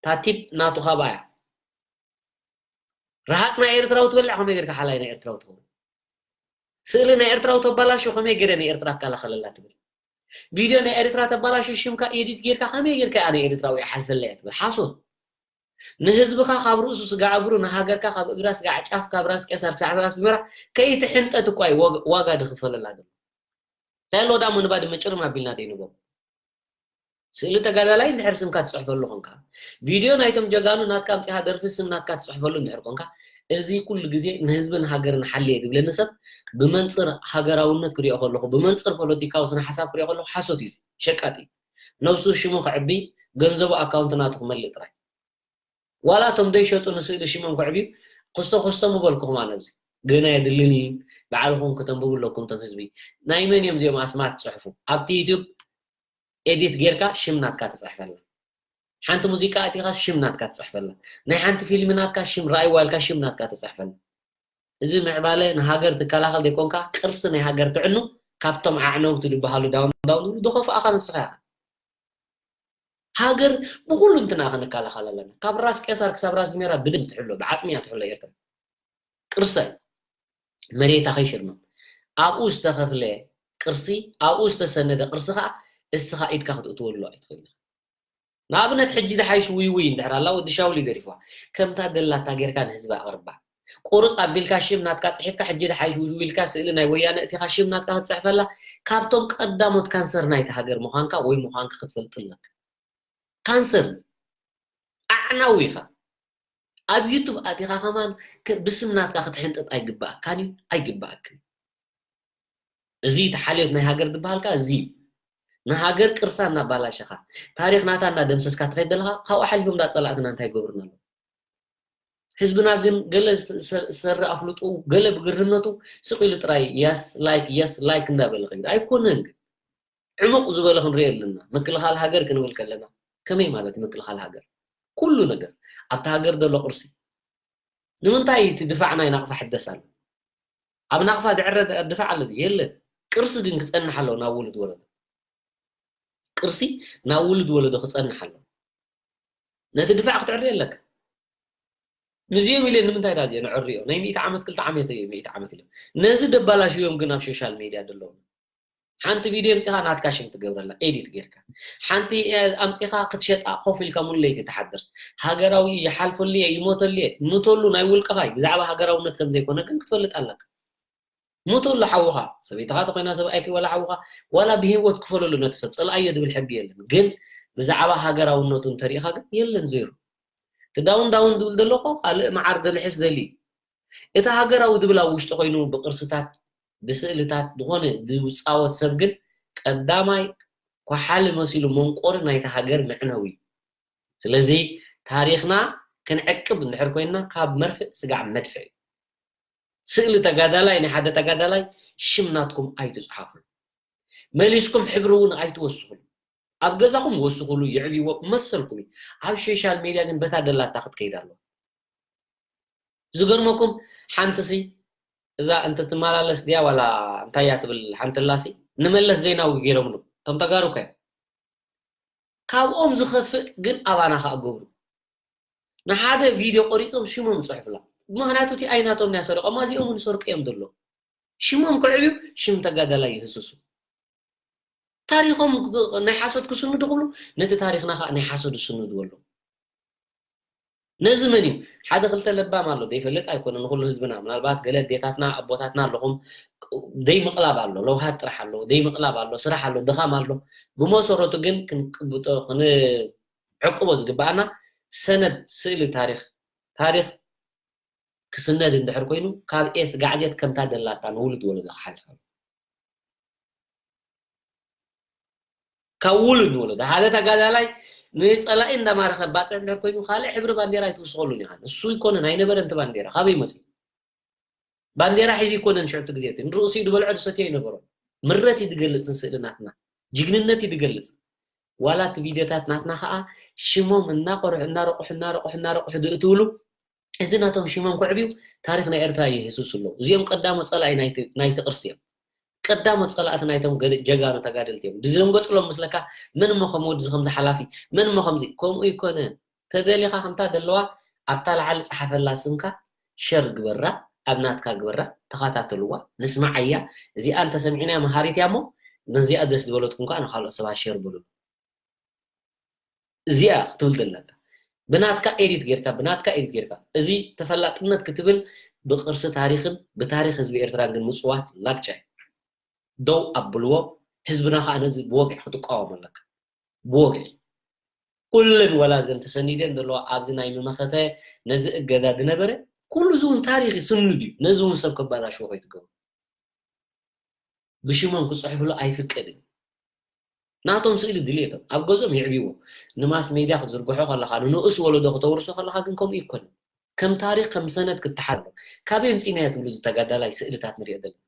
ታቲብ ናቱ ካባ እያ ረሃፅ ናይ ኤርትራዊ ትበልዕ ከመይ ጌርካ ሓላይ ናይ ኤርትራዊ ትኸውን ስእሊ ናይ ኤርትራዊ ተባላሹ ከመይ ገይረ ንኤርትራ ክከላኸለላ ትብል ቪድዮ ናይ ኤርትራ ተባላሹ ሽምካ ኤዲት ጌርካ ከመይ ጌርካ እያ ንኤርትራዊ ይሓልፈላ እያ ትብል ሓሶት ንህዝብኻ ካብ ርእሱ ስጋዕ እግሩ ንሃገርካ ካብ እግራ ስጋዕ ጫፍ ካብ ራስ ቄሳር ክሳዕ ራስ ዝመራ ከይትሕንጠት እኳ እዩ ዋጋ ድኽፈለላ ዘሎ እንታይ ኣለዎ ዳሞ ንባድመ ጭርም ኣቢልና ደይንቦም ስእሊ ተጋዳላይ እንድሕር ስምካ ትፅሕፈሉ ኮንካ ቪድዮ ናይቶም ጀጋኑ ናትካ ኣምፂኻ ደርፊ ስም ናትካ ትፅሕፈሉ እንድሕር ኮንካ እዚ ኩሉ ግዜ ንህዝብን ሃገርን ሓልየ ዝብለኒ ሰብ ብመንፅር ሃገራውነት ክሪኦ ከለኹ ብመንፅር ፖለቲካዊ ስነ ሓሳብ ክሪኦ ከለኹ ሓሶት እዩ ሸቃጢ ነብሱ ሽሙ ክዕቢ ገንዘቡ ኣካውንት ናቱ ክመልእ ጥራይ ዋላ እቶም ዘይሸጡ ንስእሊ ሽሞም ክዕብዩ ክስቶ ክስቶ ምበልኩኹም ኣነ ኣብዚ። ግን ኣየድልን እዩ። ባዕልኹም ከተንብቡ ኣለኩም እቶም ህዝቢ። ናይ መን እዮም እዚኦም ኣስማት ትጽሕፉ? ኣብቲ ዩቱብ ኤዲት ጌርካ ሽም ናትካ ትጽሕፈላ። ሓንቲ ሙዚቃ ኣእቲኻ ሽም ናትካ ትጽሕፈላ። ናይ ሓንቲ ፊልም ናትካ ሽም ርኣይዋ ኢልካ ሽም ናትካ ትጽሕፈላ። እዚ ምዕባለ ንሃገር ትከላኸል ዘይኮንካ ቅርሲ ናይ ሃገር ትዕኑ ካብቶም ኣዕነውቲ ዝበሃሉ ዳውን ዳውን ዝብሉ ዝኸፍኣኻ ንስኻ ኢኻ። ሃገር ብኹሉ እንትና ክንከላኸል ኣለና። ካብ ራስ ቄሳር ክሳብ ራስ ሜራ ብደም ትሕሎ፣ ብዓጥሚ እያ ትሕሎ ኤርትራ። ቅርሳ እዩ። መሬታ ከይሽርመም። ኣብኡ ዝተኸፍለ ቅርሲ፣ ኣብኡ ዝተሰነደ ቅርሲ ከዓ እስኻ ኢድካ ክትእትወሉ ኣይትኽእልን። ንኣብነት ሕጂ ዝሓይሽ ውይ ውይ እንድሕር ኣላ ወዲ ሻውል እዩ ገዲፍዋ። ከምታ ደላታ ጌርካ ንህዝቢ ኣቕርባ። ቁርፅ ኣቢልካ ሽም ናትካ ፅሒፍካ ሕጂ ዝሓይሽ ውይ ውይ ኢልካ ስእሊ ናይ ወያነ እቲኻ ሽም ናትካ ክትፅሕፈላ ካብቶም ቀዳሞት ካንሰር ናይቲ ሃገር ምዃንካ ወይ ምዃንካ ክትፈልጥ ኣለካ። ካንሰር ኣዕናዊ ኢኻ። ኣብ ዩቱብ ኣቲኻ ከማን ከ- ብስም ናትካ ክትሕንጥጥ ኣይግባኣካን እዩ ኣይግባኣክን። እዚ ተሓልዮት ናይ ሃገር ዝበሃልካ እዚ እዩ። ንሃገር ቅርሳ እናባላሸኻ ታሪኽ ናታ እናደምሰስካ ትኸይድ ዘለኻ ካብኡ ሓሊፎም ዳ ፀላእትና እንታይ ይገብሩና ኣለዉ? ህዝብና ግን ገለ ዝሰሪ ኣፍልጡ ገለ ብግርህነቱ ስቕ ኢሉ ጥራይ የስ ላይክ የስ ላይክ እንዳበለ ከይዱ ኣይኮነን። ግን ዕሙቕ ዝበለ ክንሪኦ ኣለና። ምክልኻል ሃገር ክንብል ከለና ከመይ ማለት ምክልኻል ሃገር? ኩሉ ነገር ኣብቲ ሃገር ዘሎ ቅርሲ። ንምንታይ እቲ ድፋዕ ናይ ናቕፋ ሕደስ ኣሎ? ኣብ ናቕፋ ድዕረ ድፋዕ ኣሎ ድዩ? የለን። ቅርሲ ግን ክጸንሕ ኣለዎ ናብ ውሉድ ወለዶ። ቅርሲ ናብ ውሉድ ወለዶ ክጸንሕ ኣለዎ። ነቲ ድፋዕ ክትዕሪ ኣለካ። ንዚኦም ኢለ ንምንታይ ዳ እዚኦ ንዕሪኦ? ናይ ሚእቲ ዓመት ክልተ ዓመት እዩ ሚእቲ ዓመት ኢሎም። ነዚ ደባላሽዮም ግን ኣብ ሶሻል ሚድያ ዘለዉ ሓንቲ ቪድዮ ኣምፂኻ ናትካ ሽም ትገብረላ ኤዲት ጌርካ ሓንቲ ኣምፂኻ ክትሸጣ ኮፍ ኢልካ ሙሉ ለይቲ ትሓድር ሃገራዊ ይሓልፈሉ እየ ይሞተሉ እየ ምተሉ ናይ ውልቅኻ እዩ ብዛዕባ ሃገራውነት ከም ዘይኮነ ግን ክትፈልጥ ኣለካ። ሙተሉ ሓውኻ ሰበይትኻ ተኮይና ሰብኣይኪ ዋላ ሓውኻ ዋላ ብሂወት ክፈለሉ ነቲ ሰብ ፀልኣዮ ዝብል ሕጊ የለን ግን ብዛዕባ ሃገራውነቱ እንተሪኢኻ ግን የለን ዜሮ እቲ ዳውን ዳውን ዝብል ዘሎ እኮ ካልእ መዓር ገልሒ ስደሊ እዩ እቲ ሃገራዊ ዝብል ኣብ ውሽጢ ኮይኑ ብቅርስታት ብስእልታት ዝኾነ ዝፃወት ሰብ ግን ቀዳማይ ኳሓሊ መሲሉ መንቆሪ ናይታ ሃገር መዕነዊ እዩ ስለዚ ታሪኽና ክንዕቅብ እንድሕር ኮይንና ካብ መርፍእ ስጋዕ መድፍዕ እዩ ስእሊ ተጋዳላይ ናይ ሓደ ተጋዳላይ ሽም ናትኩም ኣይትፅሓፉ መሊስኩም ሕብሪ እውን ኣይትወስኹሉ ኣብ ገዛኹም ወስኹሉ ይዕብዎ መሰልኩም እዩ ኣብ ሶሻል ሜድያ ግን በታ ደላታ ክትከይድ ኣለዋ ዝገርመኩም ሓንቲ ሲ እዛ እንተ ትመላለስ ድያ ዋላ እንታይ እያ ትብል ሓንቲ ኣላ ሲ ንመለስ ዜናዊ ገይሮምሉ እቶም ተጋሩ ከ ካብኦም ዝኸፍእ ግን ኣባና ከዓ ገብሩ ንሓደ ቪድዮ ቆሪፆም ሽሞም ፅሑፍላ ምክንያቱ እቲ ኣይናቶም ናይ ሰረቆም ኣዚኦም ንሰርቁ እዮም ዘሎ ሽሞም ክዕብዩ ሽም ተጋዳላይ ይህስሱ ታሪኾም ናይ ሓሶት ክስንዱ ክብሉ ነቲ ታሪኽና ከዓ ናይ ሓሶት ዝስንዱ ኣለዉ ነዚ መን እዩ ሓደ ክልተ ለባም ኣሎ ዘይፈልጥ ኣይኮነ ንኩሉ ህዝብና ምናልባት ገለ ኣዴታትና ኣቦታትና ኣለኹም ደይ ምቕላብ ኣሎ ለውሃት ጥራሕ ኣሎ ደይ ምቕላብ ኣሎ ስራሕ ኣሎ ድኻም ኣሎ ብመሰረቱ ግን ክንቅብጦ ክንዕቅቦ ዝግባኣና ሰነድ ስእሊ ታሪኽ ታሪኽ ክስነድ እንድሕር ኮይኑ ካብ ኤስ ጋዕዜት ከምታ ደላታ ንውሉድ ወለዶ ክሓልፍ ኣሎ ካብ ውሉድ ንወለዶ ሓደ ተጋዳላይ ንፀላኢ እንዳማረኸ ባፅዕ እንድሕር ኮይኑ ካልእ ሕብሪ ባንዴራ ኣይትውስኸሉን ኢኻ እሱ ይኮነ ናይ ነበረ እንተ ባንዴራ ካበይ መፅእ ባንዴራ ሒዙ ይኮነን ሽዑ እቲ ግዜ እቲ ንርእሱ እዩ ዝበልዖ ዝሰትዮ ይነበሮ ምረት እዩ ዝገልፅ ንስእሊ ናትና ጅግንነት እዩ ዝገልፅ ዋላ እቲ ቪድዮታት ናትና ከዓ ሽሞም እናቆርሑ እናረቑሑ እናረቑሑ እናረቑሑ ዝእትውሉ እዚ ናቶም ሽሞም ክዕብዩ ታሪኽ ናይ ኤርትራ ይህስሱ ኣለዉ እዚኦም ቀዳሞ ፀላኢ ናይቲ ቅርሲ እዮም ቀዳሞት ፀላእቲ ናይቶም ጀጋኑ ተጋደልቲ እዮም ዝደንገፅሎም ምስለካ መን እሞ ከም ወድዚ ከምዚ ሓላፊ መን እሞ ከምዚ ከምኡ ይኮነ ተደሊኻ ከምታ ዘለዋ ኣብታ ላዓሊ ፀሓፈላ ስምካ ሸር ግበራ ኣብ ናትካ ግበራ ተኸታተልዋ ንስማዓያ እዚኣ እንተሰሚዕናያ መሃሪት እያ እሞ ነዚኣ ደስ ዝበለትኩም ከዓ ንካልኦት ሰባት ሸር በሉ እዚኣ ክትብል ዘለካ ብናትካ ኤዲት ጌርካ ብናትካ ኤዲት ጌርካ እዚ ተፈላጥነት ክትብል ብቅርሲ ታሪክን ብታሪክ ህዝቢ ኤርትራን ግን ምፅዋት ላግጫ እዩ ደው ኣብልዎ ህዝብና ከዓ ነዚ ብወግዒ ክትቃወም ኣለካ ብወግዒ ኩለን ወላ ዘን ተሰኒደን ዘለዋ ኣብዚ ናይ መመኸተ ነዚ እገዳ ዝነበረ ኩሉ እዚ እውን ታሪክ እዩ ስኑድ እዩ ነዚ እውን ሰብ ከባላሽዎ ከይትገብሩ ብሽሞም ክፅሕፍሉ ኣይፍቀድን ናቶም ስእሊ ድልየቶም ኣብ ገዞም የዕብይዎ። ንማስ ሜድያ ክትዝርግሖ ከለኻ፣ ንንኡስ ወለዶ ክተውርሶ ከለኻ ግን ከምኡ ይኮን። ከም ታሪኽ ከም ሰነድ ክትሓዝ። ካበይ ኣምፂእናዮ ትብሉ ዝተጋዳላይ ስእልታት ንሪኦ ዘለና?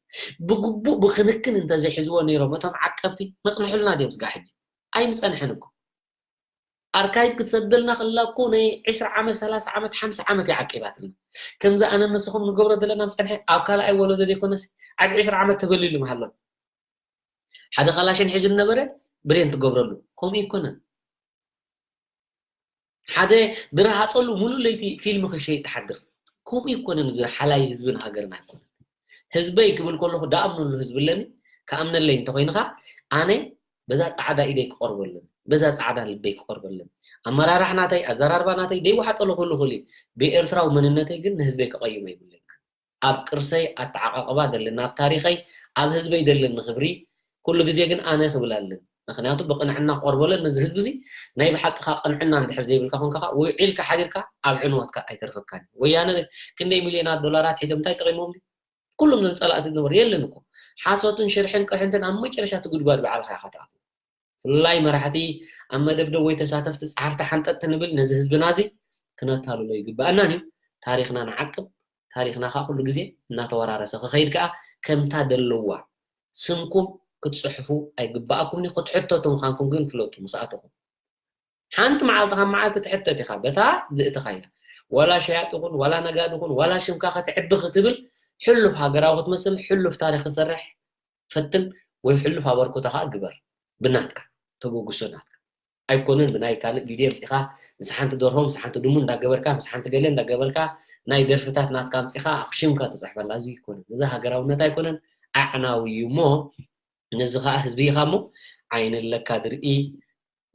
ብግቡእ ብክንክን እንተዘይሕዝዎ ነይሮም እቶም ዓቀብቲ መፅንሑልና ድዮም ስጋዕ ሕጂ? ኣይምፀንሐን እኮ። ኣርካይቭ ክትሰደልና ከላ እኮ ናይ ዕስራ ዓመት፣ ሰላሳ ዓመት፣ ሓምሳ ዓመት እያ ዓቂባትና። ከምዚ ኣነ ንስኹም ንገብሮ ዘለና ምፀንሐ ኣብ ካልኣይ ወለዶ ዘይኮነስ ኣብ ዕስራ ዓመት ተበሊሉ ምሃሎ። ሓደ ካላሽን ሒዙ ነበረ፣ ብሬን ትገብረሉ። ከምኡ ይኮነን። ሓደ ድረሃፀሉ ሙሉ ለይቲ ፊልም ክሸይጥ ትሓድር። ከምኡ ይኮነን። እዚ ሓላይ ህዝብን ሃገርን ኣይኮነን። ህዝበይ ክብል ከለኹ ደኣምነሉ ህዝቢ ኣለኒ። ከኣምነለይ እንተኮይንኻ ኣነ በዛ ፃዕዳ ኢደይ ክቐርበለን፣ በዛ ፃዕዳ ልበይ ክቐርበለን። ኣመራራሕ ናተይ፣ ኣዘራርባ ናተይ ደይወሓጠሉ ክህሉ ክእል እዩ። ብኤርትራዊ መንነተይ ግን ንህዝበይ ክቐይሞ ይብለኝ። ኣብ ቅርሰይ ኣተዓቃቅባ ደለኒ፣ ኣብ ታሪኸይ፣ ኣብ ህዝበይ ደለኒ ክብሪ ኩሉ ግዜ ግን ኣነ ክብል ኣለኒ። ምክንያቱ ብቅንዕና ክቐርበለን ነዚ ህዝቢ እዚ ናይ ብሓቅኻ ቅንዕና እንድሕር ዘይብልካ ኮንካ ውዒልካ ሓዲርካ ኣብ ዕንወትካ ኣይተርፈካን። ወያነ ክንደይ ሚልዮናት ዶላራት ሒዞም እንታይ ጠቂሞም? ኩሎም ዞም ጸላእቲ ዝነበሩ የለን እኮ። ሓሶትን ሽርሕን ቅርሕንትን ኣብ መጨረሻ እቲ ጉድጓድ ባዕልኻ ኢኻ ትኣትዎ። ብፍላይ መራሕቲ ኣብ መደብደብ ወይ ተሳተፍቲ ጸሓፍቲ ሓንጠጥቲ ንብል ነዚ ህዝብና እዚ ክነታልሎ ይግባኣናን እዩ። ታሪኽና ንዓቅብ፣ ታሪኽና ከዓ ኩሉ ግዜ እናተወራረሰ ክኸይድ ከዓ ከምታ ደለዋ ስምኩም ክትጽሕፉ ኣይግባኣኩምን እዩ። ክትሕተቱ ምዃንኩም ግን ፍለጡ ምስኣተኹም። ሓንቲ መዓልቲ ካብ መዓልቲ ትሕተት ኢኻ በታ ዝእተኻያ። ዋላ ሸያጥ ይኹን፣ ዋላ ነጋዲ ይኹን፣ ዋላ ሽምካ ከተዕቢ ክትብል ሕሉፍ ሃገራዊ ክትመስል፣ ሕሉፍ ታሪኽ ክሰርሕ ፈትን ወይ ሕሉፍ ኣበርክቶ ከዓ ግበር። ብናትካ ተበግሶ ናትካ ኣይኮነን። ብናይ ካልእ ቪድዮ ኣምጺኻ ምስ ሓንቲ ደርሆ፣ ምስ ሓንቲ ድሙ እንዳገበርካ፣ ምስ ሓንቲ ገለ እንዳገበርካ ናይ ደርፍታት ናትካ ኣምጺኻ ሽምካ ተጽሕፈላ። እዚ ኣይኮነን። እዚ ሃገራውነት ኣይኮነን። ኣዕናዊ እዩ እሞ ነዚ ከዓ ህዝቢ ኢኻ እሞ ዓይኒ ኣለካ ድርኢ፣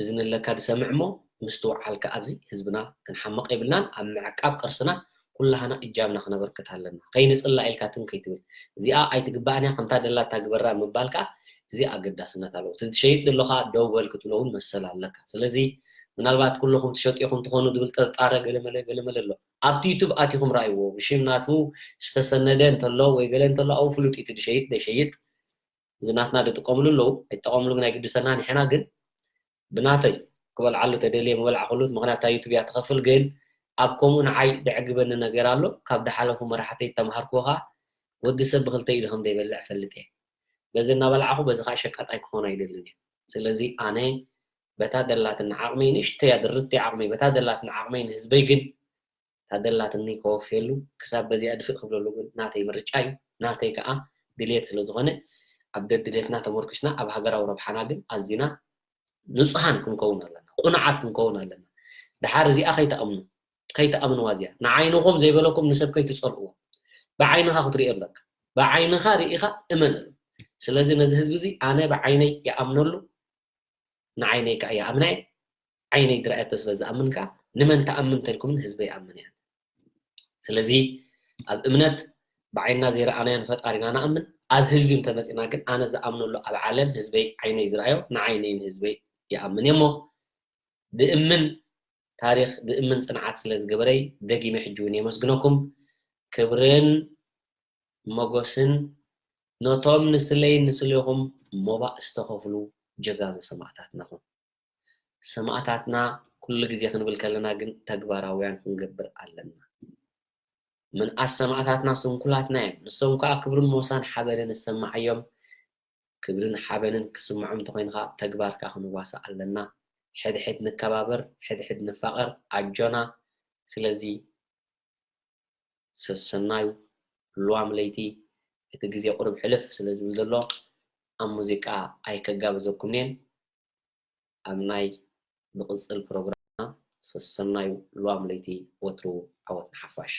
እዝኒ ኣለካ ድሰምዕ እሞ ምስትውዓልካ ኣብዚ ህዝብና ክንሓምቕ የብልናን። ኣብ ምዕቃብ ቅርስና ኩላህና እጃምና ክነበርክት ኣለና። ከይንጽላእ ኢልካ ትም ከይትብል። እዚኣ ኣይትግባእን እያ፣ ከምታ ደላታ ግበራ ምባል ከዓ እዚ ኣገዳስነት ኣለዎ። እቲ ትሸይጥ ዘሎ ከዓ ደው በል ክትብሎ እውን መሰል ኣለካ። ስለዚ ምናልባት ኩለኹም ትሸጡ ኢኹም ትኾኑ ዝብል ጥርጣረ ገለመለ ገለመለ ኣሎ። ኣብቲ ዩቱብ ኣቲኹም ረኣይዎ። ብሽም ናቱ ዝተሰነደ እንተሎ ወይ ገለ እንተሎ ኣብኡ ፍሉጥ እዩ እቲ ድሸይጥ ደይሸይጥ። እዚ ናትና ዝጥቀምሉ ኣለዉ፣ ኣይጠቐምሉ ግን ኣይግድሰና። ንሕና ግን ብናተይ ክበልዓሉ ተደልየ ምበልዓኹሉ፣ ምኽንያት እታ ዩቱብ እያ ትኸፍል። ግን ኣብ ከምኡ ንዓይ ዘዕግበኒ ነገር ኣሎ፣ ካብ ዝሓለፉ መራሕተይ ዝተምሃርክዎ ኸኣ ወዲ ሰብ ብኽልተ ኢዱ ከም ዘይበልዕ እፈልጥ እየ። በዚ እናበላዕኹ በዚ ኸኣ ሸቃጣይ ክኾን ኣይደልን እየ። ስለዚ ኣነ በታ ደላትኒ ዓቕመይ፣ ንእሽተይ እያ ድርተይ ዓቕመይ፣ በታ ደላትኒ ዓቕመይ ንህዝበይ ግን እታ ደላትኒ ከወፍየሉ ክሳብ በዚኣ ድፍእ ክብለሉ ግን ናተይ ምርጫ እዩ። ናተይ ከኣ ድልየት ስለ ዝኾነ ኣብ ደድልየትና ተመርኪስና ኣብ ሃገራዊ ረብሓና ግን ኣዚና ንጹሃን ክንከውን ኣለና፣ ቁኑዓት ክንከውን ኣለና። ደሓር እዚኣ ከይትኣምኑ፣ ከይትኣምንዋ እዚኣ። ንዓይንኹም ዘይበለኩም ንሰብ ከይትጸልእዎ። ብዓይንኻ ክትርእዮ ኣለካ። ብዓይንኻ ርኢኻ እመነሉ። ስለዚ ነዚ ህዝቢ እዚ ኣነ ብዓይነይ ይኣምነሉ፣ ንዓይነይ ከኣ ይኣምና እየ። ዓይነይ ዝረኣየቶ ስለ ዝኣምን ከኣ ንመን ትኣምን እንተልኩምኒ ህዝበይ ይኣምን እየ። ስለዚ ኣብ እምነት ብዓይንና ዘይረኣናዮ ንፈጣሪና ንኣምን፣ ኣብ ህዝቢ እንተመጺእና ግን ኣነ ዝኣምነሉ ኣብ ዓለም ህዝበይ ዓይነይ ዝረኣዮ ንዓይነይን ህዝበይ ይኣምን እየ እሞ ብእምን ታሪኽ ብእምን ጽንዓት ስለ ዝገበረይ ደጊመ ሕጂ እውን የመስግነኩም። ክብርን ሞገስን ነቶም ንስለይን ንስሌኹም ሞባእ ዝተኸፍሉ ጀጋኑ ሰማእታትናኹም። ሰማእታትና ኩሉ ግዜ ክንብል ከለና ግን ተግባራውያን ክንገብር ኣለና። ምንኣስ ሰማእታትና ስንኩላትና እዮም። ንሶም ከኣ ክብርን ሞሳን ሓበንን ዝሰማዓዮም። ክብርን ሓበንን ክስምዖም እንተኾይኑ ከኣ ተግባር ከኣ ክንዋሳእ ኣለና። ሕድሕድ ንከባበር፣ ሕድሕድ ንፋቐር፣ ኣጆና። ስለዚ ሰሰናዩ ሉዋም ለይቲ እቲ ግዜ ቁሩብ ሕልፍ ስለ ዝብል ዘሎ ኣብ ሙዚቃ ኣይከጋብዘኩምን'የን። ኣብ ናይ ብቕጽል ፕሮግራምና ሰሰናዩ ሉዋም ለይቲ ወትሩ ዓወት ንሓፋሽ።